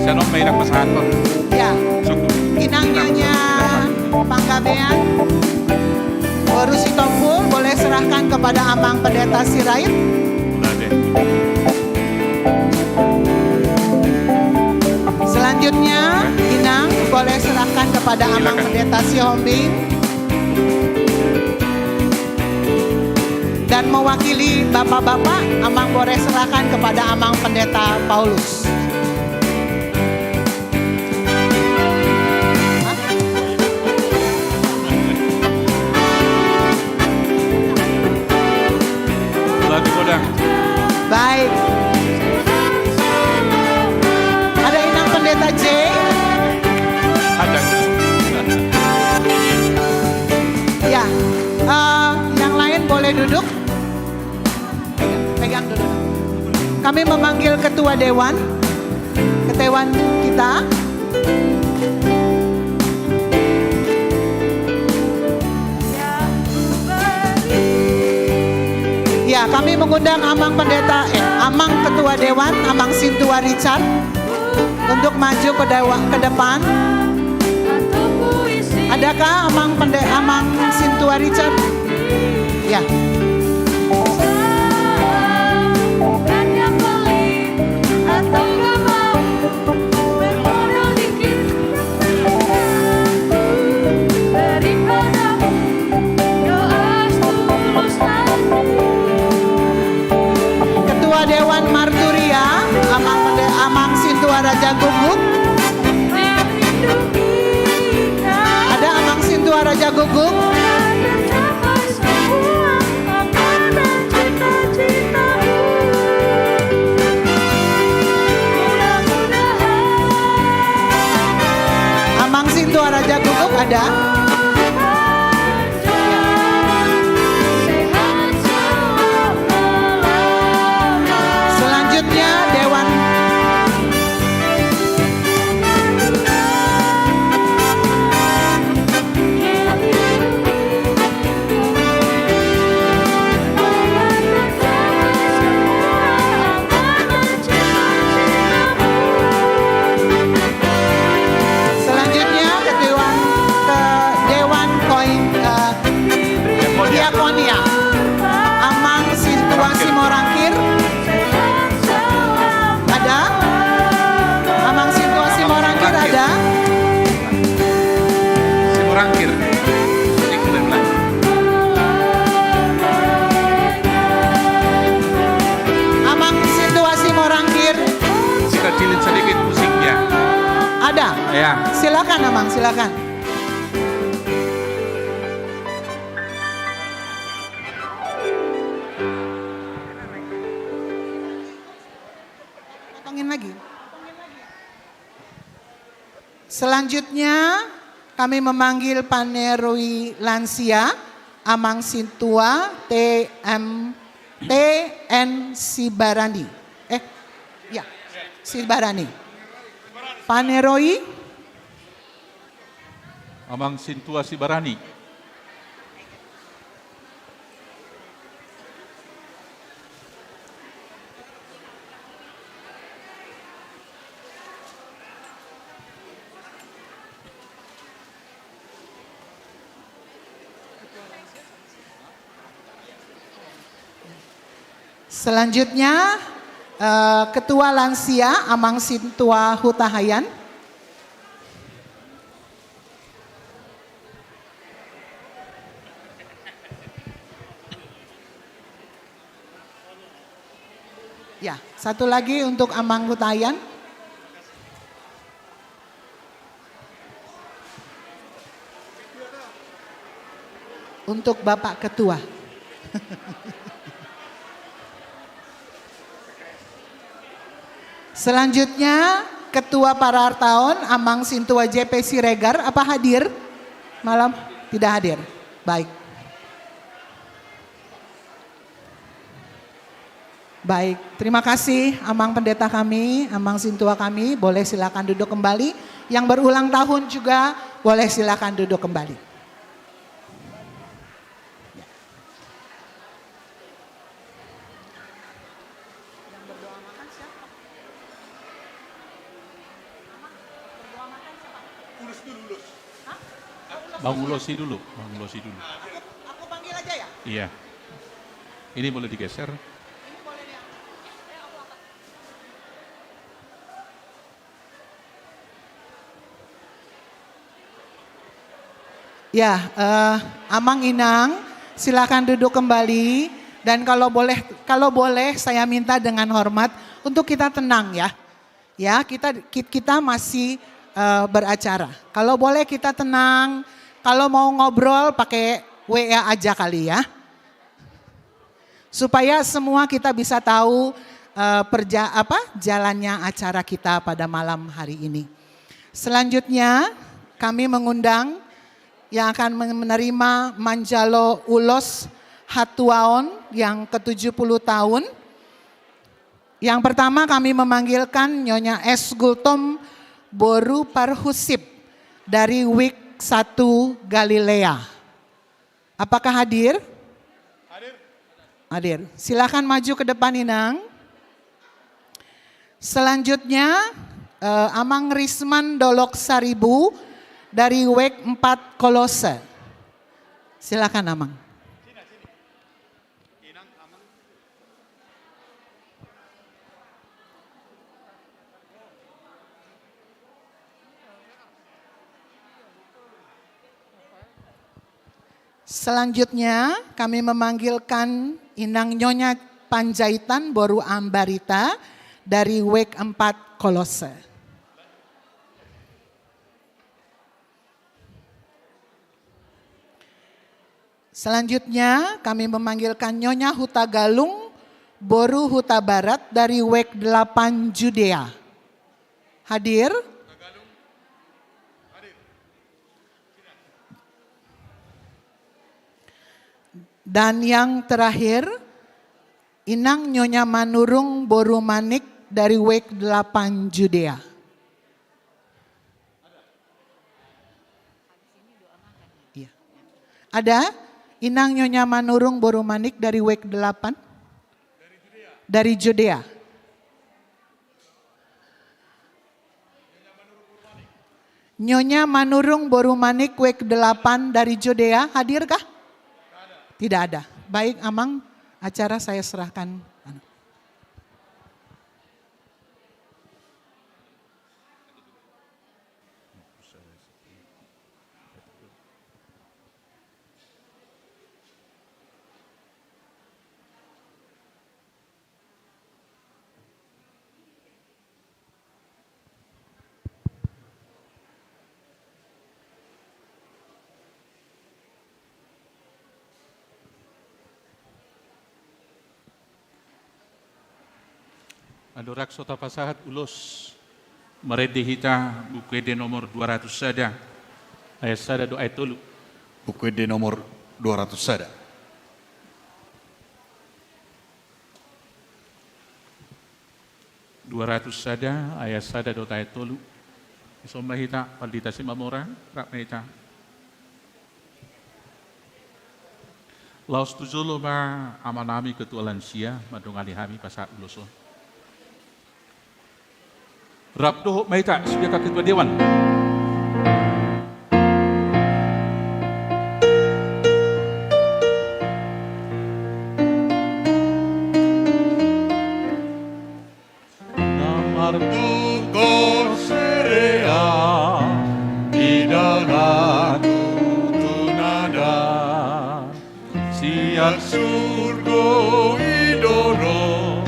Sian on ma, Inang, pasahathon. Ya. Syukur. Inang Nyonya Panggabean. Boru Sitompul, boleh serahkan kepada Amang Pendeta Sirait. Selanjutnya, Inang boleh serahkan kepada Amang Pendeta Sihombing. Dan mewakili bapak-bapak, Amang boleh serahkan kepada Amang Pendeta Paulus. Lagi godang. Baik. Ada Inang Pendeta J? Ada. Ya, eh, yang lain boleh duduk. Pegang, pegang dulu. Kami memanggil ketua dewan, ketua dewan kita. Ya, kami mengundang Amang Pendeta, eh, Amang Ketua Dewan, Amang Sintua Richard, untuk maju ke dewa-, ke depan. Adakah Amang Pende-, Amang Sintua Richard? Ya. Ketua Dewan Marturia, Amang Pende-, Amang Sintua Raja Guguk. Ada Amang Sintua Raja Guguk? Amang Sintua Raja Guguk ada? Selanjutnya, Dewan. Selanjutnya, ke Dewan, ke Dewan Koin, eh, Diakonia. Amang Sintua Simorangkir. Ada? Amang Sintua Simorangkir ada? Simorangkir. Amang Sintua Simorangkir. Kita kecilin sedikit musiknya. Ada? Ya. Silakan, Amang, silakan. Potongin lagi. Selanjutnya, kami memanggil Paneroi Lansia, Amang Sintua T M, T N Sibarani. Eh, ya, Sibarani. Paneroi. Amang Sintua Sibarani. Selanjutnya, eh, Ketua Lansia, Amang Sintua Hutahaean. Ya, satu lagi untuk Amang Hutahaean. Untuk Bapak Ketua. Selanjutnya, Ketua Parartaon, Amang Sintua J P Siregar, apa hadir? Malam? Tidak hadir. Baik. Baik, terima kasih Amang Pendeta kami, Amang Sintua kami, boleh silakan duduk kembali. Yang berulang tahun juga boleh silakan duduk kembali. Bang Ulosi dulu, Bang Ulosi dulu. Aku, aku panggil aja ya? Iya. Ini boleh digeser. Ini boleh diangkat. Eh, aku angkat. Ya, eh, Amang Inang, silakan duduk kembali. Dan kalau boleh, kalau boleh saya minta dengan hormat untuk kita tenang ya. Ya, kita, ki-, kita masih, eh, beracara. Kalau boleh kita tenang, kalau mau ngobrol pakai W A aja kali ya. Supaya semua kita bisa tahu, eh, perja-, apa, jalannya acara kita pada malam hari ini. Selanjutnya, kami mengundang yang akan menerima manjalo ulos hatuaon yang ketujuh puluh tahun. Yang pertama kami memanggilkan Nyonya S Gultom boru Parhusip dari Wik satu Galilea. Apakah hadir? Hadir. Hadir. Silakan maju ke depan, Inang. Selanjutnya, eh, Amang Risman Dolok Saribu dari Wek empat Kolose. Silakan, Amang. Selanjutnya, kami memanggilkan Inang Nyonya Panjaitan boru Ambarita dari Wek empat Kolose. Selanjutnya, kami memanggilkan Nyonya Hutagalung boru Hutabarat dari Wek delapan Judea. Hadir? Dan yang terakhir, Inang Nyonya Manurung boru Manik dari Wek delapan Judea. Iya. Ada Inang Nyonya Manurung boru Manik dari Wek delapan? Dari Judea. Nyonya Manurung boru Manik, Wek delapan dari Judea, hadirkah? Tidak ada. Baik, Amang, acara saya serahkan. Andorang so tapasahat ulos, marende hita Buku Ende nomor dua ratus sada, ayat sada dohot ayat tolu. Buku Ende nomor dua ratus sada. Dua ratus sada, ayat sada dohot ayat tolu. Dison ma hita, Pandita Simamora, rap ma hita. Laos tu jolo ma amanami ketua lansia mandongani hami pasahat ulos on. Rap dohot ma hita sude angka ketua dewan. Na martungkos serea di dalan tutunada. Sian surgo i do ro,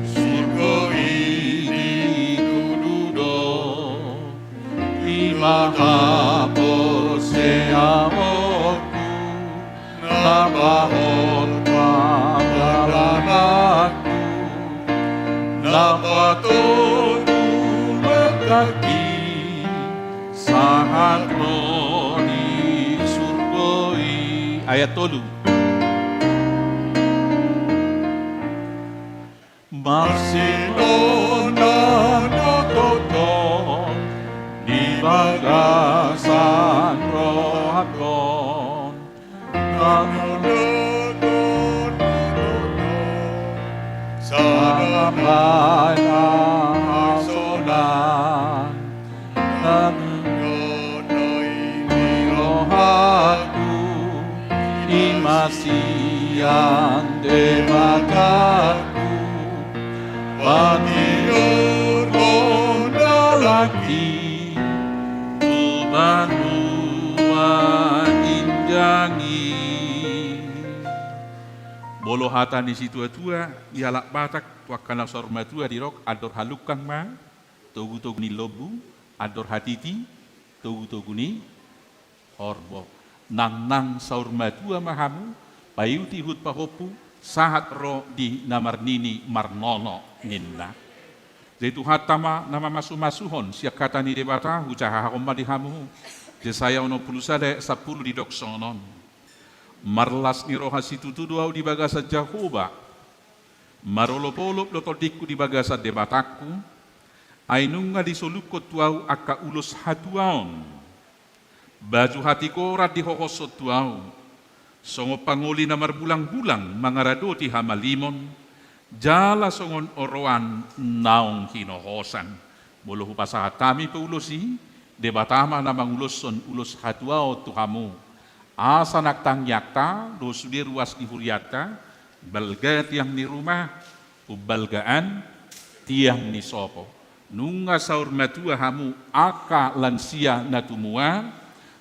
surgo i ditudu do. I ma haporseaonku, na pahot pangalamanku, na patogu langkangki, sahat ro di surgo i. Ayat tolu. Marsidonan do tongtong di bagasan rohangkon. Sada badan hasonan. Nang dodoi ni rohangku, i ma sian Debatangku, patiorhon dalangki tu banua ginjang i. Molo hata ni situatua, di halak Batak, tu angka na saur matua didok, andor halungkang ma togutogu ni lombu, andor hatiti togutogu ni horbo. Nang nang saur matua ma hamu, paihutihut pahompu, sahat ro di na marnini marnono ninna. Jadi Tuhanta ma na mamasumasuhon, sian hata ni Debata hujahahahon ma di hamu. Jesaya onom pulu sada ayat sampulu didok songon on: Marlas ni roha situtu do ahu di bagasan Jahowa, marolopolop do tondingku di bagasan Debatangku, ai nunga disolukhon tu ahu angka ulos hatuaon. Baju hatigoran dihohoshon tu ahu, songon pangoli na marbulangbulang mangaradoti hamalimon, jala songon oroan naung hinohosan. Molo hupasahat hami pe ulos i, Debata ma na manguloshon ulos hatuaon tu hamu. Asa nang tangiangta dohot sude ruas ni hurianta, balga tiang ni rumah, umbalga an tiang ni sopo. Nunga saur matua hamu angka lansia na tumua,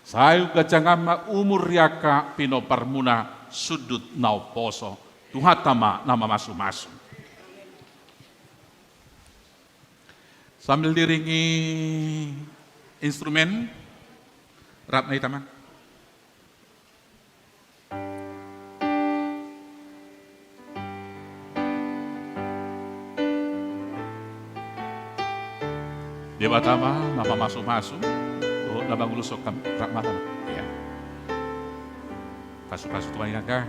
sai ganjang ma umur ni angka pinomparmuna sundut na umposo. Tuhanta ma na mamasumasu. Sambil diiringi instrumen, rap ma hita ma. Debata ma na mamasumasu, dohot na manguloshon hami, rap ma hita ma. Ia. Pasupasu Tuhan i nangkin.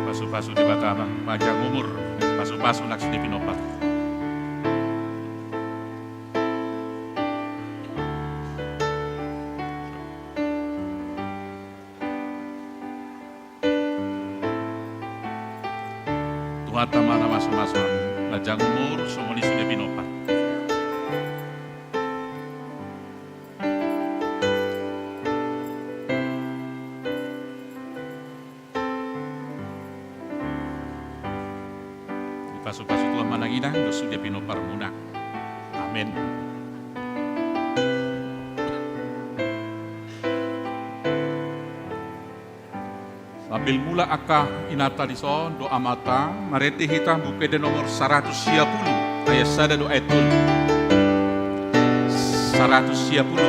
Pasupasu Debata ma, panjang umur, pasupasu nang sude pinompar. Tuhanta ma na mamasumasu, panjang umur songon i sude pinompar. Dipasupasu Tuhan ma nang inang dohot sude pinomparmuna. Amen. Sambil mulak angka inanta dison dohot amanta, marende hita Buku Ende nomor saratus sia pulu, ayat sada dohot ayat tolu. Saratus sia pulu.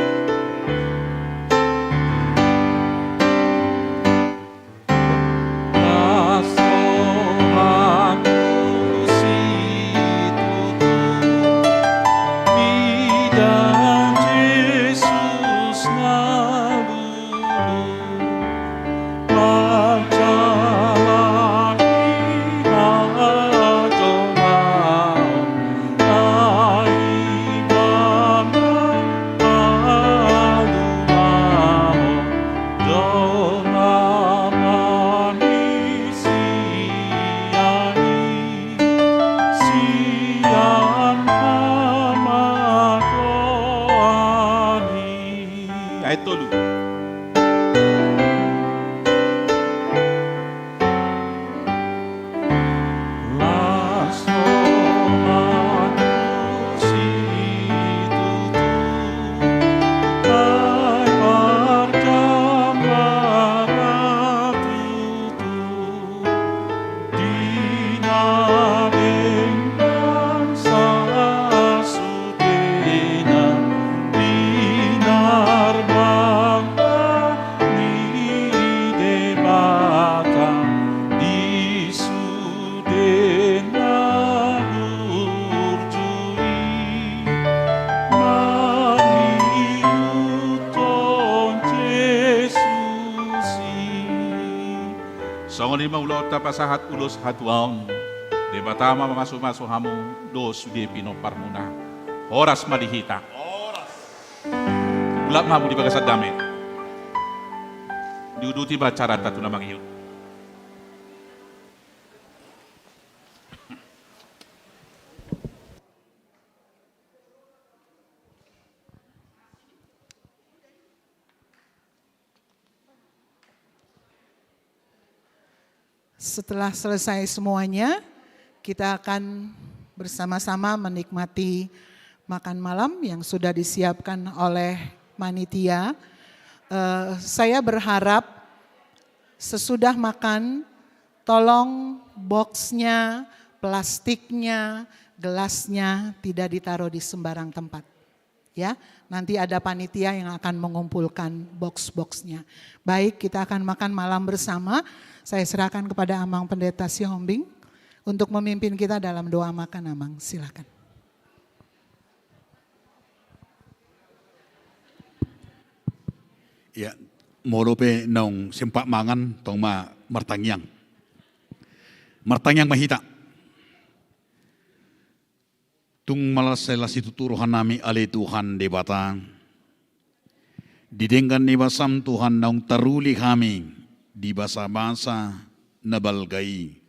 Ayat tolu. Songon i ma ulaonta pasahat ulos hatuaon. Debata ma mamasumasu hamu dohot sude pinomparmuna. Horas ma di hita. Horas. Mulak ma hamu di bagasan dame. Diuduti ma acaranta tu na mangihut. Setelah selesai semuanya, kita akan bersama-sama menikmati makan malam yang sudah disiapkan oleh panitia. Eh, saya berharap sesudah makan, tolong boxnya, plastiknya, gelasnya tidak ditaruh di sembarang tempat. Ya, nanti ada panitia yang akan mengumpulkan box-boxnya. Baik, kita akan makan malam bersama. Saya serahkan kepada Amang Pendeta Sihombing untuk memimpin kita dalam doa makan, Amang. Silakan. Ya, molo pe naung sempat mangan, tong ma martangiang. Martangiang ma hita. Tung malas las situtu rohanami, ale Tuhan Debata. Di denggan ni basaM, Tuhan, naung taruli hami di basabasa na balga i,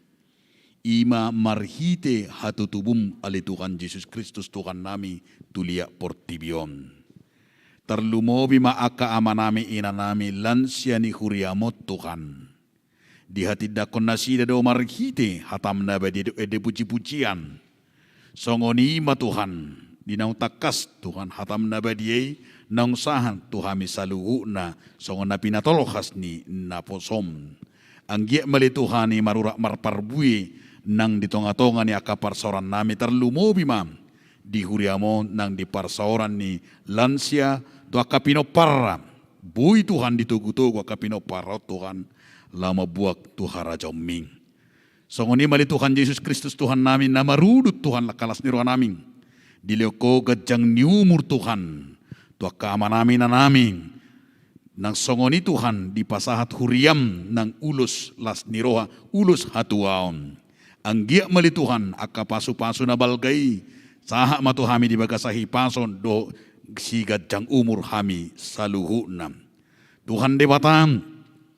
i ma marhite hatutubuM, ale Tuhan Jesus Kristus, Tuhannami, tu liat portibi on. Tarlumobi ma angka amanami, inanami, lansia ni huriaMon, Tuhan. Dihatindangkon nasida do marhite hataM na badia dohot ende pujipujian. Songon i ma, Tuhan, di naung tangkas, Tuhan, hataM na badia i naung sahat tu hami saluhutna songon na pinatolhas ni naposoM. Anggiat ma, ale Tuhan, i marurat marparbue nang di tongatonga ni angka parsaorannami, tarlumobi ma di huriaMon nang di parsaoran ni lansia tu angka pinomparna. Boi, Tuhan, ditogutogu angka pinomparna on, Tuhan, laho mambuat tu harajaonMi. Songon i ma, ale Tuhan Jesus Kristus, Tuhannami, na marudut, Tuhan, angka las ni rohanami. Dilehon Ho ganjang ni umur, Tuhan, tu angka amanami, inanami. Nang songon i, Tuhan, dipasahat huriaM nang ulos las ni roha, ulos hatuaon. Anggiat ma, ale Tuhan, angka pasupasu na balga i sahat ma tu hami di bagasan hahipason dohot siganjang umur hami saluhutna. Tuhan Debata,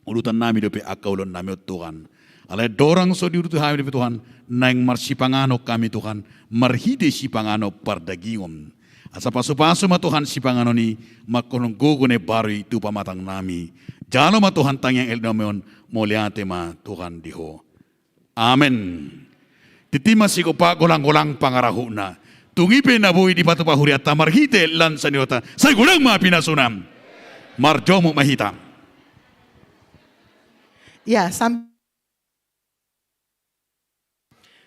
udutannami dope angka ulaonnami on, Tuhan. Alai andorang so diuduti hami dope, Tuhan, naeng marsipanganon hami, Tuhan, marhite sipanganon pardagingon. Asa pasupasu ma, Tuhan, sipanganon i, mangkonon gogo na imbaru i tu pamatangnami. Jalo ma, Tuhan, tangiang elek ni rohaM on, mauliate ma, Tuhan, di Ho. Amen. Tintin ma sigompa, golanggolang pangarahutna. Tung i pe na boi dipatupa hurianta marhite lansia ni rohanta, sai godang ma pinasuna. Marjomuk ma hita. Ya, sam-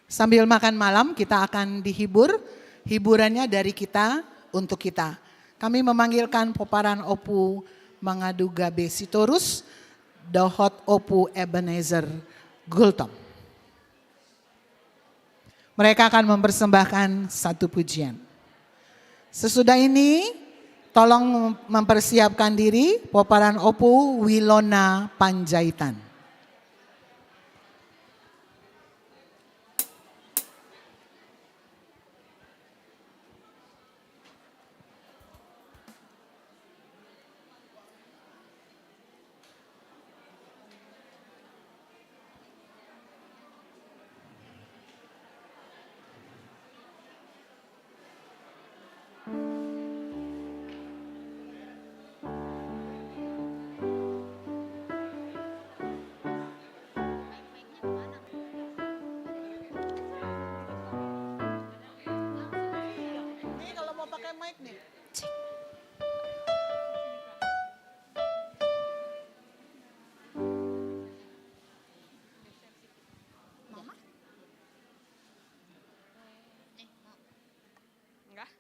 Sambil makan malam, kita akan dihibur. Hiburannya dari kita untuk kita. Kami memanggilkan pomparan Ompu Mangadu Gabe Sitorus dohot Ompu Ebenezer Gultom. Mereka akan mempersembahkan satu pujian. Sesudah ini, tolong mem-, mempersiapkan diri pomparan Ompu Wilona Panjaitan. Ini kalau mau pakai mic nih. Mama? Enggak.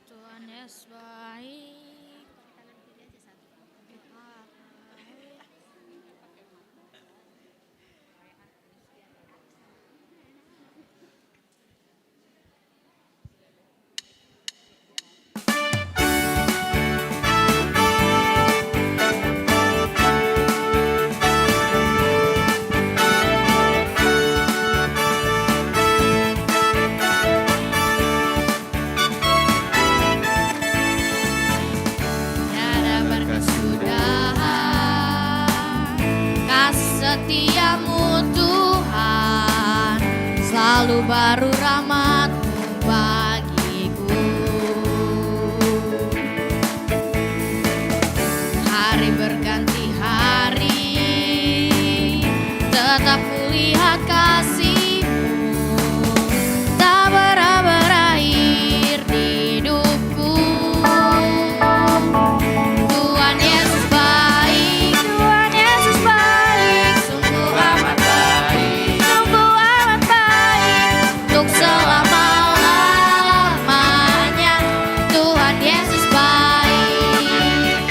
Tuhan Yesus baik. Setiamu Tuhan, selalu baru rahmat-Mu bagiku. Hari berganti hari, tetap kulihat kasih-Mu tak pernah berakhir di hidupku. Tuhan Yesus baik, Tuhan Yesus baik, sungguh amat baik, sungguh amat baik, untuk selama-lamanya. Tuhan Yesus baik.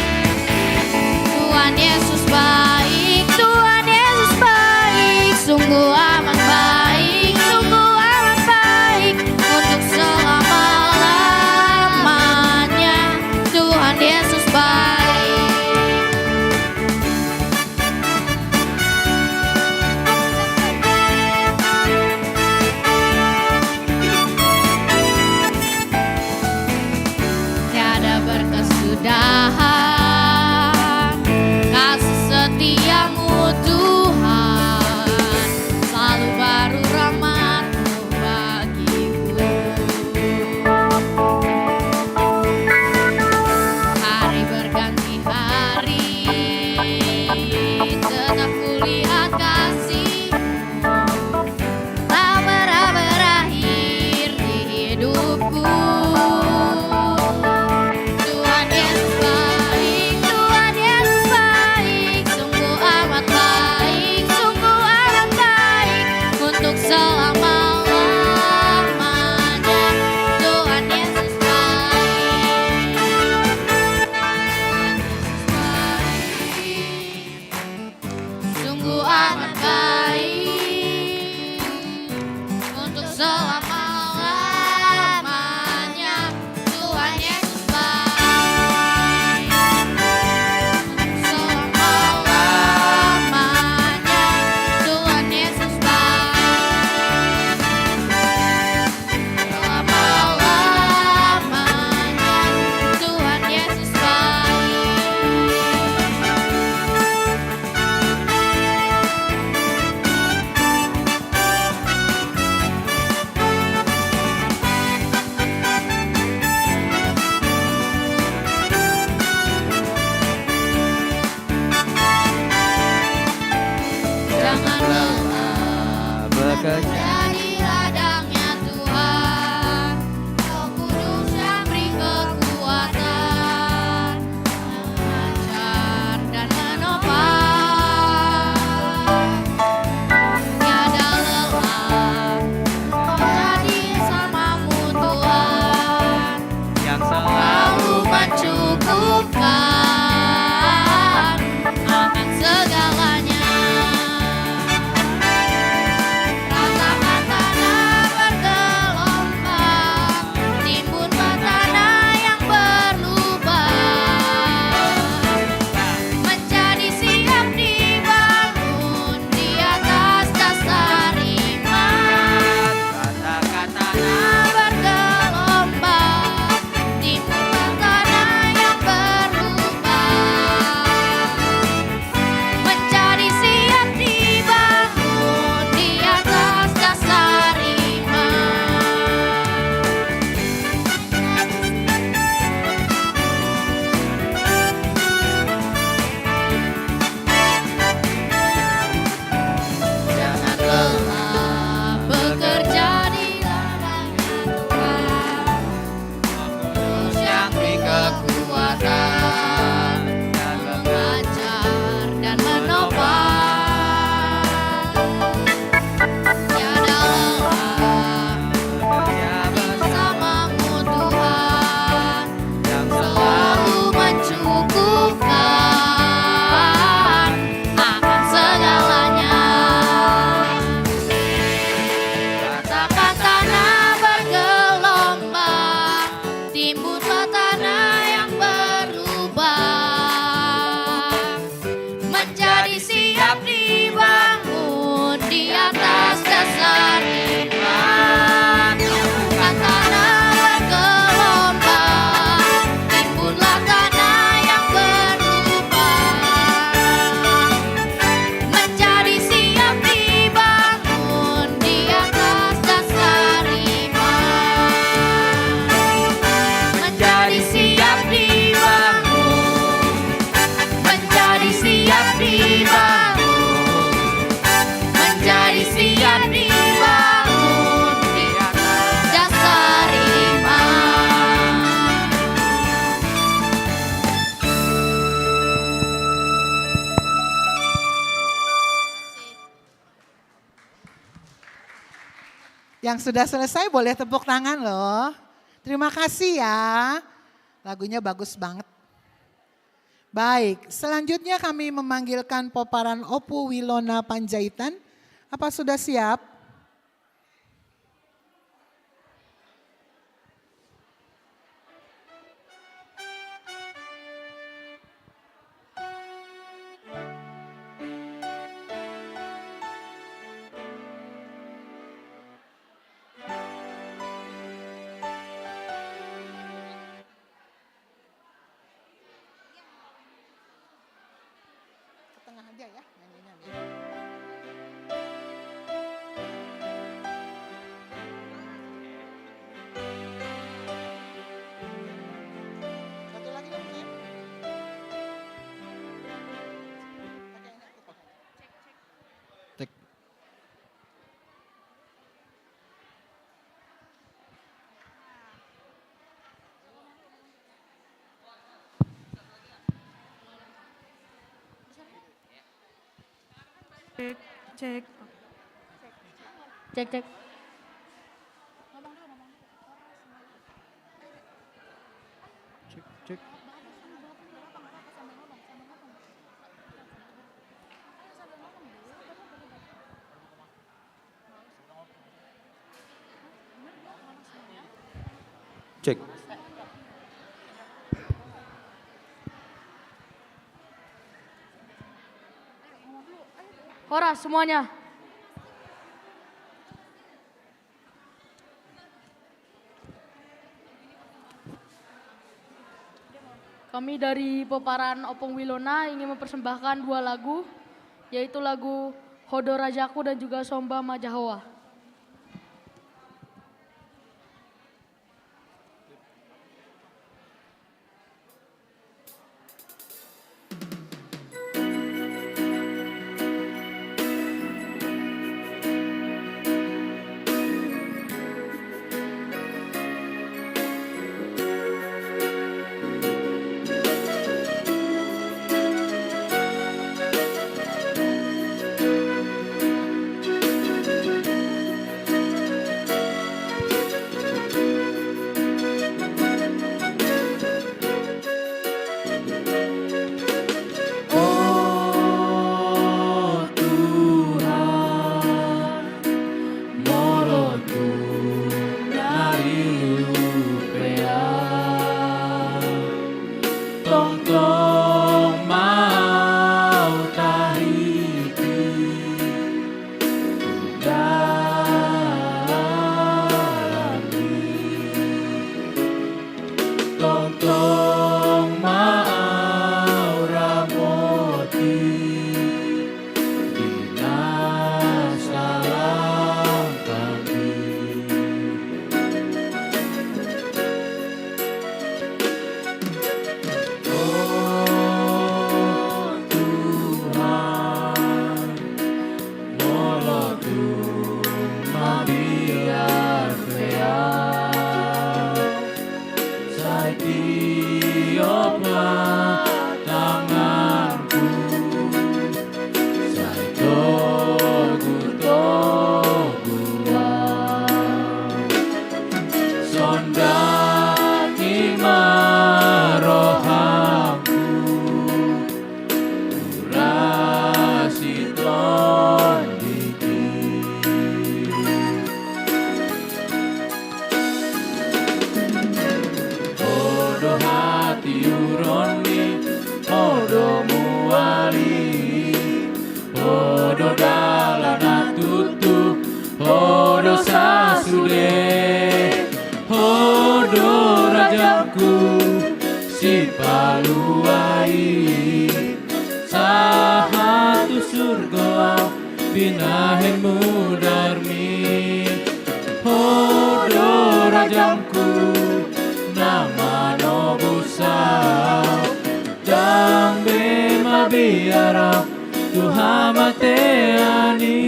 Tuhan Yesus baik, Tuhan Yesus baik, sungguh amat baik, sungguh amat baik, untuk selama-lamanya. Tuhan Yesus baik. Tiada berkesudahan kasih setia-Mu Tuhan, selalu baru rahmat-Mu bagiku. Hari berganti hari, tetap kulihat kasih-Mu tak pernah berakhir di hidupku. Tuhan Yesus baik, Tuhan Yesus baik, sungguh amat baik, sungguh amat baik, untuk selama-lamanya. Tuhan Yesus baik, Tuhan Yesus baik, sungguh amat baik, untuk selama-lamanya. Tuhan Yesus baik, selama-lamanya. Tuhan Yesus baik, selama-lamanya. Tuhan Yesus baik. Jangan lelah bekerja di ladangnya Tuhan. Roh Kudus yang beri kekuatan, mengajar dan menopang. Tiada lelah jadi sama-Mu Tuhan, yang selalu mencukupkan akan segalanya. Ratakan tanah bergelombang, timbunlah tanah yang berlubang, menjadi siap dibangun di atas dasar iman. Ratakan tanah bergelombang, timbunlah tanah yang berlubang, menjadi siap dibangun di atas dasar iman. Jangan lelah bekerja di ladangnya Tuhan. Roh Kudus yang beri kekuatan, yang mengajar dan menopang. Tiada lelah bersama-Mu Tuhan, yang selalu mencukupkan akan segalanya. Ratakan tanah bergelombang, timbunlah tanah yang berlubang, menjadi siap dibangun di atas dasar iman. Ratakan tanah bergelombang, timbunlah tanah yang berlubang, menjadi Yang sudah selesai boleh tepuk tangan loh. Terima kasih ya. Lagunya bagus banget. Baik, selanjutnya kami memanggilkan poparan Opu Wilona Panjaitan. Apa sudah siap? Ke tengah aja ya, nyanyinya. Satu lagi dong, Nek. Pakai ini, kita. Cek. Cek, cek. Cek, cek. Cek, cek. Cek. Horas semuanya. Kami dari Poparan Ompung Wilona ingin mempersembahkan dua lagu, yaitu lagu Ho do Rajaku dan juga Somba ma Jahowa. O Tuhan, molo tung na rilu pe au, tongtong ma au tahiti tu dalanmi. Tongtong ma au ramoti di na salangkami. O Tuhan, molo tung mabiar pe au, sai tiop ma tanganku, sai togu-togu au. Sondaki ma rohangku, huras i tondingki. Ho do hatiuron ni, ho do muali, ho do dalan na tutu, ho do sasude, ho do rajangku, sipalua i, sahat tu surgo au, pinahen mudarmi. Ho do rajangku, na manobus au, ndang be mabiar au tu hamatean i.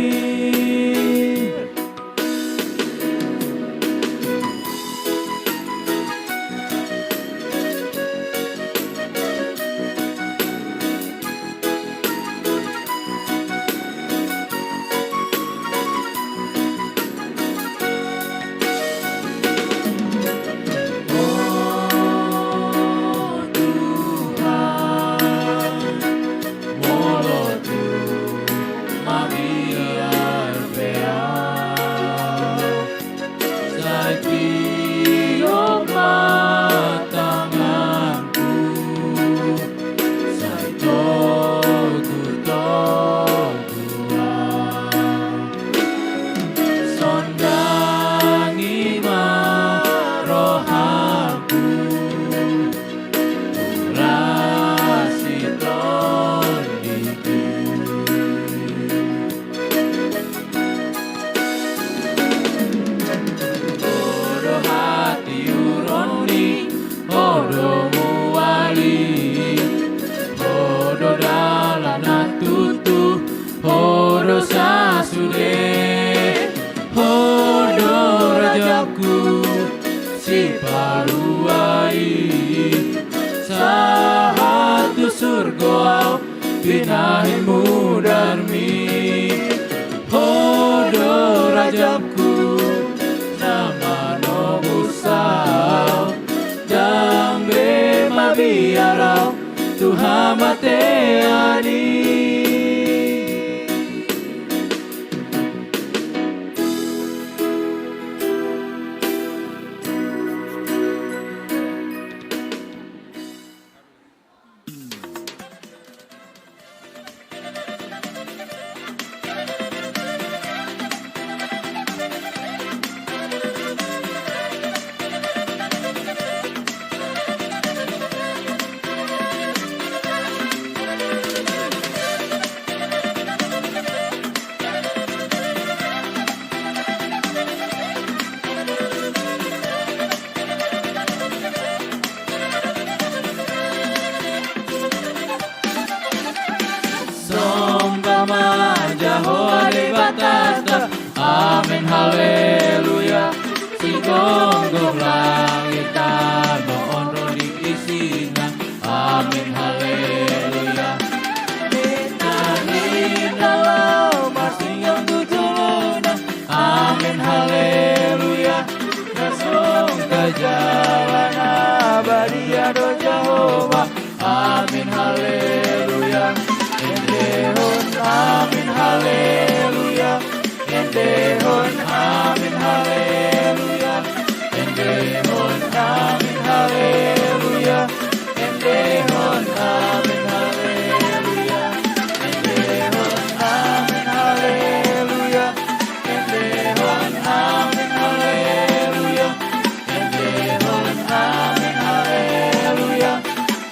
Binahen mudarmi, Ho do rajangku, na manobus ahu, ndang be mabiar ahu tu hamatean i. Somba ma Jahowa Debatanta. Amen, haleluya. Sigomgom langit tano on ro di isina. Amen, haleluya. Bintang-bintang laho marsingkop tu jolona. Amen, haleluya. Na songon jala na badia do Jahowa. Amen, haleluya. Endehon, amen, haleluya. Endehon, amen, haleluya. Endehon, amen, haleluya. Endehon, amen, haleluya. Endehon, amen, haleluya. Endehon, amen, haleluya. Endehon, amen, haleluya.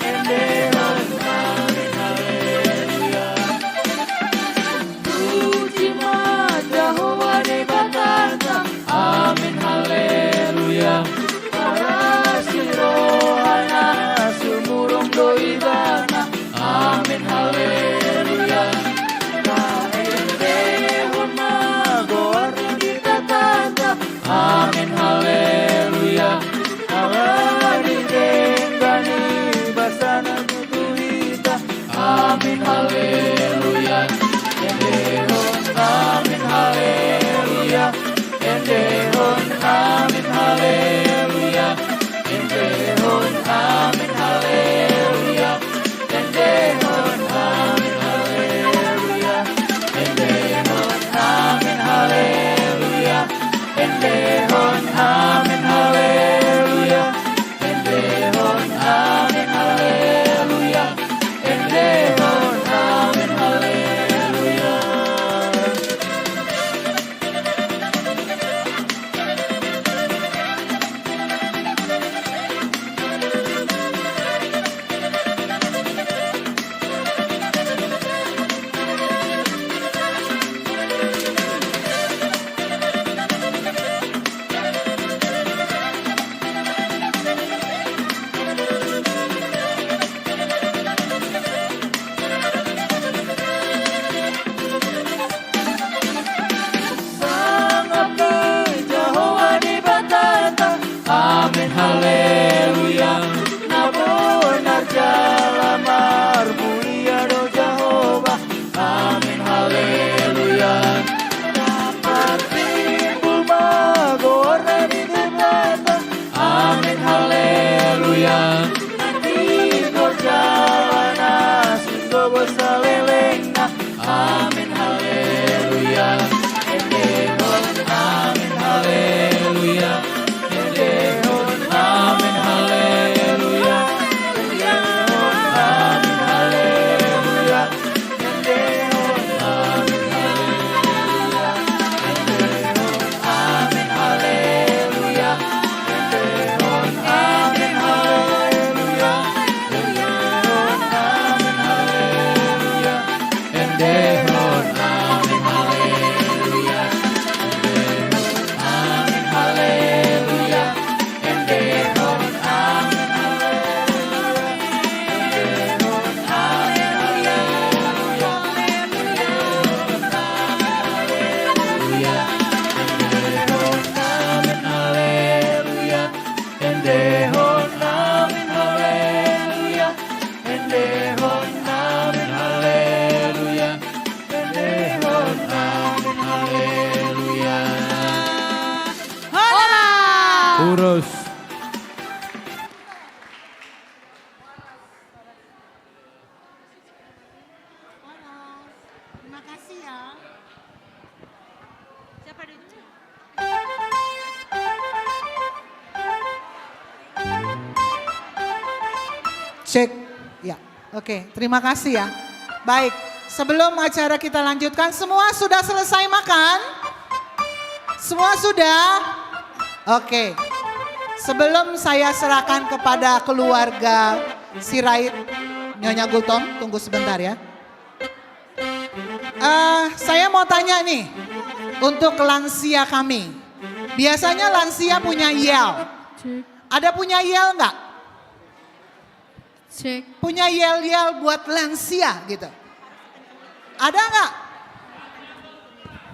Endehon, amen, haleluya. Puji ma Jahowa Debatanta. Amen, haleluya. Parasi rohana sumurung do ibana. Amen, haleluya. Taendehon ma goarna di tatanta. Amen, haleluya. Ala didenggan i basana tutu hita. Amen, haleluya. Endehon, amen, haleluya. Endehon, amen, haleluya. Endehon, amen, haleluya. Endehon, amen, haleluya. Endehon, amen, haleluya. Endehon, amen, haleluya. Endehon, amen, haleluya. Endehon, amen, haleluya. Sangap ma Jahowa Debatanta. Amen, haleluya. Na bonar jala marmulia do Jahowa. Amen, haleluya. Na parsimbul ma goarna di Debata. Amen, haleluya. Na tigor jala na singkop salelengna. Amen, haleluya. Endehon, amen, haleluya. Endehon, amen, Terima kasih ya. Siapa dulu? Cek. Ya. Oke, terima kasih ya. Baik, sebelum acara kita lanjutkan, semua sudah selesai makan? Semua sudah? Oke. Sebelum saya serahkan kepada keluarga Sirait, Nyonya Gultom, tunggu sebentar ya. Eh, saya mau tanya nih, untuk lansia kami. Biasanya lansia punya yel. Ada punya yel nggak? Cek. Punya yel-yel buat lansia gitu. Ada nggak?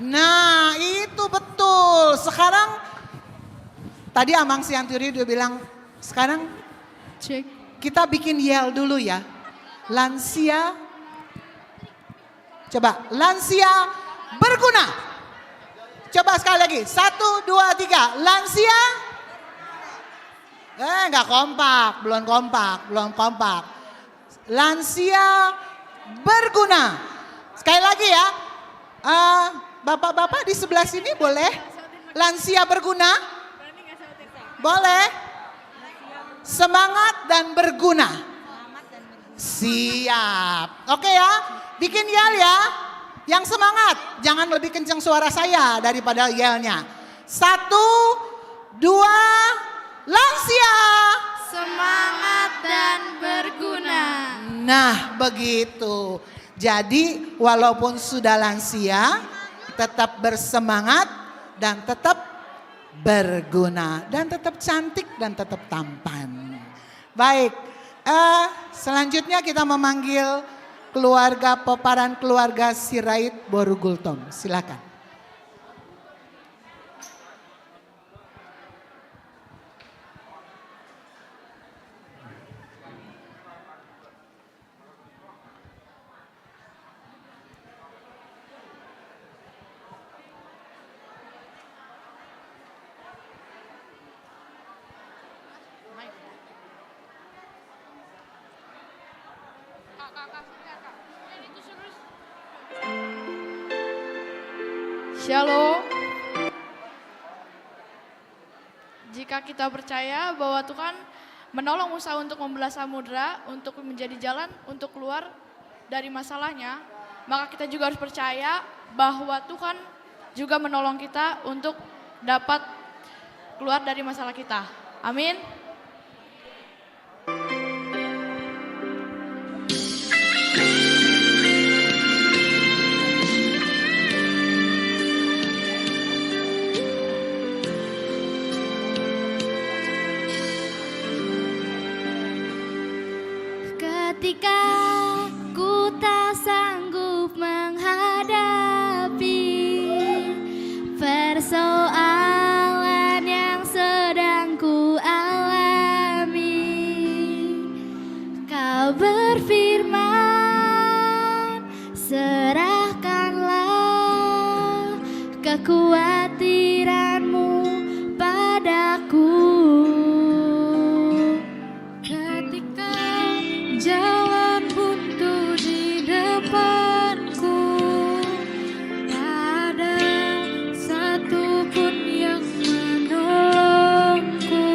Nah, itu betul. Sekarang, tadi Amang Sianturi udah bilang, sekarang Cek. Kita bikin yel dulu ya. Lansia. Coba, lansia berguna. Coba sekali lagi. Satu, dua, tiga. Lansia. Eh, nggak kompak, belum kompak, belum kompak. Lansia berguna. Sekali lagi ya. Eh, bapak-bapak di sebelah sini boleh? Lansia berguna? Boleh? Semangat dan berguna. Siap. Oke ya. Bikin yel ya. Yang semangat. Jangan lebih kencang suara saya daripada yelnya. Satu, dua, lansia. Semangat dan berguna. Nah, begitu. Jadi, walaupun sudah lansia, tetap bersemangat dan tetap berguna dan tetap cantik dan tetap tampan. Baik, eh, selanjutnya kita memanggil keluarga, peparan keluarga Sirait Boru Gultom. Silakan. Shalom. Jika kita percaya bahwa Tuhan menolong Musa untuk membelah samudera, untuk menjadi jalan untuk keluar dari masalahnya, maka kita juga harus percaya bahwa Tuhan juga menolong kita untuk dapat keluar dari masalah kita. Amin. Ketika ku tak sanggup menghadapi persoalan yang sedang ku alami, Kau berfirman, serahkanlah kekhawatiranmu padaku. Ketika jalan buntu di depanku, tak ada satu pun yang menolongku.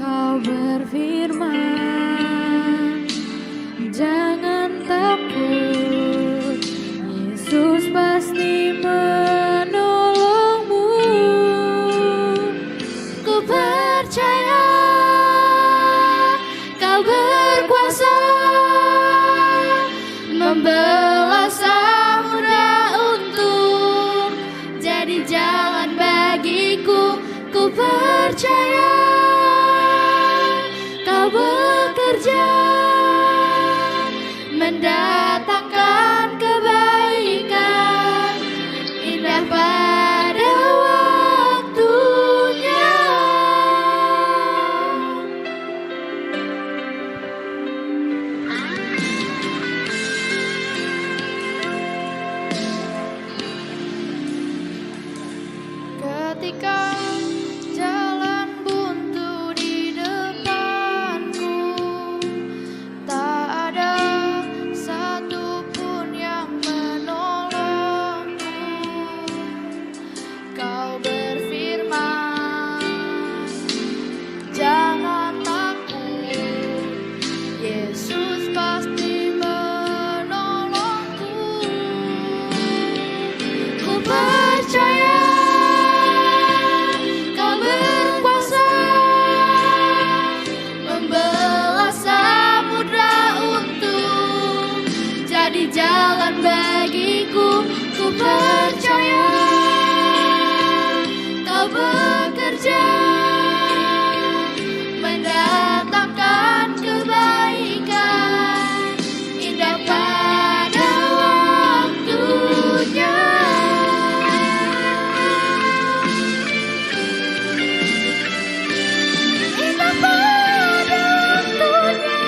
Kau berfirman, jangan takut, Yesus pasti menolongmu. Ku percaya Kau berkuasa membelah samudra untuk jadi jalan bagiku. Ku percaya Kau bekerja mendatangkan kebaikan indah pada waktunya. Ketika jalan buntu Percaya Kau bekerja mendatangkan kebaikan, indah pada waktunya. Indah pada waktunya.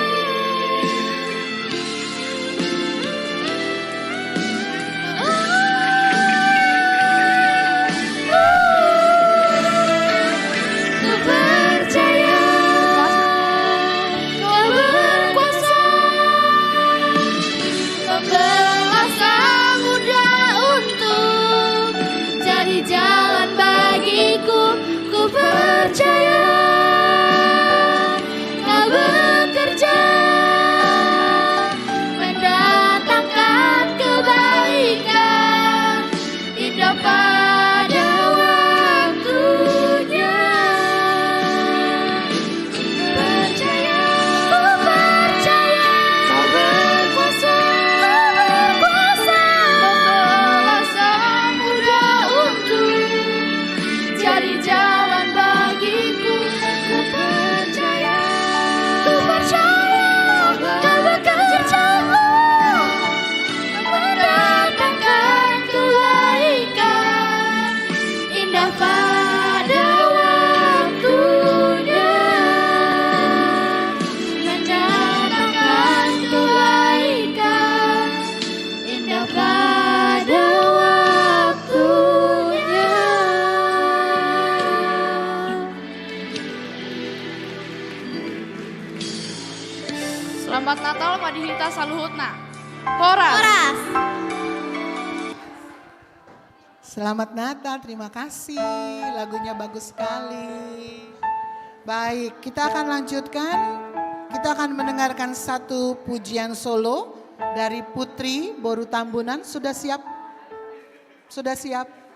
Ku percaya Kau berkuasa membelah samudra untuk jadi jalan bagiku. Ku percaya Kau bekerja mendatangkan kebaikan, indah pada waktunya. Percaya, ku percaya Kau berkuasa, Kau berkuasa membelah samudra untuk jadi jalan bagiku. Ku percaya, ku percaya Kau bekerja mendatangkan kebaikan, indah pada waktunya. Mendatangkan kebaikan, indah pada waktunya. Selamat Natal ma di hita saluhutna. Horas. Horas. Selamat Natal, terima kasih. Lagunya bagus sekali. Baik, kita akan lanjutkan. Kita akan mendengarkan satu pujian solo dari Putri Boru Tambunan. Sudah siap? Sudah siap?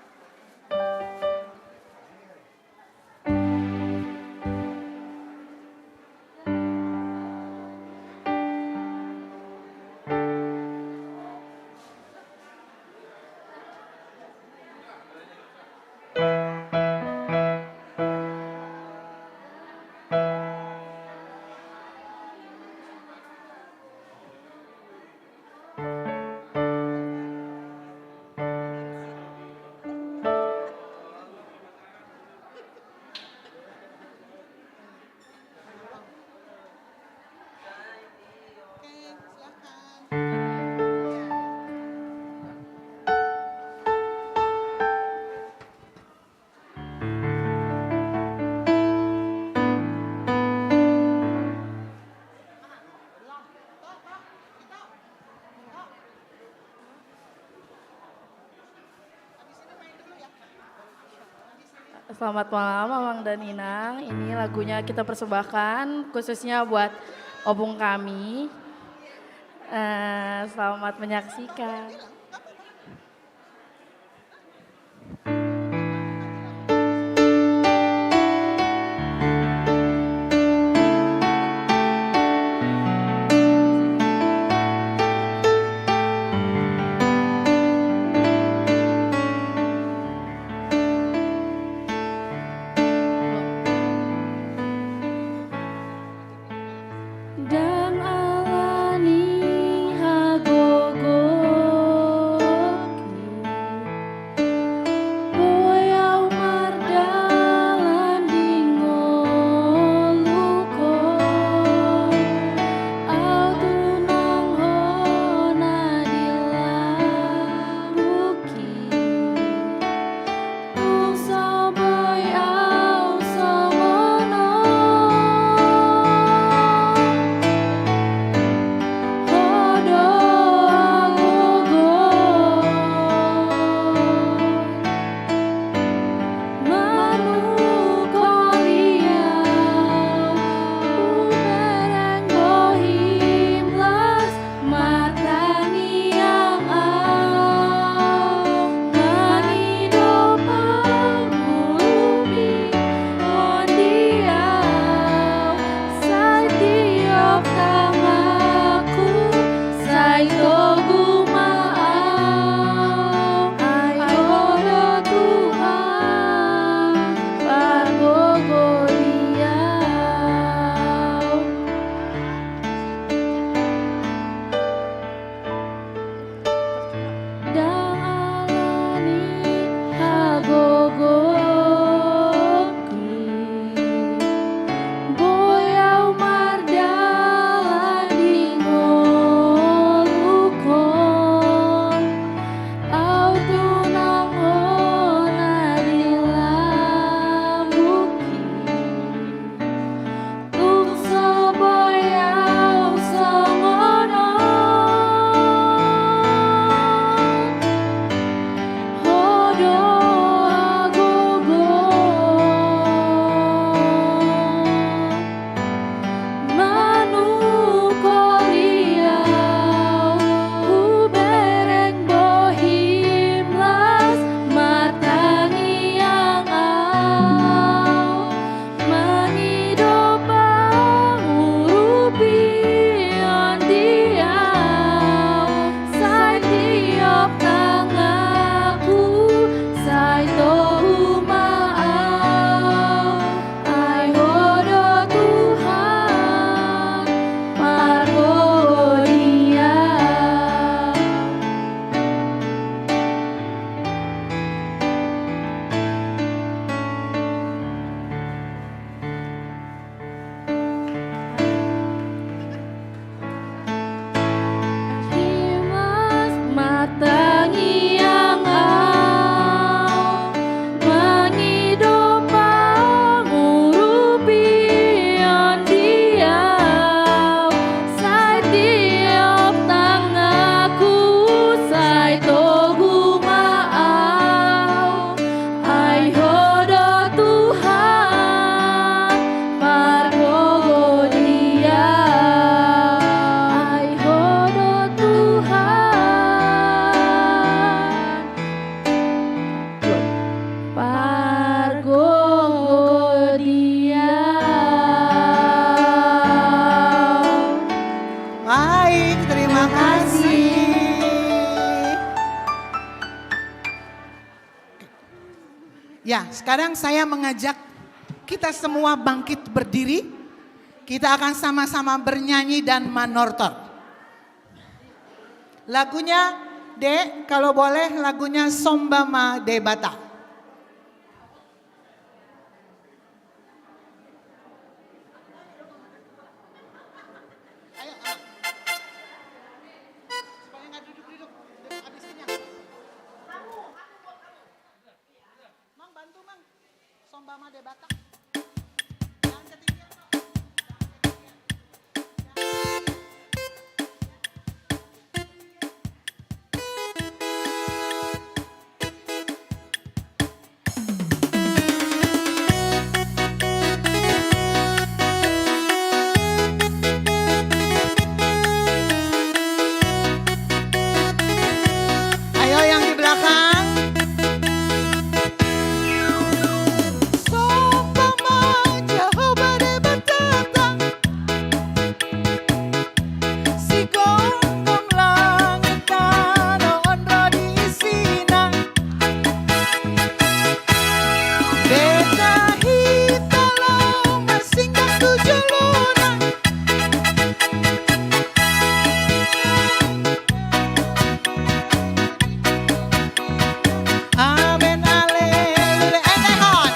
Selamat malam, Amang dan Inang. Ini lagunya kita persembahkan khususnya buat opung kami. Eh, selamat menyaksikan. Ndang ala ni hagogoon. Ya, sekarang saya mengajak kita semua bangkit berdiri. Kita akan sama-sama bernyanyi dan manortor. Lagunya, Dek, kalau boleh lagunya Somba ma Debata. Ayo, Amang. Supaya nggak duduk-duduk. Habis kenyang. Mang, bantu, Mang. Somba ma Debata. Jangan ketinggian, Mang. Ayo yang di belakang. Somba ma Jahowa Debatanta, sigomgom langit tano on ro di isina. Beta hita laho marsinggah tu jolona. Amen, haleluya. Endehon.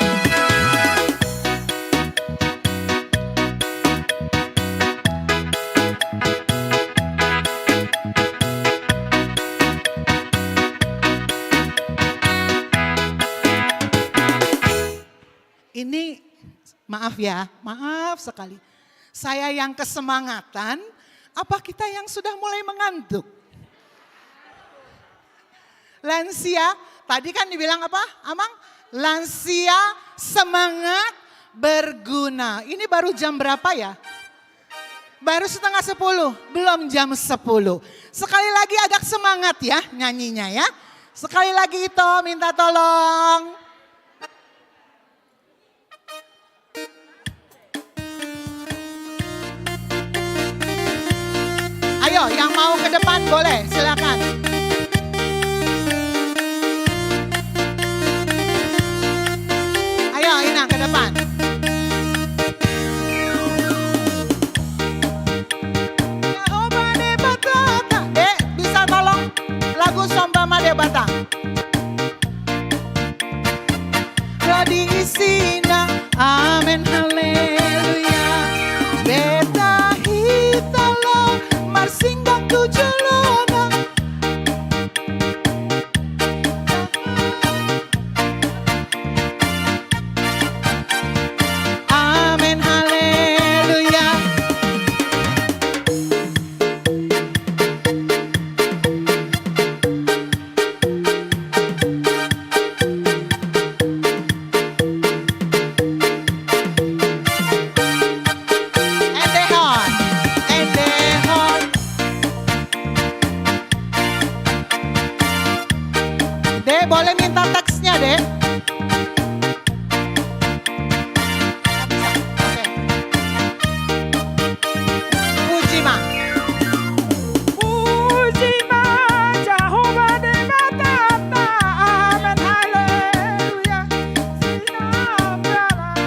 Ini, maaf ya, maaf sekali. Saya yang kesemangatan, apa kita yang sudah mulai mengantuk? Lansia, tadi kan dibilang apa, Amang? Lansia semangat berguna. Ini baru jam berapa ya? Baru setengah sepuluh, belum jam sepuluh. Sekali lagi agak semangat ya nyanyinya ya. Sekali lagi Ito minta tolong. Ayo, yang mau ke depan boleh, silakan. Ayo, Inang, ke depan. Jahowa Debatanta. Dek, bisa tolong lagu Somba ma Debata? Ro di isina, amen, haleluya. Beta hita laho marsinggah tu jolona. Amen, haleluya. Endehon, endehon. Dek, boleh minta teksnya, Dek? Oke. Puji ma. Puji ma Jahowa Debatanta. Amen, haleluya. Sinambalan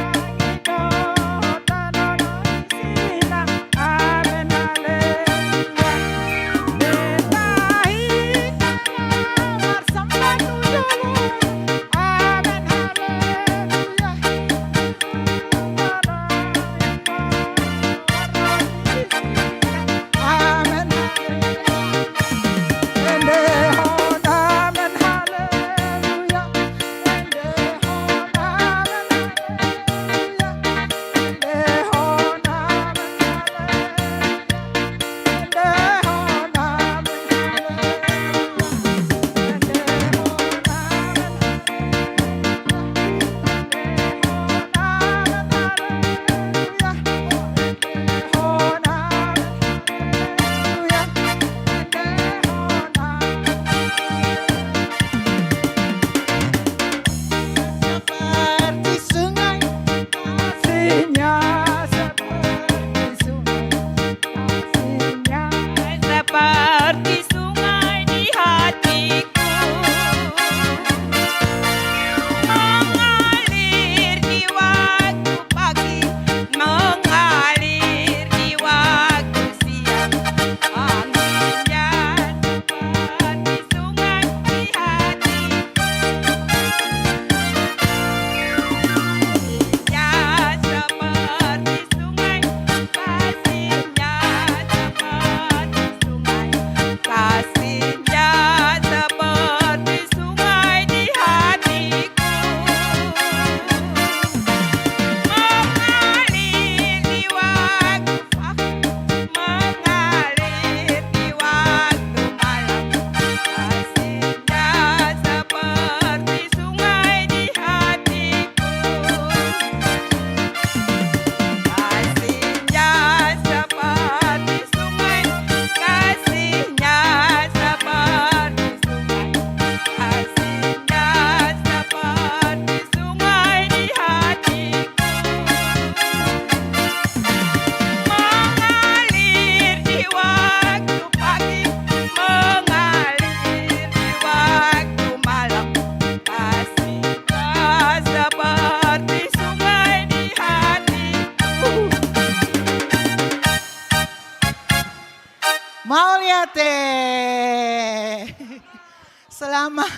Selamat,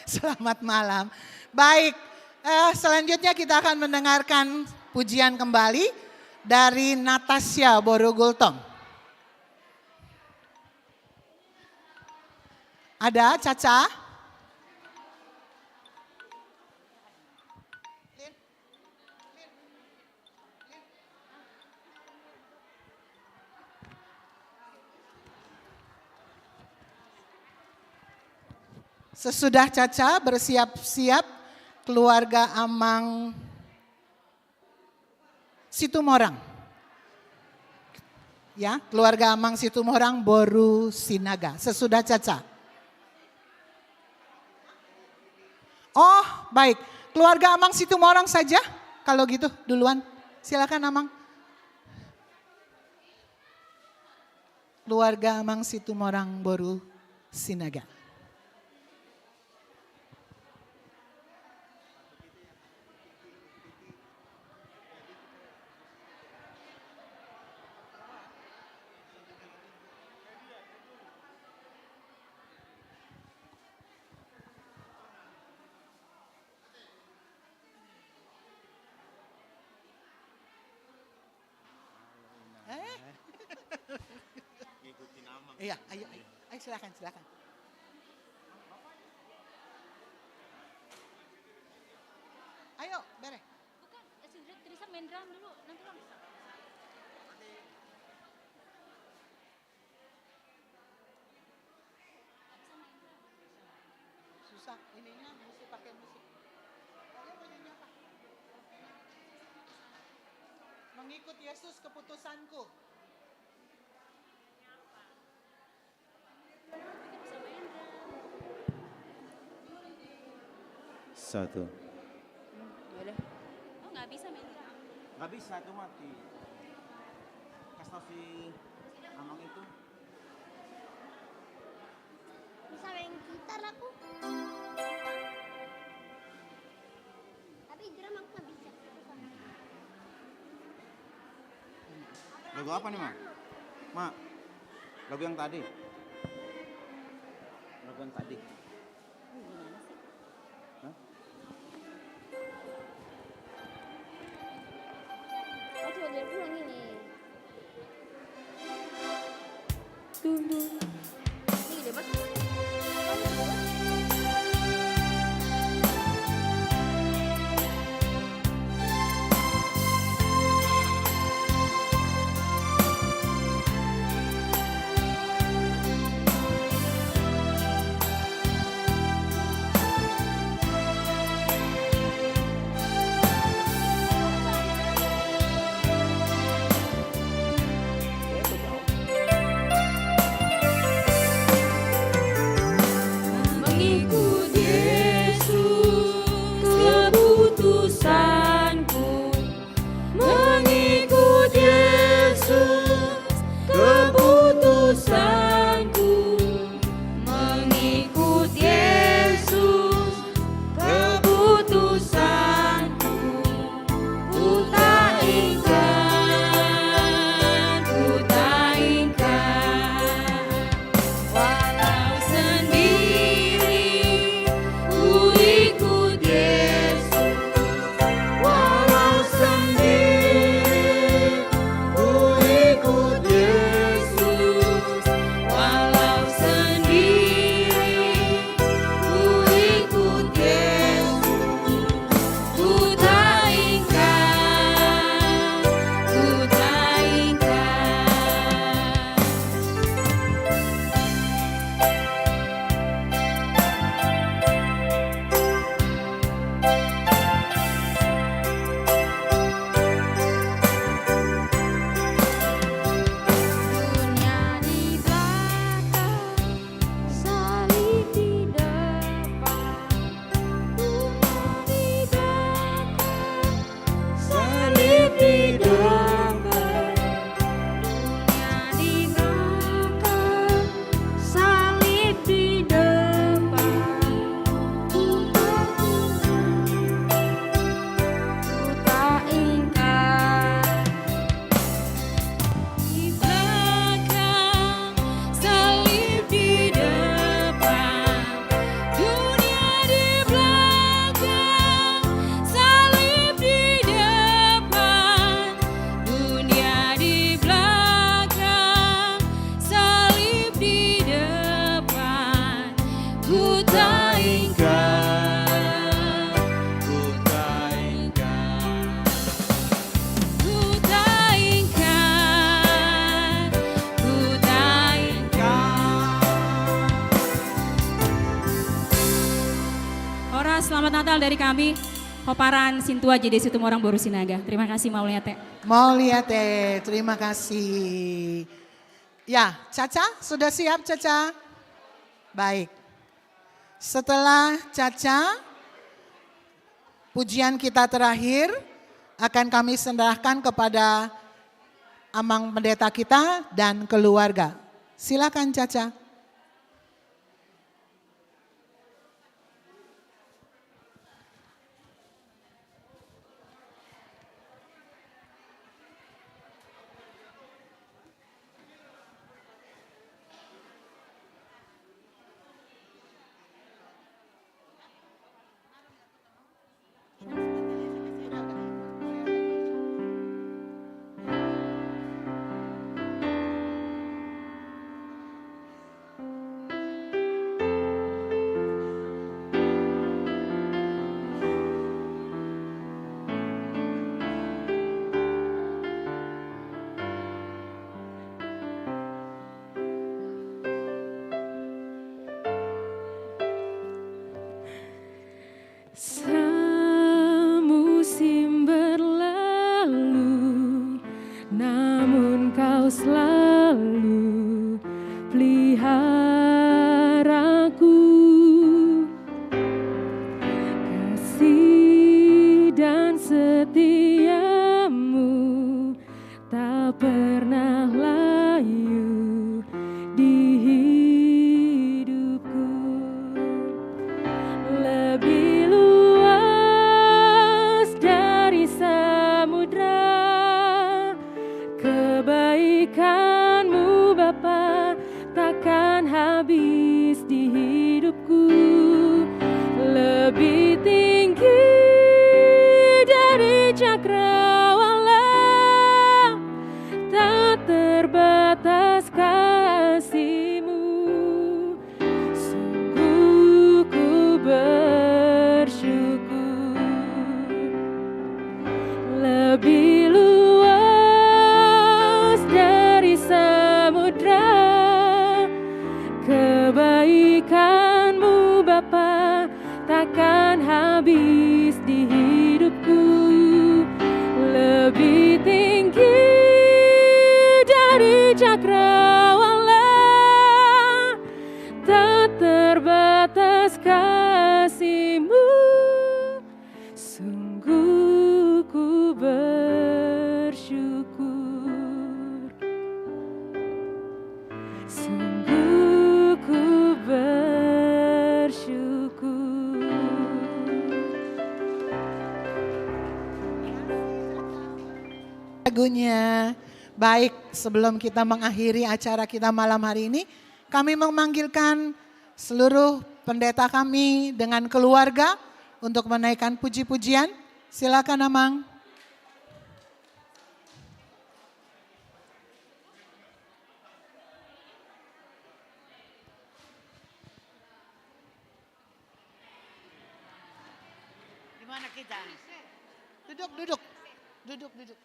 selamat malam. Baik, eh, selanjutnya kita akan mendengarkan pujian kembali dari Natasha boru Gultom. Ada, Caca? Sesudah Caca bersiap-siap, keluarga Amang Situmorang. Ya, keluarga Amang Situmorang boru Sinaga. Sesudah Caca. Oh, baik. Keluarga Amang Situmorang saja, kalau gitu, duluan. Silakan, Amang. Keluarga Amang Situmorang boru Sinaga. Eh? Ngikutin Amang. Iya, ayo, ayo. Ayo, silakan, silakan. Ayo, bere. Bukan, eh, si Indra, Tristan main drum dulu, nanti ulang. Susah, ininya mesti pakai musik. Kalian mau nyanyi apa? Mengikut Yesus keputusanku. Satu. Hmm, ya udah. Oh, nggak bisa main drum. Nggak bisa, itu mati. Kasih tau si Amang itu. Bisa main gitar aku. Tapi drum aku nggak bisa. Lagu apa nih, Mak? Mak, lagu yang tadi. Lagu yang tadi. Hah? Oh, cuma dia pulang ini. Tung, tung. Ini gede banget. Hutaingkan, hutaingkan, hutaingkan, hutaingkan. Horas, selamat Natal dari kami, Pomparan Sintua J D Situmorang Boru Sinaga. Terima kasih, mauliate. Mauliate, terima kasih. Ya, Caca, sudah siap, Caca? Baik. Setelah Caca, pujian kita terakhir akan kami serahkan kepada Amang Pendeta kita dan keluarga. Silakan, Caca. Semusim berlalu, namun Kau selalu peliharaku. Kasih dan setia-Mu tak pernah layu di hidupku. Lebih luas dari samudra, kebaikan-Mu, Bapa, takkan habis di hidupku. Lebih tinggi dari cakrawala, tak terbatas kasih-Mu. Sungguh ku bersyukur. Lebih luas dari samudra, kebaikan-Mu, Bapa, takkan habis di hidupku. Lebih tinggi dari cakrawala, tak terbatas kasih-Mu. Sungguh ku bersyukur. Sungguh ku bersyukur. Lagunya. Baik, sebelum kita mengakhiri acara kita malam hari ini, kami memanggilkan seluruh pendeta kami dengan keluarga untuk menaikkan puji-pujian. Silakan, Amang. Di mana kita? Duduk, duduk. Duduk, duduk.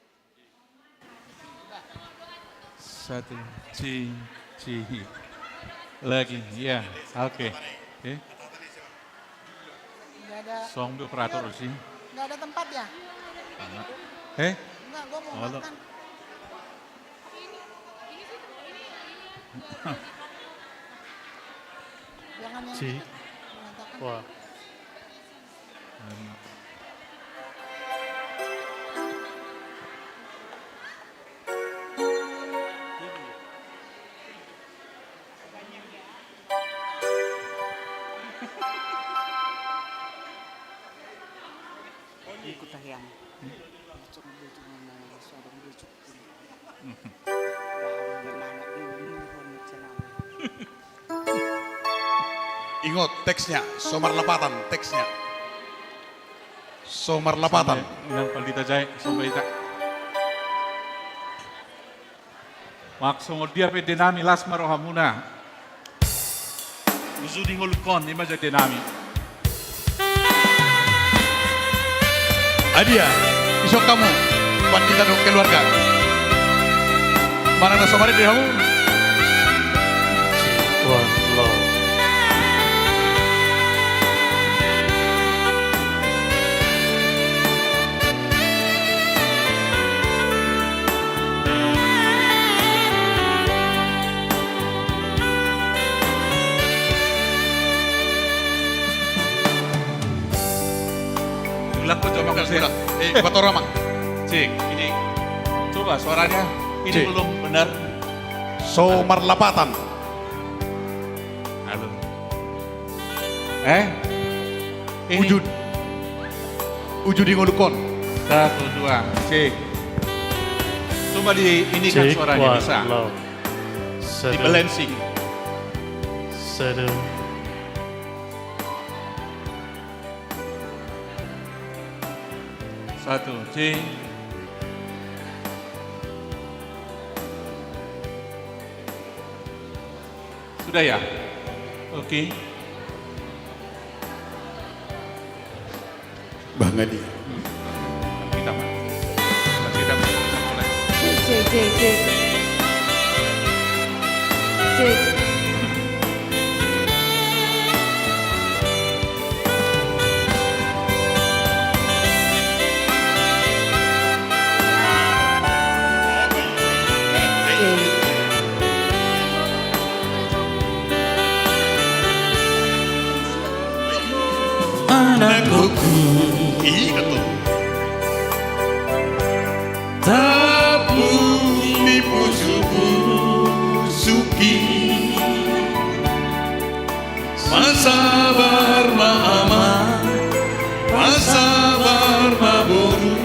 Satu, ci, ci. Lagi, ya, oke. Oke. Nggak ada. Song di operator sih. Nggak ada tempat ya? Eh? Enggak, gua mau makan. Jangan yang ci. Wah. Ikut tarian. Ingot, teksnya, so marlapatan, teksnya. So marlapatan. Inang Pandita Jae, so Pandita. Maksud dia pe denami las ma rohamuna. Uju di ngolungkon, i ma jatena nami. Adia, ison hamu, pandita dohot keluarga. Manang na so marende hamu. Wah, lo. Ulang, coba, Mas. Eh, Batorama. Cek, ini. Coba suaranya. Ini belum benar. So marlapatan. Halo. Eh? Ini. Uju. Uju di ngolungkon. Satu, dua, cek. Coba di ini kan suaranya bisa. Di balancing. Satu. Satu, cek. Sudah ya? Oke. Bang Adi. Hmm. Kita, Pak. Kita, Pak. Mulai. Cek, cek, cek, cek. Cek. Anakku, tampung di pusupusuki. Marsabar ma ama, marsabar ma boru,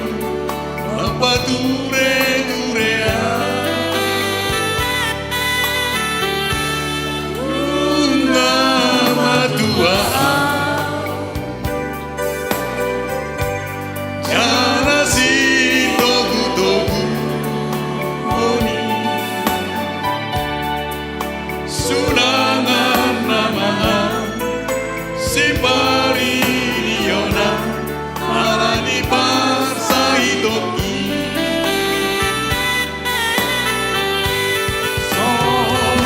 marpatureturean. Nunga matua ahu, jala sitogutogu hami. Sulangan na mangan, siparinionan, ala ni parsahitoanki. So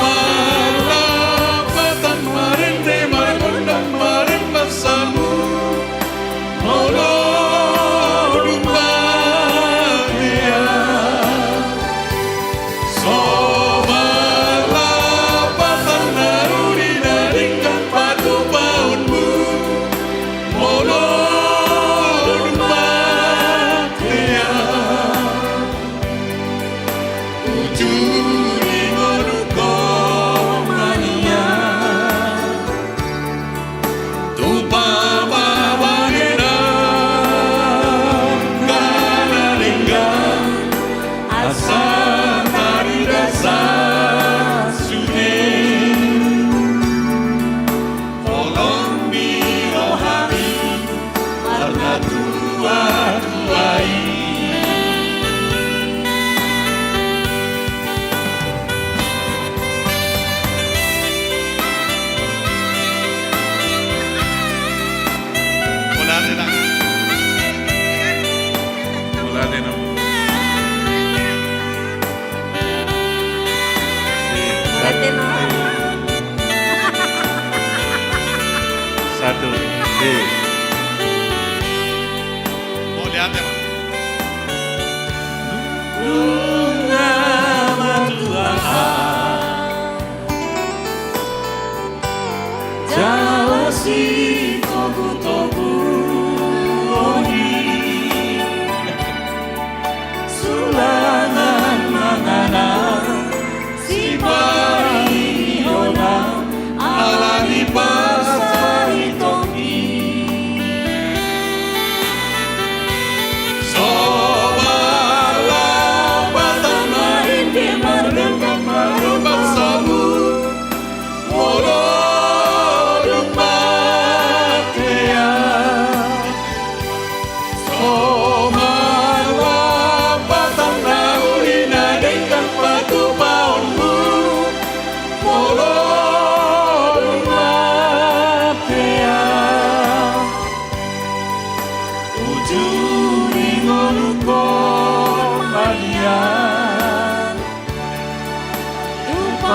marlapatan marende margondang maremban sabu. Molo dung matea, so marlapatan na ruri na denggan patupaonmu. Molo dung matea, uju di ngolungkon ma nian. Tupa ma bangena angka na denggan, asa tarida sasude. Holong ni rohami, marnatuatua i. Mauliate, Nang. Mauliate, Nang. Mauliate, Nang. Satu, dua. Mauliate, Nang. Nunga matua ahu, jala sitogutogu hami. Sulangan mangan, siparinionan, ala ni parsahitoanki. So marlapatan marende margondang maremban sabu. Molo dung ma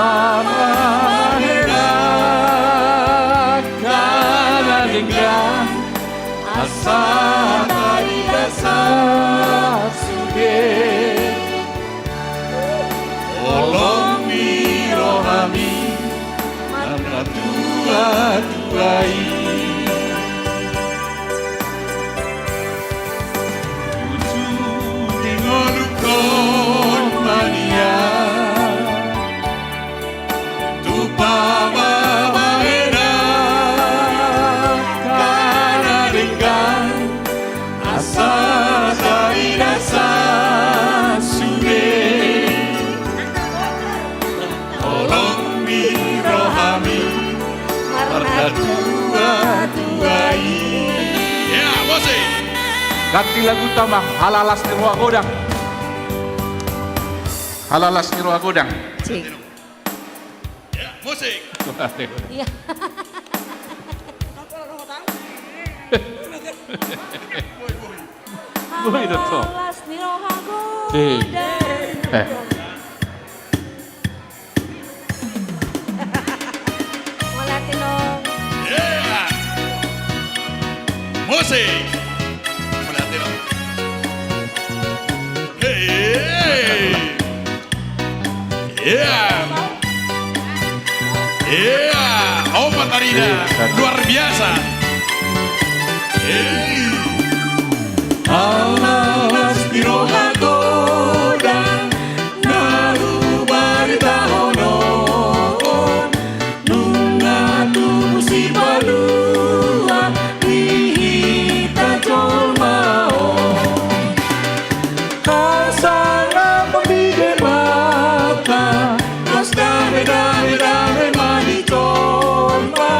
Mama hela angka na denggan, asa tarida sude. Holong ni rohami marnatua-tua i. Ujung di ngolungkon ma nian tu pamamalena angka na denggan, asa tarida sude. Holong ni rohami marnatua-tua i. Ya, musik. Ganti lagu, Tama. Halalas ni roha godang. Halalas ni roha godang. Cik. Ya, musik. Iya. Boi, Dokter. Halalas ni roha godang. Eh. Mauliate, Nong. Iya. Musik. Mauliate, Nong. Hei. Iya. Iya. Oh, Matarida. Iya, satu. Luar biasa. Hei. Halalas ni roha godang na hubaritahon on, nunga tubu sipalua di hita jolma on. Hasangapon di Debata, pos dame, dame, dame ma di jolma.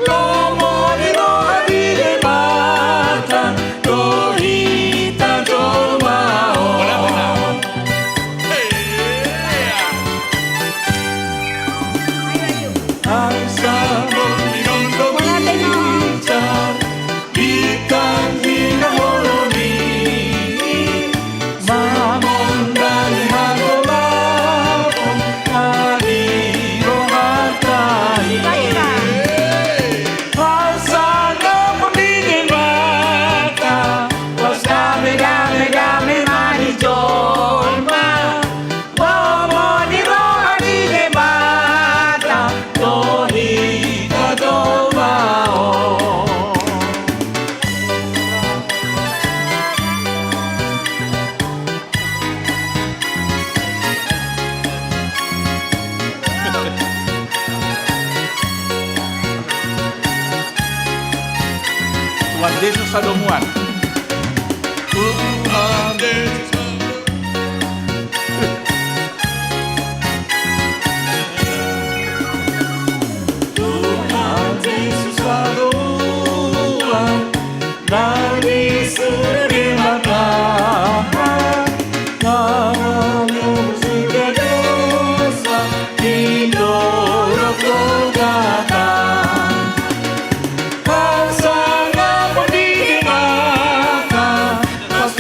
Lomo ni roha di Debata tu hita jolma on. Asa molo di ginjang, di kanjing na holom i, mamondani hagolapon na di rohanta i. Hasangapon di Debata, pos dame, dame, dame ma di jolma. Lomo ni roha di Debata tu hita jolma on. Tuhan Jesus sadomuan. Tuhan Jesus sadomuan. Tuhan Jesus sadomuan. Na di sude mata, na mangusir dosa di dolok Golgata. Hasangapon di Debata, pos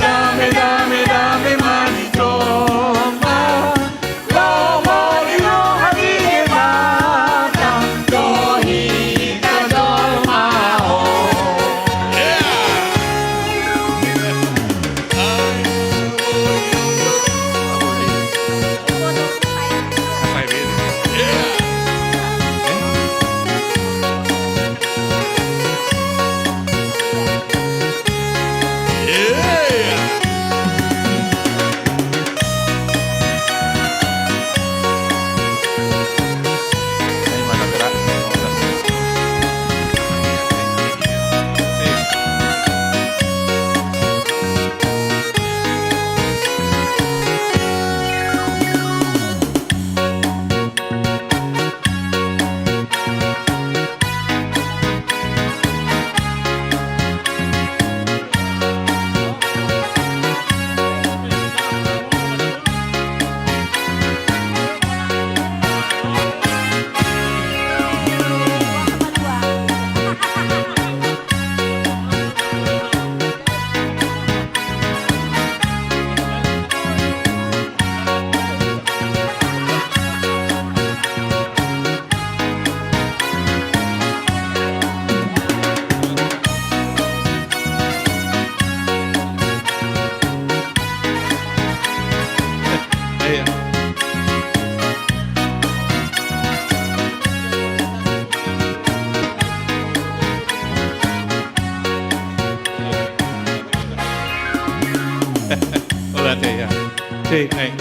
Oke, naeng.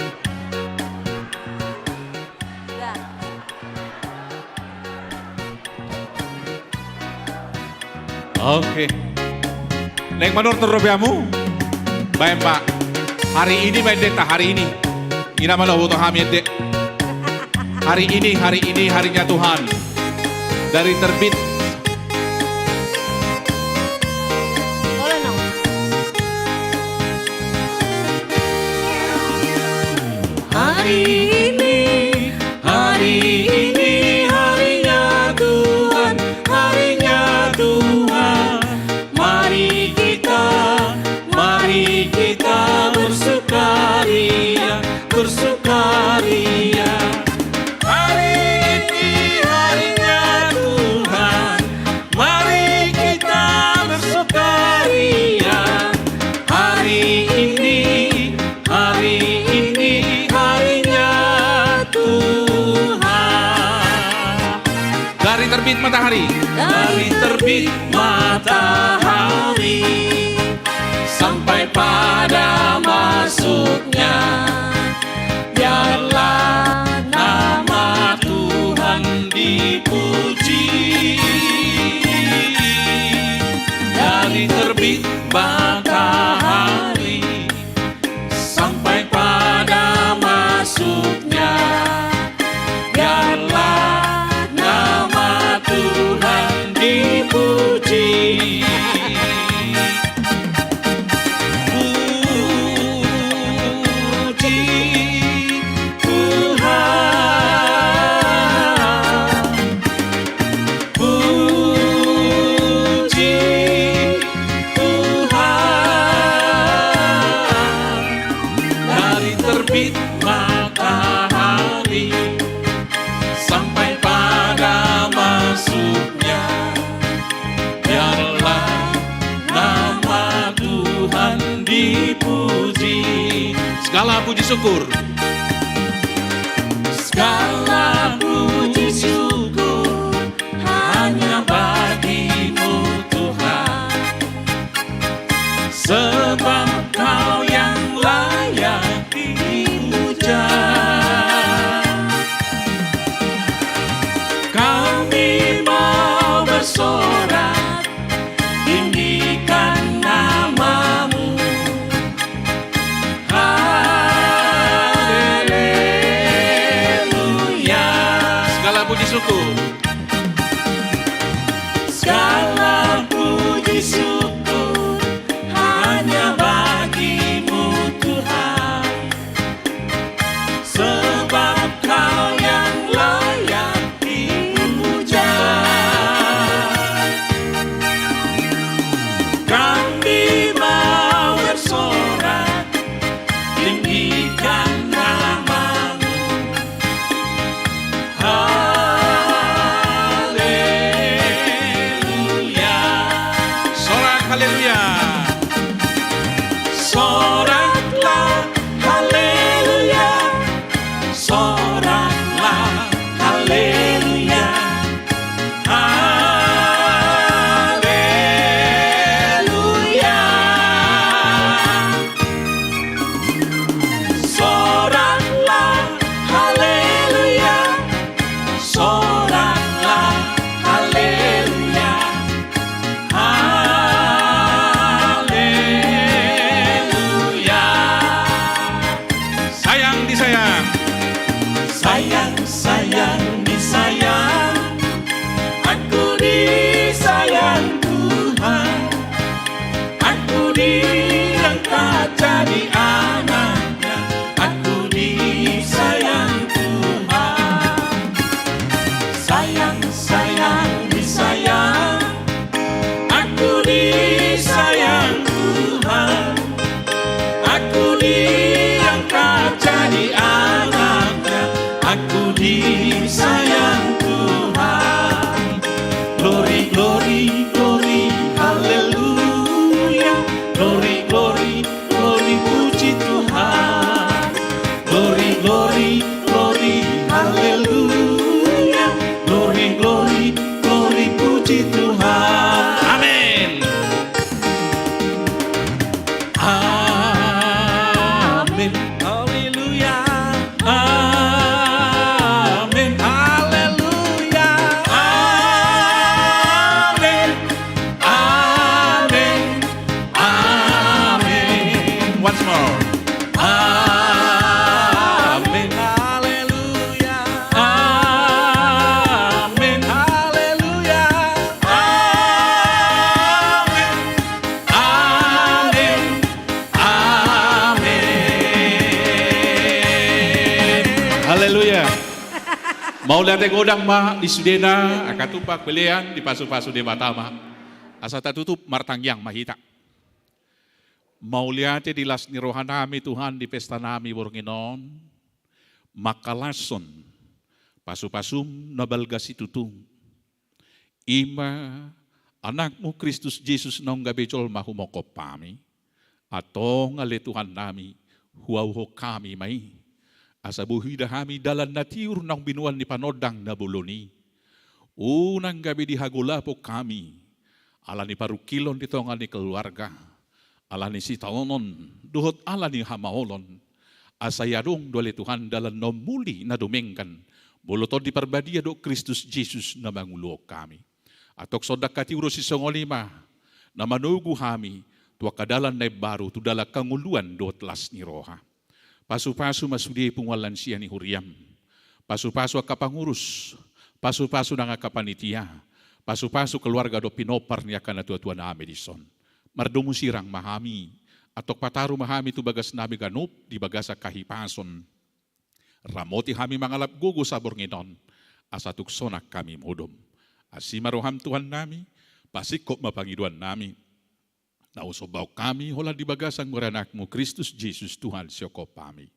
Oke. Naeng manortor dope hamu. Baen ma. Hari ini ma endenta, hari ini. Ina ma na huboto hami ende. Hari ini, hari ini harinya Tuhan. Dari Terbit. Hari ini, hari ini harinya Tuhan, harinya Tuhan. Mari kita, mari kita bersukaria, bersukaria. Hari ini harinya Tuhan, mari kita bersukaria. Hari ini, hari ini harinya Tuhan. Dari terbit matahari. Dari terbit matahari sampai pada masuknya, biarlah nama Tuhan dipuji. Dari terbit matahari sampai pada masuknya, biarlah nama Tuhan dipuji. Puji Tuhan, puji Tuhan, dari terbit matahari sampai pada masuknya, biarlah nama Tuhan dipuji. Segala puji syukur. Segala puji syukur hanya bagi-Mu Tuhan, sebab Kau yang layak dipuja. Kami mau bersorak, tinggikan nama-Mu. Haleluya. Segala puji syukur. Segala puji syukur hanya bagi-Mu Tuhan, sebab Kau yang layak dipuja. Kami mau bersorak, tinggikan nama-Mu. Haleluya. Sorak Mauliate godang ma di sudena, angka tumpak pelean, dipasupasu Debata ma. Asa tatutup martangiang ma hita. Mauliate di las ni rohanami Tuhan di pestanami borngin on, mangkalashon pasupasum na balga situtu. I ma Anakmu Kristus Jesus naung gabe jolma humongkop hami. Antong ale Tuhannami, huauhon hami ma i. Asa boi huida hami dalan na tiur naung binoan ni Panondang na bolon i. Unang gabe dihagolapon hami ala ni parungkilon di tonga ni keluarga, ala ni sitaonon, dohot ala ni hamaolon. Asa i adong do ale Tuhan dalan na ummuli na dumenggan, molo Tondi Parbadia dohot Kristus Jesus na manguluhon hami. Antong songon hatiuron sisongon i ma na manogu hami tu angka dalan na imbaru, tu dalan hangoluan dohot las ni roha. Pasupasu ma sude punguan lansia ni huriam. Pasupasu angka pangurus, pasupasu nang angka panitia, pasupasu keluarga dohot pinompar ni angka natuatuanami dison. Mardomu sirang ma hami, antong pataru ma hami tu bagasnami ganup di bagasan hahipason. Ramoti hami mangalap gogo saborngin on, asa tung sonang hami modom. Asi ma roham Tuhannami, pasingkop ma pangidoannami. Na husombahon hami holan di bagasan goar ni Anakmu Kristus Jesus Tuhan sihongkop hami.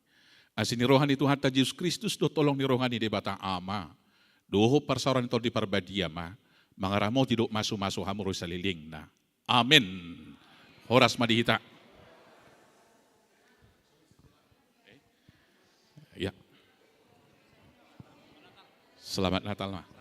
Asi ni roha ni Tuhanta Jesus Kristus dohot holong ni roha ni Debata Ama dohot parsaoran ni Tondi Parbadia ma mangaramoti dohot masumasu hamu ro salelengna. Amen. Horas ma di hita. Ya. Selamat Natal ma.